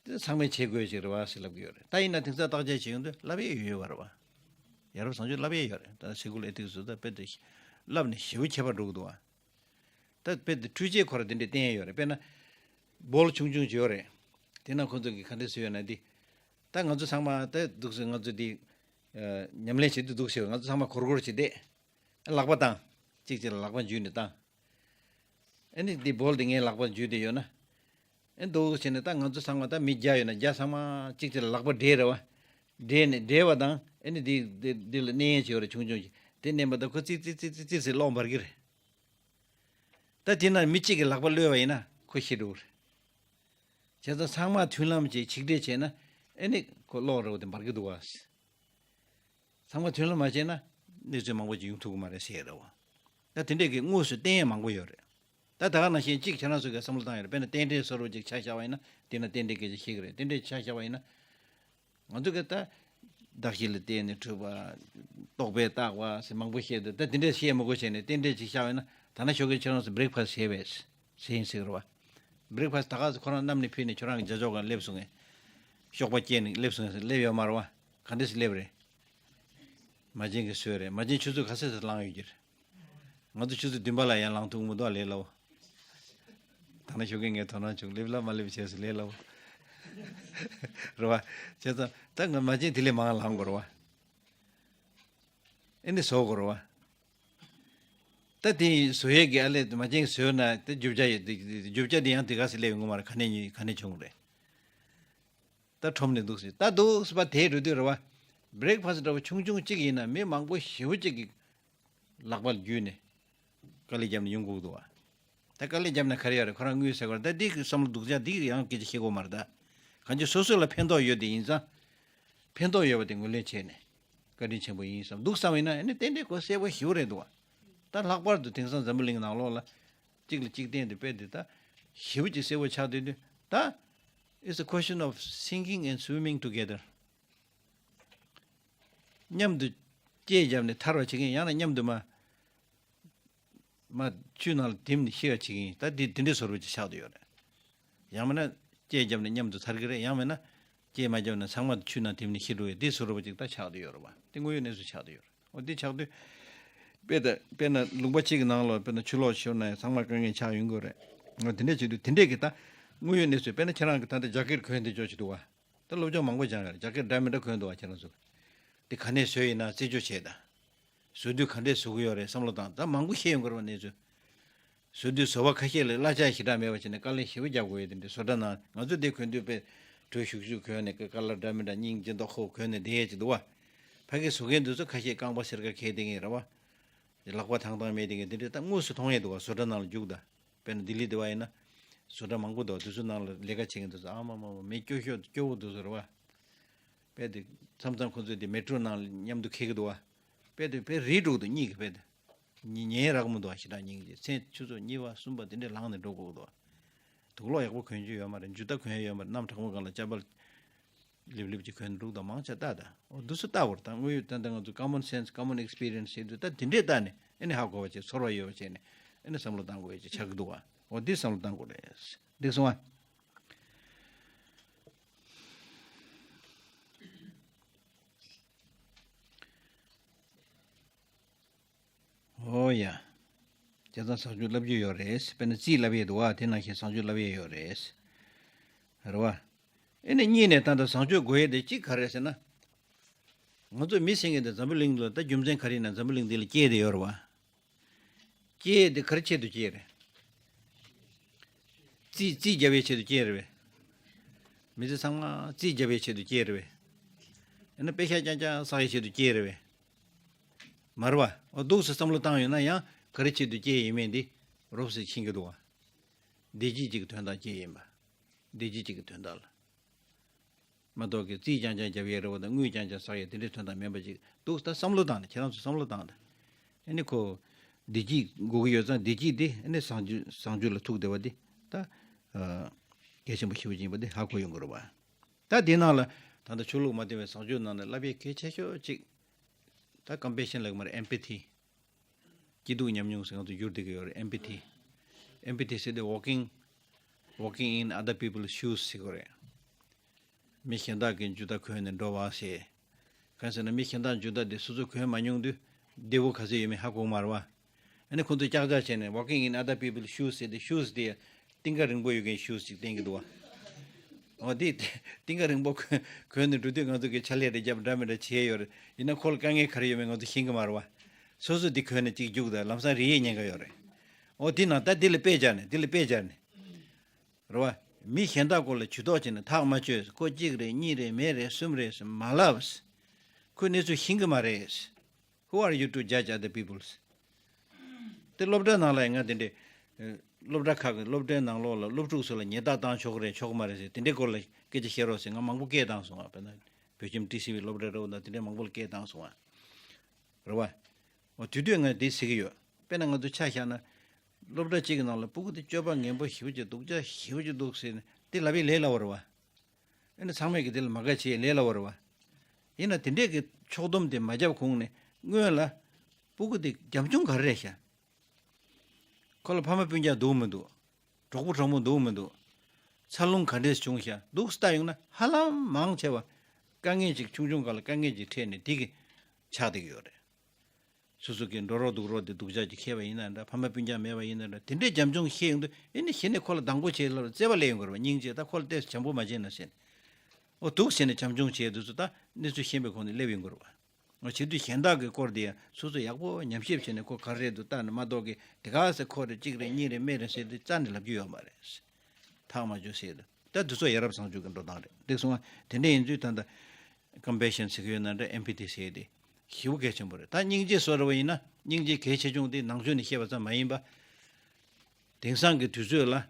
དེ་ཚང་མས་བྱེད་དགོས་ཡས་ཅིག་རེད་བ་ཟེར་ལབ་ཀྱི་ཡོད་རེད། ད་ཡིན་ན་དེང་སང་བརྟག་དཔྱད་བྱེད་ཡོང་དུས་བསླབ་ཡས་ཡོད་ཡོད་པ་རེད་བ། ཡ་རབས་བཟང་སྤྱོད་བསླབ་ཡས་ཡོད་རེད། ད་སི་ཀུལ་ཨེ་ཐིག་སི་ཚོ་ད་དཔེ་དེ་བསླབ་ནས་ཞེ་པོ་ཁྱད་པར་འགྲོ་གི་འདུག་བ། ད་དཔེ་དེ་འཕྲུལ་ཆས་ཁོ་ར་དེ་འདྲས་བསྟན་ཡོད་རེད། དཔེར་ན། སྦོལ་ཆུང་ཆུང་ཅིག་ཡོད་རེད། དེ་ན་ཁོ་ཚོ་གིས་ག་འདྲས་བཟོས་ཡོད་ན་འདི། ད་ང་ཚོ་ཚང་མ་ད་འདུག་སེ་ང་ཚོ་འདི། ཨ། ཉམས་ལེན་བྱེད་དུས་འདུག་སེ་ང་ཚོ་ཚང་མ་གོར་གོར་བྱས་ཏེ། ལག་པ་བཏང་། གཅིག་གཅིག་ལ་ལག་པ་འཇུས་ནས་བཏང་། ཨ་ནི་འདི་སྦོལ་དེ་ངའི་ལག་པར་འཇུས་ཏེ་ཡོད་ན། ཨ། འདུག་བྱས་ནས་ད་ང་ཚོ་ཚང་མ་ད་མི་བརྒྱ་ཡོད་ན་བརྒྱ་ཚང་མ་གཅིག་གཅིག་ལ་ལག་པ་སྦྲེལ་རེད་བ། སྦྲེལ་ནས་སྦྲེལ་བ་དང་ཨ་ནི་འདི་འདི་འདི་ལ་མནན་ཡས་ཅིག་ཡོད་རེད། ཆུང་ཆུང་ཅིག་དེ་མནན་པ་དང་ཁོ་ཙིག་ཙིག་ཙིག་ཙིག་ཙིག་ཟེར་གློག་འབར་གྱི་རེད། ད་དེ་ན་མི་གཅིག་གིས་ལག་པ་གློད་པ་ཡིན་ན་ཁོ་ཤི་འགྲོ་གི་རེད། བྱས་ཙང་ཚང་མ་མཐུན་ལམ་གྱིས་ཆིག་སྒྲིལ་བྱས་ན་ཨེ་ནི་ཁོ་གློག་རོ་དེ་འབར་གི་འདུག་བ། ཚང་མ་མཐུན་ལམ་མ་བྱས་ན་གནས་ཚུལ་མང་པོ་ཅིག་ཡོང་ཐུབ་ཀྱི་མ་རེད་ཟེར་རེད་བ། ད་དེ་འདྲས་ཀྱི་དངོས་སུ་བསྟན་ཡས་མང་པོ་ཡོད་རེད། ད་ད་ག་ནང་བཞིན་གཅིག་ཁྱེད་རང་ཚོ་གིས་བསམ་བློ་བཏང་ཡོད་རེད། དཔེར་ན་རྟེན་འབྲེལ་བཟོ་འདྲ་ཅིག་ཆ་བཞག་པ་ཡིན་ན་དེ་ན་རྟེན་འབྲེལ་སྐད་ཆ་བཤད་ཀྱི་རེད། རྟེན་འབྲེལ་ཆ་བཞག་པ་ཡིན་ན། ང་ཚོ་གིས་ད་གདགས་གཞི་ལ་བརྟེན་ནས་གྲུབ་པ། རྟོག་པས་བཏགས་པ་ཟེར་མང་པོ་བཤད་འདུག་ད་དེ་འདྲས་བཤད་མི་དགོས་བྱས་ནས་རྟེན་འབྲེལ་ཅིག་བཞག་པ་ཡིན་ན། ད་ནང་ཞོགས་ཀས་ཁྱེད་རང་ཚོ་བྷི་རེག་ཕ་སི་བྱས་པས་ཟེར་ཡིན་ཟེར་གི་རེད་བ། བྷི་རེག་ཕ་སི་ད་ག་ཚོད་ཁོ་རང་གནམ་ནས་ཕུལ་ནས་ཁྱོད་རང་གི་རྒྱ་ཕྱོགས་སྒང་སླེབས་སོང་ངས། གཤོག་པ་སྐྱེས་ནས་སླེབས་སོང་ངས་སླེབས་ཡོད་མ་རེད་བ། ག་འདྲས་སེ་སླེབས་རེད། མ་བྱན་གྱིས་བཟོས་རེད། མ་བྱན་ཆུ་ཚོད་ག་ཚོད་ཙམ་ལངས་ཡོད་ཀྱི་རེད། ང་ཚོ་ཆུ་ཚོད་བདུན་པ་ལ་ཡང་ལངས་ཐུབ་མི་འདུག་ལས་སླ་བོ། ད་ནང་ཞོགས་ཀས་ངས་དོ་སྣང་བྱུང་། སླེབས་ལ་མ་སླེབས་བྱས་སུ་ལས་སླ་བོ། རེད་བ། བྱས་ཙང་ད་ང་མ་བྱན་དེ་ལས་མང་ལངས་དགོས་རེད་བ། ཨེ་འདི་བཟོ་དགོས་རེད་བ། ད་དེ་བཟོ་ཡས་ཀྱི་ཨ་ལས་མ་བྱན་བཟོས་ན་དེ་རྒྱུ་ཆ་ཡོད་དེ། རྒྱུ་ཆ་དེ་ཡང་དེ་ག་སེ་སླེབས་ཡོང་གི་མ་རེད། ག་ནས་ཉོས་ག་ནས་བྱུང་རེད། ད་ཁྲོམ་ནས་འདུག་སེ་ད་འདུག་སེ་པ་དེ་འགྲོ་དུས་རེད་བ། བྷི་རེག་ཕ་སི་འདྲ་བོ་ཆུང་ཆུང་གཅིག་ཡིན་ན་མི་མང་པོ་ཞེ་པོ་གཅིག་གིས། ལག་པ་བརྒྱུད་ནས་དཀའ་ལས་བརྒྱབ་ནས་ཡོང་དགོས་འདུག་བ། ད་དཀའ་ལས་བརྒྱབ་ན་ག་རེ་ཡོད་རེད། ཁོ་རང་དངུལ་ཟེར་བ་རེད། ད་འདི་གི་བསམ་བློ་སྡུག་ཅག་འདི་ཡང་སྐད་ཆ་བཤད་དགོས་མ་རེད། ད་གང་ཅི་སོ་སོ་ལ་ཕན་ཐོགས་ཡོད་དེ་ཡིན་ཙང་། ཕན་ཐོགས་ཡོད་པ་དེ་ངོས་ལེན་བྱས་ནས་བཀའ་དྲིན་ཆེན་པོ་ཡིན་བསམ་འདུག་བསམ་ཡིན་ན། ཨ་ནི་ཏན་ཏན་ཁོ་གསལ་པོ་ཞེ་པོ་རེད་འདུག་བ། ད་ལྷག་པར་དུ་དེང་སང་འཛམ་བུ་གླིང་ནང་ལོགས་ལ་གཅིག་ལ་གཅིག་བརྟེན་དུ་དཔེ་འདི་ད་ཞེ་པོ་ཅིག་གསལ་པོ་ཆགས་བསྡད་དུས། ད་it's a question of sinking and swimming together. མཉམ་དུ་སྐྱེས་བརྒྱབ་ནས་ཐར་བ་བྱེད་མཁན། ཡང་ན་མཉམ་དུ་མ་མ་ཆུ་ནང་ལ་དིམ་ནས་ཤི་བ་བྱེད་མཁན། ད་འདི་འདི་འདྲའི་བཟོ་འདྲ་ཅིག་ཆགས་བསྡད་ཡོད་རེད། ཡང་མིན་ན་སྐྱེས་བརྒྱབ་ནས་མཉམ་དུ་ཐར་གི་རེད། ཡང་མིན་ན་སྐྱེས་མ་བརྒྱབ་ན་ཚང་མ་ཆུ་ནང་དིམ་ནས་ཤི་འགྲོ་བའི་འདི་བཟོ་འདྲ་ཅིག་ད་ཆགས་བསྡད་ཡོད་རེད་བ། འདི་དངོས་ཡོད་གནས་ཚུལ་ཆགས་བསྡད་ཡོད་རེད། འོ་འདི་ཆགས་དུས་དཔེ་ད་དཔེར་ན་ལུང་པ་གཅིག་གི་ནང་ལ་དཔེར་ན་ཆུ་ལོག་ཤོར་ན་ཡང་ཚང་མ་དཀའ་ངལ་ཆགས་ཡོང་གི་རེད། འོ་དེ་འདྲ་བྱེད་དུས་དེ་འདྲས་ཀྱི་ད་དངོས་ཡོད་གནས་ཚུལ། དཔེར་ན་ཁྱེད་རང་གི་ད་ལྟ་ཇ་ཀེཊ་གོན་བསྡད་ཆོག་ཅིག་འདུག་བ། ད་སློབ་སྦྱོང་མང་པོ་སྦྱངས་ཡོད་རེད། ཇ་ཀེཊ་འདྲ་མི་འདྲ་གོན་འདུག་བ། ཁྱེད་རང་ཚོ་དེ་ག་ནས་བཟོས་ཡིན་ན་རྩད་གཅོད་བྱས་དང་། བཟོ་དུས་ག་འདྲས་བཟོ་གི་ཡོད་རེད་བསམ་བློ་བཏང་། ད་མང་པོ་ཤེས་ཡོང་གི་རེད་བ་གནས་ཚུལ། བཟོ་དུས་བཟོ་བ་ཁ་ཤས་ལ་གླ་ཆ་ཞེ་དྲག་མེད་པ་བྱས་ནས་དཀའ་ལས་ཞེ་པོ་རྒྱག་དགོས་ཡོད། དེ་འདྲའི་བཟོ་གྲྭ་ནང་ང་ཚོ་དེ་གོན་དུས་དཔེ་གྲོས་ཤུགས་ཤུགས་གོན་ནས་ཀ་ལར་འདྲ་མི་འདྲ་སྙིང་རྗེ་མདོག་ཁ་པོ་གོན་ནས་བསྡད་ཡས་ཅིག་འདུག་བ། ཕ་གི་བཟོ་མཁན་དེ་ཚོ་ཁ་ཤས་རྐང་པ་སེར་ཀ་འཁྱེར་བསྡད་མཁན་རེད་བ། ལག་པ་ཐང་ཐང་མེད་དེ་གི་དེ་འདྲའི་ད་དངོས་སུ་མཐོང་ཡས་འདུག་བ། བཟོ་གྲྭ་ནང་ལ་རྒྱུགས་དང་། དཔེར་ན་ལྡི་ལི་དེ་བ་ཡིན་ན། བཟོ་གྲྭ་མང་པོ་འདུག་དེ་ཚོ་ནང་ལ་ལས་ཀ་བྱེད་མཁན་དེ་ཚོ་ཨ་མ་མ་མ་མི་སྐྱོ་ཤོས་སྐྱོ་བོ་དེ་ཚོ་རེད་བ། དཔེ་དེ་མཚམས་མཚམས་ཁོ་ཚོས་དེ་མེ་ཊོ་ནང་ལ་མཉམ་དུ་འཁྱེར་གི་འདུག་བ། དཔེ་དེ་དཔེ་རིལ་འགྲོ་གི་འདུག་གཉིད་ཀྱི་དཔེ་དེ། ཉི་ཉལ་རག་མི་འདུག་བ། ཞེ་དྲག་སྙིང་རྗེ། མཚན་ཆུ་ཚོད་གཉིས་པ་གསུམ་པ་དེ་འདྲས་ལངས་ནས་འགྲོ་དགོས་ཀྱི་འདུག་བ། དུག་ལོག་ཡག་པོ་གོན་རྒྱུ་ཡོད་མ་རེད། མཇུག་མཐའ་གོན་ཡས་ཡོད་མ་རེད། གནམ་གྲང་མོ་སྒང་ལ་ཅ་པལ་ལིབ་ལིབ་ཅིག་གོན་འདུག་དང་མང་ཆེ་ལྟ་དང་། འོ་འདུག་སེ་ལྟ་བར་དང་། དངོས་ཡོད་ད་ལྟ་ང་ཚོ་common sense, common experience ཟེར་དུས་ད་དེ་འདྲས་ལྟ་ནས་ཨ་ནི་ཧ་གོ་བ་བྱས། ཚོར་བ་ཡོད་པ་བྱས་ནས་ཨ་ནི་བསམ་བློ་བཏང་དགོས་ཡ་ཅིག་ཆགས་ཀྱི་འདུག་བ། འོ་འདི་བསམ་བློ་བཏང་དགོས་རེད། འགྲིག་སོང་ཨ། ཨོ་ཡ། བྱས་ཙང་བཟང་སྤྱོད་བསླབ་རྒྱུ་ཡོད་རེད། དཔེར་ན་རྩིས་བསླབ་ཡས་འདུག་བ། དེ་ནང་བཞིན་བཟང་སྤྱོད་བསླབ་ཡས་ཡོད་རེད། རེད་བ། ཨེ་ནི་གཉིས་ནས་ད་ལྟ་བཟང་སྤྱོད་དགོས་ཡས་དེ་གཅིག་ག་རེད་ཟེར་ན། ང་ཚོ་མི་ཟེར་མཁན་དེ་འཛམ་བུ་གླིང་ལ་ད་རྒྱུ་མཚན་ག་རེ་ཡིན་ན་འཛམ་བུ་གླིང་འདི་ལ་སྐྱེས་བསྡད་ཡོད་རེད་བ། སྐྱེས་དེ་ག་རེ་ཆེད་དུ་སྐྱེས་རེད། རྩིས་རྩིས་རྒྱབ་ཡས་ཆེད་དུ་སྐྱེས་རེད་བས། མི་ཚེ་ཚང་མ་རྩིས་རྒྱབ་ཡས་ཆེད་དུ་སྐྱེས་རེད་བས། ཡང་ན་པེ་ཤག་རྐྱང་རྐྱང་བསགས་ཡས་ཆེད་དུ་སྐྱེས་རེད་བས། མ་རེད་བ། འོ་འདུག་སེ་བསམ་བློ་བཏང་ཡོང་ན་ཡང་ག་རེ་ཆེད་དུ་སྐྱེས་ཡིན་མིན་འདི་རོབ་ཙམ་ཤེས་ཀྱི་འདུག་བ། བདེ་སྐྱིད་ཅིག་གི་དོན་དག་སྐྱེས་ཡིན་པ། བདེ་སྐྱིད་ཅིག་གི་དོན་དག་ལ། མ་གཏོགས་ཀྱི་རྩིས་རྐྱང་རྐྱང་རྒྱབ་ཡས་རེད་བ་དང་། དངུལ་རྐྱང་རྐྱང་བསགས་ཡས་དེ་འདྲའི་དོན་དག་མིན་པ་ཅིག་འདུག་ད་བསམ་བློ་བཏང་ནས། ཁྱེད་རང་ཚོ་བསམ་བློ་བཏང་དང་། ཨ་ནི་ཁོ་བདེ་སྐྱིད་དགོས་ཀྱི་ཡོད་ཙང་། བདེ་སྐྱིད་དེ་ཨ་ནི་བཟང་སྤྱོད་བཟང་སྤྱོད་ལ་ཐུག་བསྡད་པ་དེ་ད་ཨ་གལ་ཆེན་པོ་ཞེ་པོ་ཅིག་ཡིན་པ་དེ་ཧ་གོ་ཡོང་གི་རེད་བ། ད་དེའི་ནང་ལ་ད་ལྟ་ཆོས་ལུགས་མ་མཐུན་པའི་བཟང་སྤྱོད་ནང་ནས་བསླབ་ཡས་གལ་ཆེ་ཤོས་ཅིག་ད་ཀམ་པེ་ཤན་ལབ་ཀྱི་མ་རེད། ཨེམ་པེ་ཐི། སྐྱིད་སྡུག་མཉམ་མྱོང་ཟེར་ང་ཚོ་བསྒྱུར་བསྡད་ཀྱི་ཡོད་རེད། ཨེམ་པེ་ཐི། ཨེམ་པེ་ཐི་ཟེར་དེ་walking, walking in other people's shoes ཟེར་གྱི་རེད། མི་གཞན་དག་གི་མཇུག་མཐའ་གོན་ནས་འགྲོ་བ་ཟེར། གང་ཟེར་ན་མི་གཞན་དག་མཇུག་མཐའ་དེ་སོ་སོ་གོན་མ་མྱོང་དུས་བདེ་པོ་ག་ཚོད་ཡོད་མེད་ཧ་གོ་མ་རེད་བ། ཨ་ནི་ཁོང་ཚོས་ཀྱག་ཀྱག་བྱས་ནས་walking in other people's shoes ཟེར་དེ། shoes དེ་གཏིང་ཁ་རིང་པོ་ཡོད་མཁན་shoes ཅིག་བསྟན་གྱི་འདུག་བ། འོ་དེ་གཏིང་ཁ་རིང་པོ་གོན་གོན་ནས་འགྲོ་དུས་ང་ཚོ་གི་ཕྱག་ལས་རེ་རྒྱབ་འདྲ་མི་འདྲ་བྱས་ཡོད་རེད། ཡིན་ན་ཁོ་ལ་དཀའ་ངལ་ག་རེ་ཡོད་མེད་ང་ཚོ་ཤེས་ཀྱི་མ་རེད་བ། སོ་སོ་འདི་གོན་ནས་གཅིག་རྒྱུགས་དང་། ལམ་སང་རིལ་ཡས་ཉེན་ཁ་ཡོད་རེད། འོ་དེ་ནང་ད་འདི་ལ་དཔེ་སྦྱར་ནས། འདི་ལ་དཔེ་སྦྱར་ནས། རེད་བ། མི་གཞན་དག་སྐོར་ལ་ཇུས་གཏོགས་བྱས་ནས་ཐག་མ་ཆོད། ཁོ་གཅིག་རེད། གཉིས་རེད། མེད་རེད། གསུམ་རེད་ཟེར་མ་ལབ། ཁོས་གནས་ཚུལ་ཤེས་ཀྱི་མ་རེད། Who are you to judge other people's? དེ་སློབ་གྲྭ་ནང་ལ་ཡང་ང་དེ་འདྲའི་ཨ་སློབ་གྲྭ་ཁག་གི་སློབ་གྲྭའི་ནང་ལོགས་ལ་སློབ་ཕྲུག་ཚོ་ལ་ཉེས་རྡུང་བཏང་ཆོག་གི་རེད་ཆོག་གི་མ་རེད་ཟེར། དེ་འདྲའི་སྐོར་ལ་སྐད་ཆ་བཤད་རོགས་ཟེར་ང་མང་པོ་སྐད་བཏང་སོང་བ། དཔེར་ན་བོད་ཁྱིམ་ཊི་སི་ཝི་སློབ་གྲྭ་འདྲ་བོ་དང་དེ་འདྲའི་མང་པོ་ལ་སྐད་བཏང་སོང་བ། རེད་བ། འོ་དེ་དུས་ང་དེ་ཟེར་གྱི་ཡོད། དཔེར་ན་ང་ཚོ་ཆ་བཞག་ན། སློབ་གྲྭ་གཅིག་གི་ནང་ལ་སྤུ་གུ་དེ་སྤྱོད་པ་ངན་པོ་ཞེ་པོ་ཅིག་འདུག་སྡུག་ཅག་ཞེ་པོ་ཅིག་འདུག་ཟེར་ནས་དེ་ལབ་ཡས་ལས་སླ་བོ་རེད་བ། ཨ་ནི་ཚང་མས་ཀྱི་དེ་ལ་མ་དགའ་བྱེད་ཡས་ལས་སླ་བོ་རེད་བ། ཡིན་ན་དེ་འདྲས་ཀྱི་ཕྱོགས་བསྡོམས་དེ་མ་བརྒྱབ་གོང་ནས་སྔོན་ལ་སྤུ་གུ་དེ་རྒྱབ་ལྗོངས་ག་རེ་རེད་ཤག་ཁོ་ལ་ཕ་མ་སྤུན་ཀྱག་འདུག་མི་འདུག་གྲོགས་པོ་གྲོགས་མོ་འདུག་མི་འདུག་འཚར་ལོངས་ག་འདྲས་བྱུང་ཤག་འདུག་སེ་ལྟ་ཡོང་ན་ཧ་ལམ་མང་ཆེ་བ་དཀའ་ངལ་ཅིག་ཆུང་ཆུང་སྒང་ལ་དཀའ་ངལ་ཅིག་འཕྲད་ནས་དེ་གི་ཆགས་བསྡད་ཀྱི་ཡོད་རེད། སོ་སོ་གི་འགྲོ་རོགས་འདུག་རོགས་དེ་སྡུག་ཅག་ཅིག་ཁེལ་བ་ཡིན་ན་འདྲ། ཕ་མ་སྤུན་ཀྱག་མེད་པ་ཡིན་ན་འདྲ། དེ་འདྲའི་རྒྱབ་ལྗོངས་ཤེས་ཡོང་དུས་ཨེ་ནི་གཞི་ནས་ཁོ་ལ་སྡང་པོ་བྱེད་ལབ་བརྩེ་བ་སླེབས་ཡོང་གི་རེད་བ། སྙིང་རྗེ། ད་ཁོ་ལ་ཏོག་ཙམ་བྱམས་པོ་མ་བྱས་ན་ཟེར། འོ་འདུག་ཟེར་ནས་བྱམས་སྐྱོང་བྱས་དུས་སུ་ད་གནས་ཚུལ་ཤེས་པའི་ཁོངས་ནས་སླེབས་ཡོང་གི་རེད་བ། འོ་བྱེད་དུས་གཞན་དག་གི་སྐོར་དེ་ཡང་སོ་སོ་ཡག་པོ་ཉམས་ཞིབ་བྱས་ནས་ཁོ་ག་རེ་རེད་འདུག་ལྟ་ནས་མ་གཏོགས་ཀྱི་དེ་ག་ཟེ་ཁོ་རེད་གཅིག་རེད་གཉིས་རེད་མེད་རེད་ཟེར་དུས་རྩ་ནས་ལབ་རྒྱུ་ཡོད་མ་རེད། ཐག་མ་ཆོད་ཟེར་དུས་ད་འདི་ཚོ་ཡ་རབས་བཟང་སྤྱོད་ཀྱི་འགྲོ་སྟངས་རེད། འགྲིག་སོང་ང་། དེ་འདྲ་ཡིན་དུས་ད་ལྟ་ཀམ་པེ་ཤན་ཟེར་གྱི་ཡོད་ན་འདྲ། ཨེམ་པ་ཐི་ཟེར་དེ། ཞེ་པོ་གལ་ཆེན་པོ་རེད། ད་སྙིང་རྗེ་བཟོ་འདྲ་བ་ཡིན་ན་སྙིང་རྗེ་གལ་ཆེ་ཆུང་དེ་ནང་ཆོས་ནས་བཤད་པ་ཙམ་མ་ཡིན་པ། དེང་སང་གི་དུས་ཚོད་ལ་ཨ་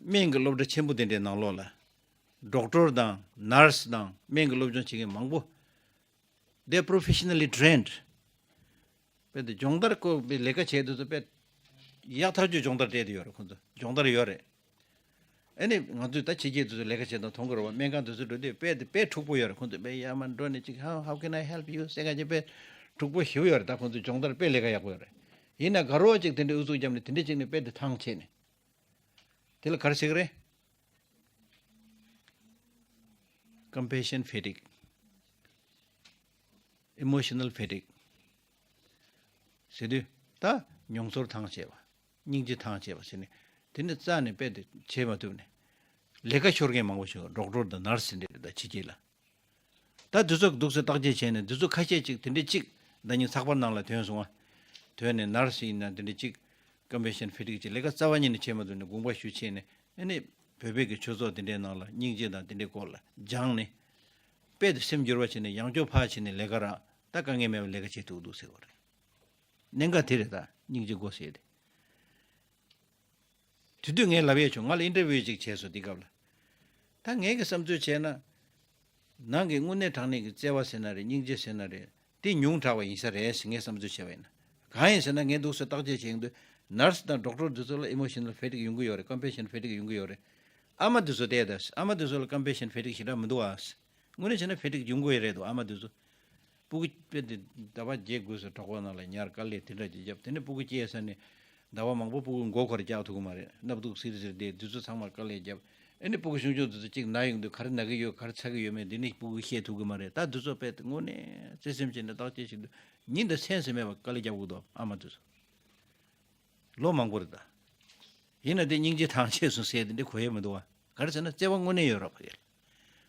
སྨན་གྱི་སློབ་གྲྭ་ཆེན་པོ་དེ་འདྲའི་ནང་ལོགས་ལ་ཌོག་ཊར་དང་ནར་སི་དང་སྨན་གྱི་སློབ་སྦྱོང་བྱེད་མཁན་མང་པོ། They are professionally trained. དཔེ་དེ་སྦྱོང་བརྡར་སྐོར་པའི་ལས་ཀ་བྱས་དུས་སུ་དཔེ་ཡག་ཐག་ཆོད་སྦྱོང་བརྡར་སྤྲད་དེ་ཡོད་རེད། ཁོང་ཚོ་སྦྱོང་བརྡར་ཡོད་རེད། ཨ་ནི་ང་ཚོས་ད་ཕྱི་རྒྱལ་དུས་སུ་ལས་ཀ་བྱེད་སྟངས་མཐོང་གི་རེད་བ། སྨན་ཁང་དུས་སུ་འགྲོ་དུས་དཔེ་དེ་དཔེ་འཁྲུག་པོ་ཡོད་རེད། ཁོང་ཚོ་དཔེ་ཡར་མར་འགྲོ་ནས་ཅིག how how can I help you ཟེར་ག་ཅིག་དཔེ་འཁྲུག་པོ་ཞེ་པོ་ཡོད་རེད། ད་ཁོང་ཚོས་སྦྱོང་བརྡར་དཔེ་ལས་ཀ་ཡག་པོ་ཡོད་རེད། ཡིན་ན་དགའ་རོགས་ཅིག་དེ་འདྲའི་ཨུ་ཚུགས་བརྒྱབ་ནས་དེ་འདྲ་ཅིག་ནས་དཔེ་དེ་ཐང་ཆད་ནས་དེ་ལ་ག་རེ་ཟེར་གི་རེད། Compassion fatigue, emotional fatigue ཟེར་དུས་ད་མྱོང་ཚོར་ཐང་ཆད་པ། སྙིང་རྗེ་ཐང་ཆད་པ་ཟེར་ནས་དེ་ནི་རྩ་ནས་དཔེ་དེ་བྱེད་མ་ཐུབ་ནས་ལས་ཀ་ཤོར་མཁན་མང་པོ་བྱུང་། ཌོག་ཊར་དང་ནར་སི་འདྲ་རེད། ད་ཕྱི་རྒྱལ་ལ་ད་འདི་ཚོ་འདུག་སེ་བརྟག་དཔྱད་བྱས་ནས་འདི་ཚོ་ཁ་ཤས་ཅིག་དེ་འདྲའི་ཅིག་ཟླ་ཉིན་ཚགས་པར་ནང་ལ་ཐོན་སོང་བ། ཐོན་ནས་ནར་སི་ཡིན་ན་དེ་འདྲའི་ཅིག་ཀམ་པེ་ཤན་ཕེ་ཊིག་ཅིག་ལས་ཀ་རྩ་བ་ཉིད་ནས་བྱེད་མ་ཐུབ་ནས་དགོངས་པ་ཞུ་བྱས་ནས་ཨ་ནི་བོད་པའི་གི་ཆོས་ཚོགས་དེ་འདྲའི་ནང་ལ་སྙིང་རྗེ་དང་དེ་འདྲའི་སྐོར་ལ་སྦྱངས་ནས་དཔེ་དེ་སེམས་འགྱུར་བ་བྱས་ནས་ཡང་བསྐྱར་ཕར་ཕྱིན་ནས་ལས་ཀ་རག་ད་དཀའ་ངལ་མེད་པར་ལས་ཀ་བྱེད་ཐུབ་འདུག་ཟེར་བ་རེད། གནད་འགག་དེ་རེད། ད་སྙིང་རྗེ་དགོས་ཟེར་ཏེ། དེ་དུས་ངས་ལབ་ཡས་བྱུང་། ང་ལ་ཨིན་ཊར་བིའུ་ཅིག་བྱས་སོང་དེ་སྐབས་ལ། ད་ངས་ཀྱི་བསམ་ཚུལ་བྱས་ན། ནང་གི་དངོས་གནས་དྲང་གནས་ཀྱི་བརྩེ་བ་ཟེར་ན་རེད། སྙིང་རྗེ་ཟེར་ན་རེད། དེ་ཉུང་དྲགས་པ་ཡིན་ས་རེད་ཟེར་ངས་བསམ་ཚུལ་བྱས་པ་ཡིན་ན། གང་ཡིན་ཟེར་ན་ངས་འདུག་སེ་བརྟག་དཔྱད་བྱེད་ཡོང་དུས་ནར་སི་དང་ཌོག་ཊར་དེ་ཚོ་ལ་ཨི་མོ་ཤི་ནལ་ཕེ་ཊིག་ཡོང་གི་ཡོད་རེད། ཀམ་པེ་ཤན་ཕེ་ཊིག་ཡོང་གི་ཡོད་རེད། ཨ་མ་དེ་ཚོ་བལྟས་ད་ཟེར། ཨ་མ་དེ་ཚོ་ལ་ཀམ་པེ་ཤན་ཕེ་ཊིག་ཞེ་དྲག་མི་འདུག་ཨ་ཟེར། དངོས་གནས་བྱས་ན་ཕེ་ཊིག་ཡོང་གི་ཡོད་རེད་འདུག་ཨ་མ་དེ་ཚོ། སྤུ་གུ་དཔེ་དེ་ཟླ་བ་བརྒྱད་དགུ་སོ་གྲོགས་པོ་ནང་ལ་ཉར་དཀའ་ལས་དེ་འདྲ་ཅིག་བརྒྱབ། དེ་ནས་སྤུ་གུ་སྐྱེས་ས་ནས་ཟླ་བ་མང་པོ་སྤུ་གུ་མགོ་འཁོར་རྒྱག་ཐུབ་ཀྱི་མ་རེད། སྣབས་དུག་སིལ་སིལ་དེ་དུས་ཚོད་ཚང་མ་དཀའ་ལས་བརྒྱབ། ཨ་ནི་སྤུ་གུ་ཆུང་ཆུང་དེ་ཚོ་གཅིག་ན་ཡོང་དུས་ག་རེ་ན་གི་ཡོད་ག་རེ་ཚ་གི་ཡོད་མེད་འདི་ནི་སྤུ་གུ་ཤེས་ཐུབ་ཀྱི་མ་རེད། ད་དུས་ཚོད་དཔེ་དེ་དངོས་གནས་བརྩེ་སེམས་བྱས་ནས་བརྟག་དཔྱད་བྱེད་དུས་ཉིན་དང་མཚན་ཟེར་མེད་པ་དཀའ་ལས་བརྒྱབ་དགོས་འདུག་ཨ་མ་དེ་ཚོ། ལོ་མང་པོ་རེད་ད། ཡིན་ན་དེ་སྙིང་རྗེ་ཐང་ཆད་སོང་ཟེར་དེ་འདྲ་གོ་ཡས་མི་འདུག་བ། ག་རེ་ཟེར་ན་བརྩེ་བ་དངོས་གནས་ཡོད་རེད་བ་ཡ།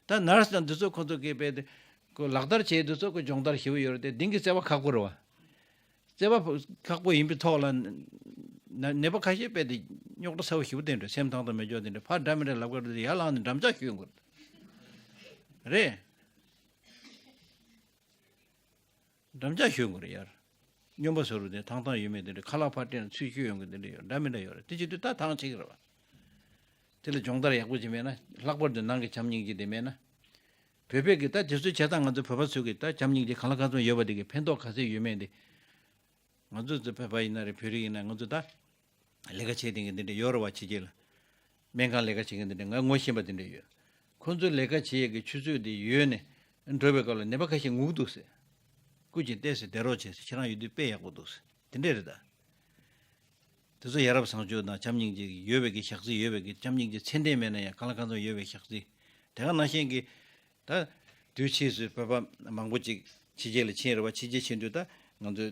ད་ནར་སི་དང་འདི་ཚོ་ཁོ་ཚོ་གིས་དཔེ་དེ་ཁོ་ལག་བསྟར་བྱས་འདི་ཚོ་ཁོ་སྦྱོང་བརྡར་ཞེ་པོ་ཡོད་རེད་དེ་འདི་གི་བརྩེ་བ་ཁག་པོ་རེད་བ། བརྩེ་བ་ཁག་པོ་ཡིན་པའི་ཐོག་ལ་ནད་པ་ཁ་ཤས་དཔེ་དེ་རྙོག་དྲ་ཚ་བོ་ཞེ་པོ་བསྟན་འགྲོ། སེམས་ཐང་དང་མི་འཇོག་དེ་འདྲ་ཕར་འདྲ་མི་འདྲ་ལབ་ག་འགྲོ་དེ་ཡར་ལངས་ནས་འགྲམ་ལྕག་གཞུས་དགོས་རེད། འགྲམ་ལྕག་གཞུས་དགོས་རེད་ཡར། སྨྱོན་པ་བཟོ་རུ་དེ་ཐང་ཐང་ཡོད་མེད་དེ་འདྲ་ཁ་ལག་ཕར་སྤྲད་ན་ཚུར་གཞུས་ཡོང་གི་དེ་འདྲ་ཡོད་འདྲ་མི་འདྲ་ཡོད་རེད། དེ་བྱེད་དུས་ད་ཐང་ཆད་ཀྱི་རེད་བ། དེ་ལ་སྦྱོང་བརྡར་ཡག་པོ་ཅིག་མེད་ན་ལྷག་པར་དུ་ནང་གི་བྱམས་སྙིང་རྗེ་དེ་མེད་ན། བོད་པའི་གི་ད་དེ་ཚོའི་བྱེད་སྟངས་ང་ཚོ་བོད་པ་ཚོས་གི་ད་བྱམས་སྙིང་རྗེ་གང་ལ་གང་འཚམ་ཡོད་པ་དེ་གི་ཕན་ཐོགས་ག་ཚད་ཡོད་མེད་དེ། ང་ཚོ་ཚོ་བོད་པ་ཡིན་ན་རེད་བོད་རིགས་ཡིན་ན་ང་ཚོ་ད། ལས་ཀ་བྱེད་མཁན་འདི་འདྲ་ཡོད་རེད་བ། ཕྱི་རྒྱལ་ལ་སྨན་ཁང་ལས་ཀ་བྱེད་མཁན་འདི་འདྲ་ང་ངོ་ཤེས་པ་འདི་འདྲ་ཡོད། ཁོང་ཚོའི་ལས་ཀ་བྱེད་ཡས་ཀྱི་ཆུ་ཚོད་འདི་ཡོལ་ནས་འགྲོ་བའི་སྐབས་ལ་ནད་པ་ཁ་ཤས་ངུ་གི་འདུག་ཟེར། སྐུ་མཁྱེན་བལྟས་ཟེར་བསྡད་རོགས་བྱས་ཟེར། ཁྱེད་རང་ཡོད་དུས་དཔེ་ཡག་པོ་འདུག་ཟེར། དེ་འདྲ་རེད་ད། དེ་ཚོ་ཡ་རབས་བཟང་སྤྱོད་དང་བྱམས་སྙིང་རྗེ་ཡོད་པའི་གི་ཞག་རྩི་ཡོད་པའི་གི་བྱམས་སྙིང་རྗེ་ཚད་ལྡན་མེད་ན་ཡང་གང་ལ་གང་འཚམ་ཡོད་པའི་ཞག་རྩི། དེ་ག་ནང་བཞིན་གི་ད་དུས་ཕྱིས་སུ་བོད་པ་མང་པོ་ཅིག་ཕྱི་རྒྱལ་ལ་ཕྱིན་རེད་བ། ཕྱི་རྒྱལ་ཕྱིན་དུས་ད་ང་ཚོ་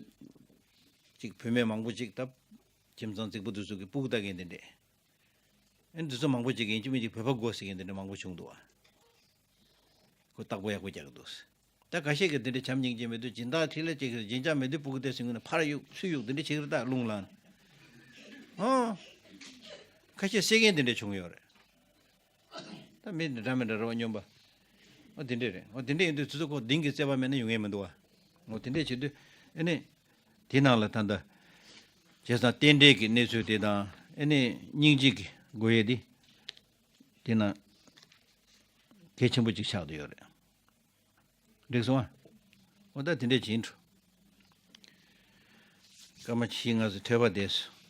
ཅིག་བུད་མེད་མང་པོ་ཅིག་ད་ཁྱིམ་ཚང་རྫིག་པོ་དེ་ཚོ་གི་སྤུ་གུ་ལྟ་མཁན་དེ་འདྲས། ཨ་ནི་དེ་ཚོ་མང་པོ་ཅིག་གིས་ཡིན་གཅིག་མིན་གཅིག་བོད་པ་དགོས་ཟེར་མཁན་དེ་འདྲ་མང་པོ་བྱུང་འདུག་བ། ཁོ་བརྟག་པ་ཡག་པོ་རྒྱག་གི་འདུག་ཟེར། ད་ཁ་ཤས་ཀྱིས་དེ་འདྲ་བྱམས་སྙིང་རྗེ་མེད་དུས་སྦྱིན་བདག་འཕྲིན་ལས་ཅིག་གིས་སྦྱིན་བྱ་མེད་དུས་སྤུ་གུ་དེ་ཟིན་གི་ན་ཕར་གཡུག་ཚུར་གཡུག་དེ་འདྲ་བྱེད་ཀྱི་རེད་ད་རླུང་ལངས་ནས། ཨོ། ཁ་ཤས་བསད་མཁན་དེ་འདྲ་བྱུང་ཡོད་རེད། ད་མི་འདྲ་མི་འདྲ་རེད་བ་སྨྱོན་པ། ཨོ་དེ་འདྲས་རེད། ཨོ་དེ་འདྲས་ཡིན་དུས་ཚོད་ཁོ་གདིང་གི་བརྩེ་བ་མེད་ན་ཡོང་ཡས་མི་འདུག་བ། ཨོ་དེ་འདྲས་བྱེད་དུས་ཨ་ནི། དེ་ནང་ལ་ད་ལྟ། བྱས་ཙང་རྟེན་འབྲེལ་གྱི་གནས་ཚུལ་དེ་དང་ཨ་ནི་སྙིང་རྗེ་གི་དགོས་ཡས་དེ། དེ་ན། གལ་ཆེན་པོ་ཅིག་ཆགས་བསྡད་ཡོད་རེད། འགྲིག་སོང་ཨ། འོ་ད་དེ་འདྲས་བྱིན་འགྲོ། སྐར་མ་བཞི་ལྔ་ཙམ་ཐོས་པ་བསྡད་སོང་།